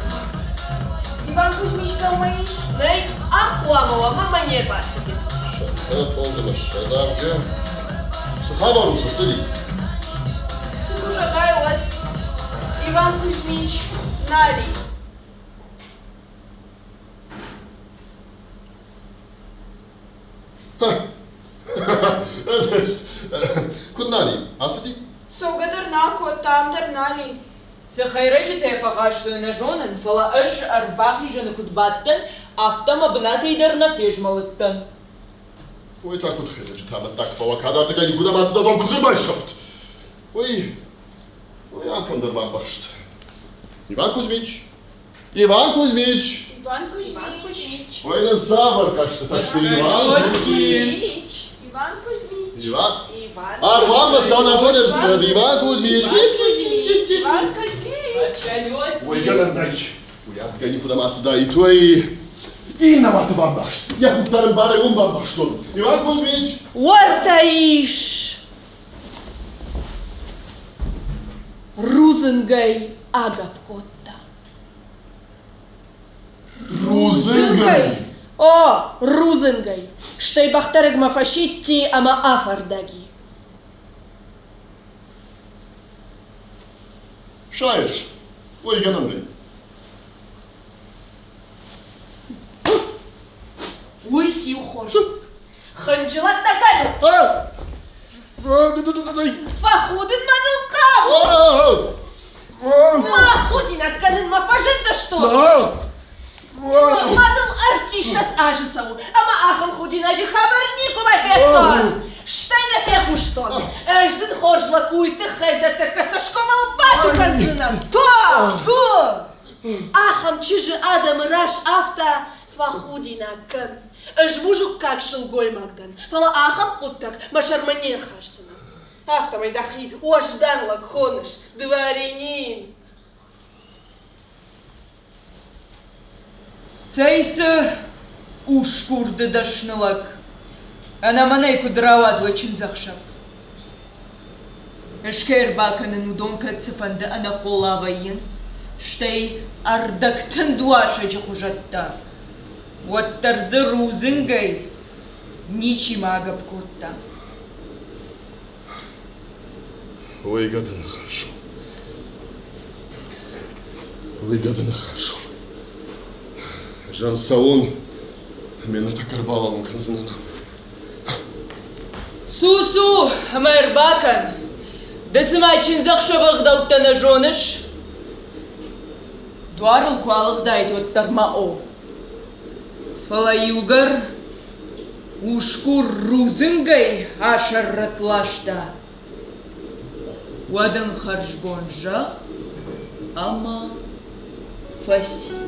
[SPEAKER 9] Иван Кузьмич дӕумӕ ис?
[SPEAKER 13] Нӕй, ам хъуамӕ уа, мӕнмӕ не рбацыди.
[SPEAKER 3] 105 авджы. Цы хабар у, цы цыди?
[SPEAKER 9] Цы куы зӕгъай, уӕд Иван Кузьмич нали.
[SPEAKER 3] Куыд нали? Ацыди?
[SPEAKER 9] Цӕугӕ дӕр нӕ акодта, ам дӕр нали.
[SPEAKER 6] Цы хӕйрӕджытӕ фӕхастой, нӕ зонын, фӕлӕ ӕз ӕрбахизӕны куыд бадтӕн, афтӕ мӕ бынатӕй дӕр нӕ фезмӕлыдтӕн.
[SPEAKER 3] Уый та куыд хӕйрӕджытӕ амӕттаг фӕуа, кӕд ардыгӕй никуыдӕм ацыд, адон куыд ӕрбайсӕфт? Уый, уый ам кӕмдӕр бамбӕхст. Иван Кузьмич! Иван Кузьмич!
[SPEAKER 9] Иван Кузьмич!
[SPEAKER 3] Ой, нын цавӕр хъӕзтытӕ сты, Иван
[SPEAKER 9] Кузьмич! Иван Кузьмич!
[SPEAKER 3] Иван? Арваммӕ цӕуын ӕрцыд, Иван Кузьмич! Кис-кис-кис-кис-кис!
[SPEAKER 9] Иван Кузьмич!
[SPEAKER 3] Уый гӕнӕн нӕй. Уый ардыгӕй никуыдӕм ацыдаид, уый иннӕ уаты бамбӕхст. Йӕ худ дӕр ын барӕй уым бамбӕхстон. Иван Кузьмич!
[SPEAKER 13] Уӕртӕ ис! Рудзынгӕй агӕпп кодта.
[SPEAKER 3] Рудзынгӕй?
[SPEAKER 13] О, рудзынгӕй. Стӕй бӕхтӕрӕгмӕ фӕсидти ӕмӕ афардӕг и.
[SPEAKER 3] Сайыс, уый гӕнӕн нӕй.
[SPEAKER 13] Уый циу хорз? Хынджылӕг нӕ кӕнут? Фӕхудын мӕ ныл хъавут? Мӕ худинаг кӕнынмӕ фӕзындыстут? Мадыл 30 азы цӕуы, ӕмӕ Ӕз дын хорз лӕг уый тыххӕй дӕ тӕккӕ цӕсгомыл бату кӕндзынӕн. Ту! Ту! Ахӕм чызджы адӕмы раз афтӕ фӕхудинаг кӕн. Ӕз музуккаг сылгоймаг дӕн, фӕлӕ ахӕм хъуыддаг мӕ сӕрмӕ не рхӕсдзынӕн. Афтӕмӕй дӕхи уӕздан лӕг хоныс, дворянин.
[SPEAKER 6] Цӕй цы усгур ды дӕсны лӕг, ӕнӕ мӕнӕй куыд рауад уӕ чындзӕхсӕв? Ӕз кӕй ӕрбакӕнын, уыдон кӕд цыфӕнды ӕнӕхъола вӕййынц, стӕй ӕрдӕгтынд уасӕджы хуызӕттӕ, уӕддӕр дзы рудзынгӕй ничи ма агӕпп кодта.
[SPEAKER 3] Уый гӕды ныхас у. Уый гӕды ныхас у. Ӕз ӕм цӕуон, ӕмӕ ныртӕккӕ ӕрбалӕууын кӕндзынӕн.
[SPEAKER 6] Цу, цу, ӕмӕ ӕрбакӕн. Ды цыма чындзӕхсӕвы ӕгъдӕуттӕ нӕ зоныс? Дуарыл куы алыгъдаид, уӕддӕр ма о. Фӕлӕ иугӕр усгур рудзынгӕй асӕррӕтт ласта, уӕд ын хӕрзбон зӕгъ ӕмӕ фӕци.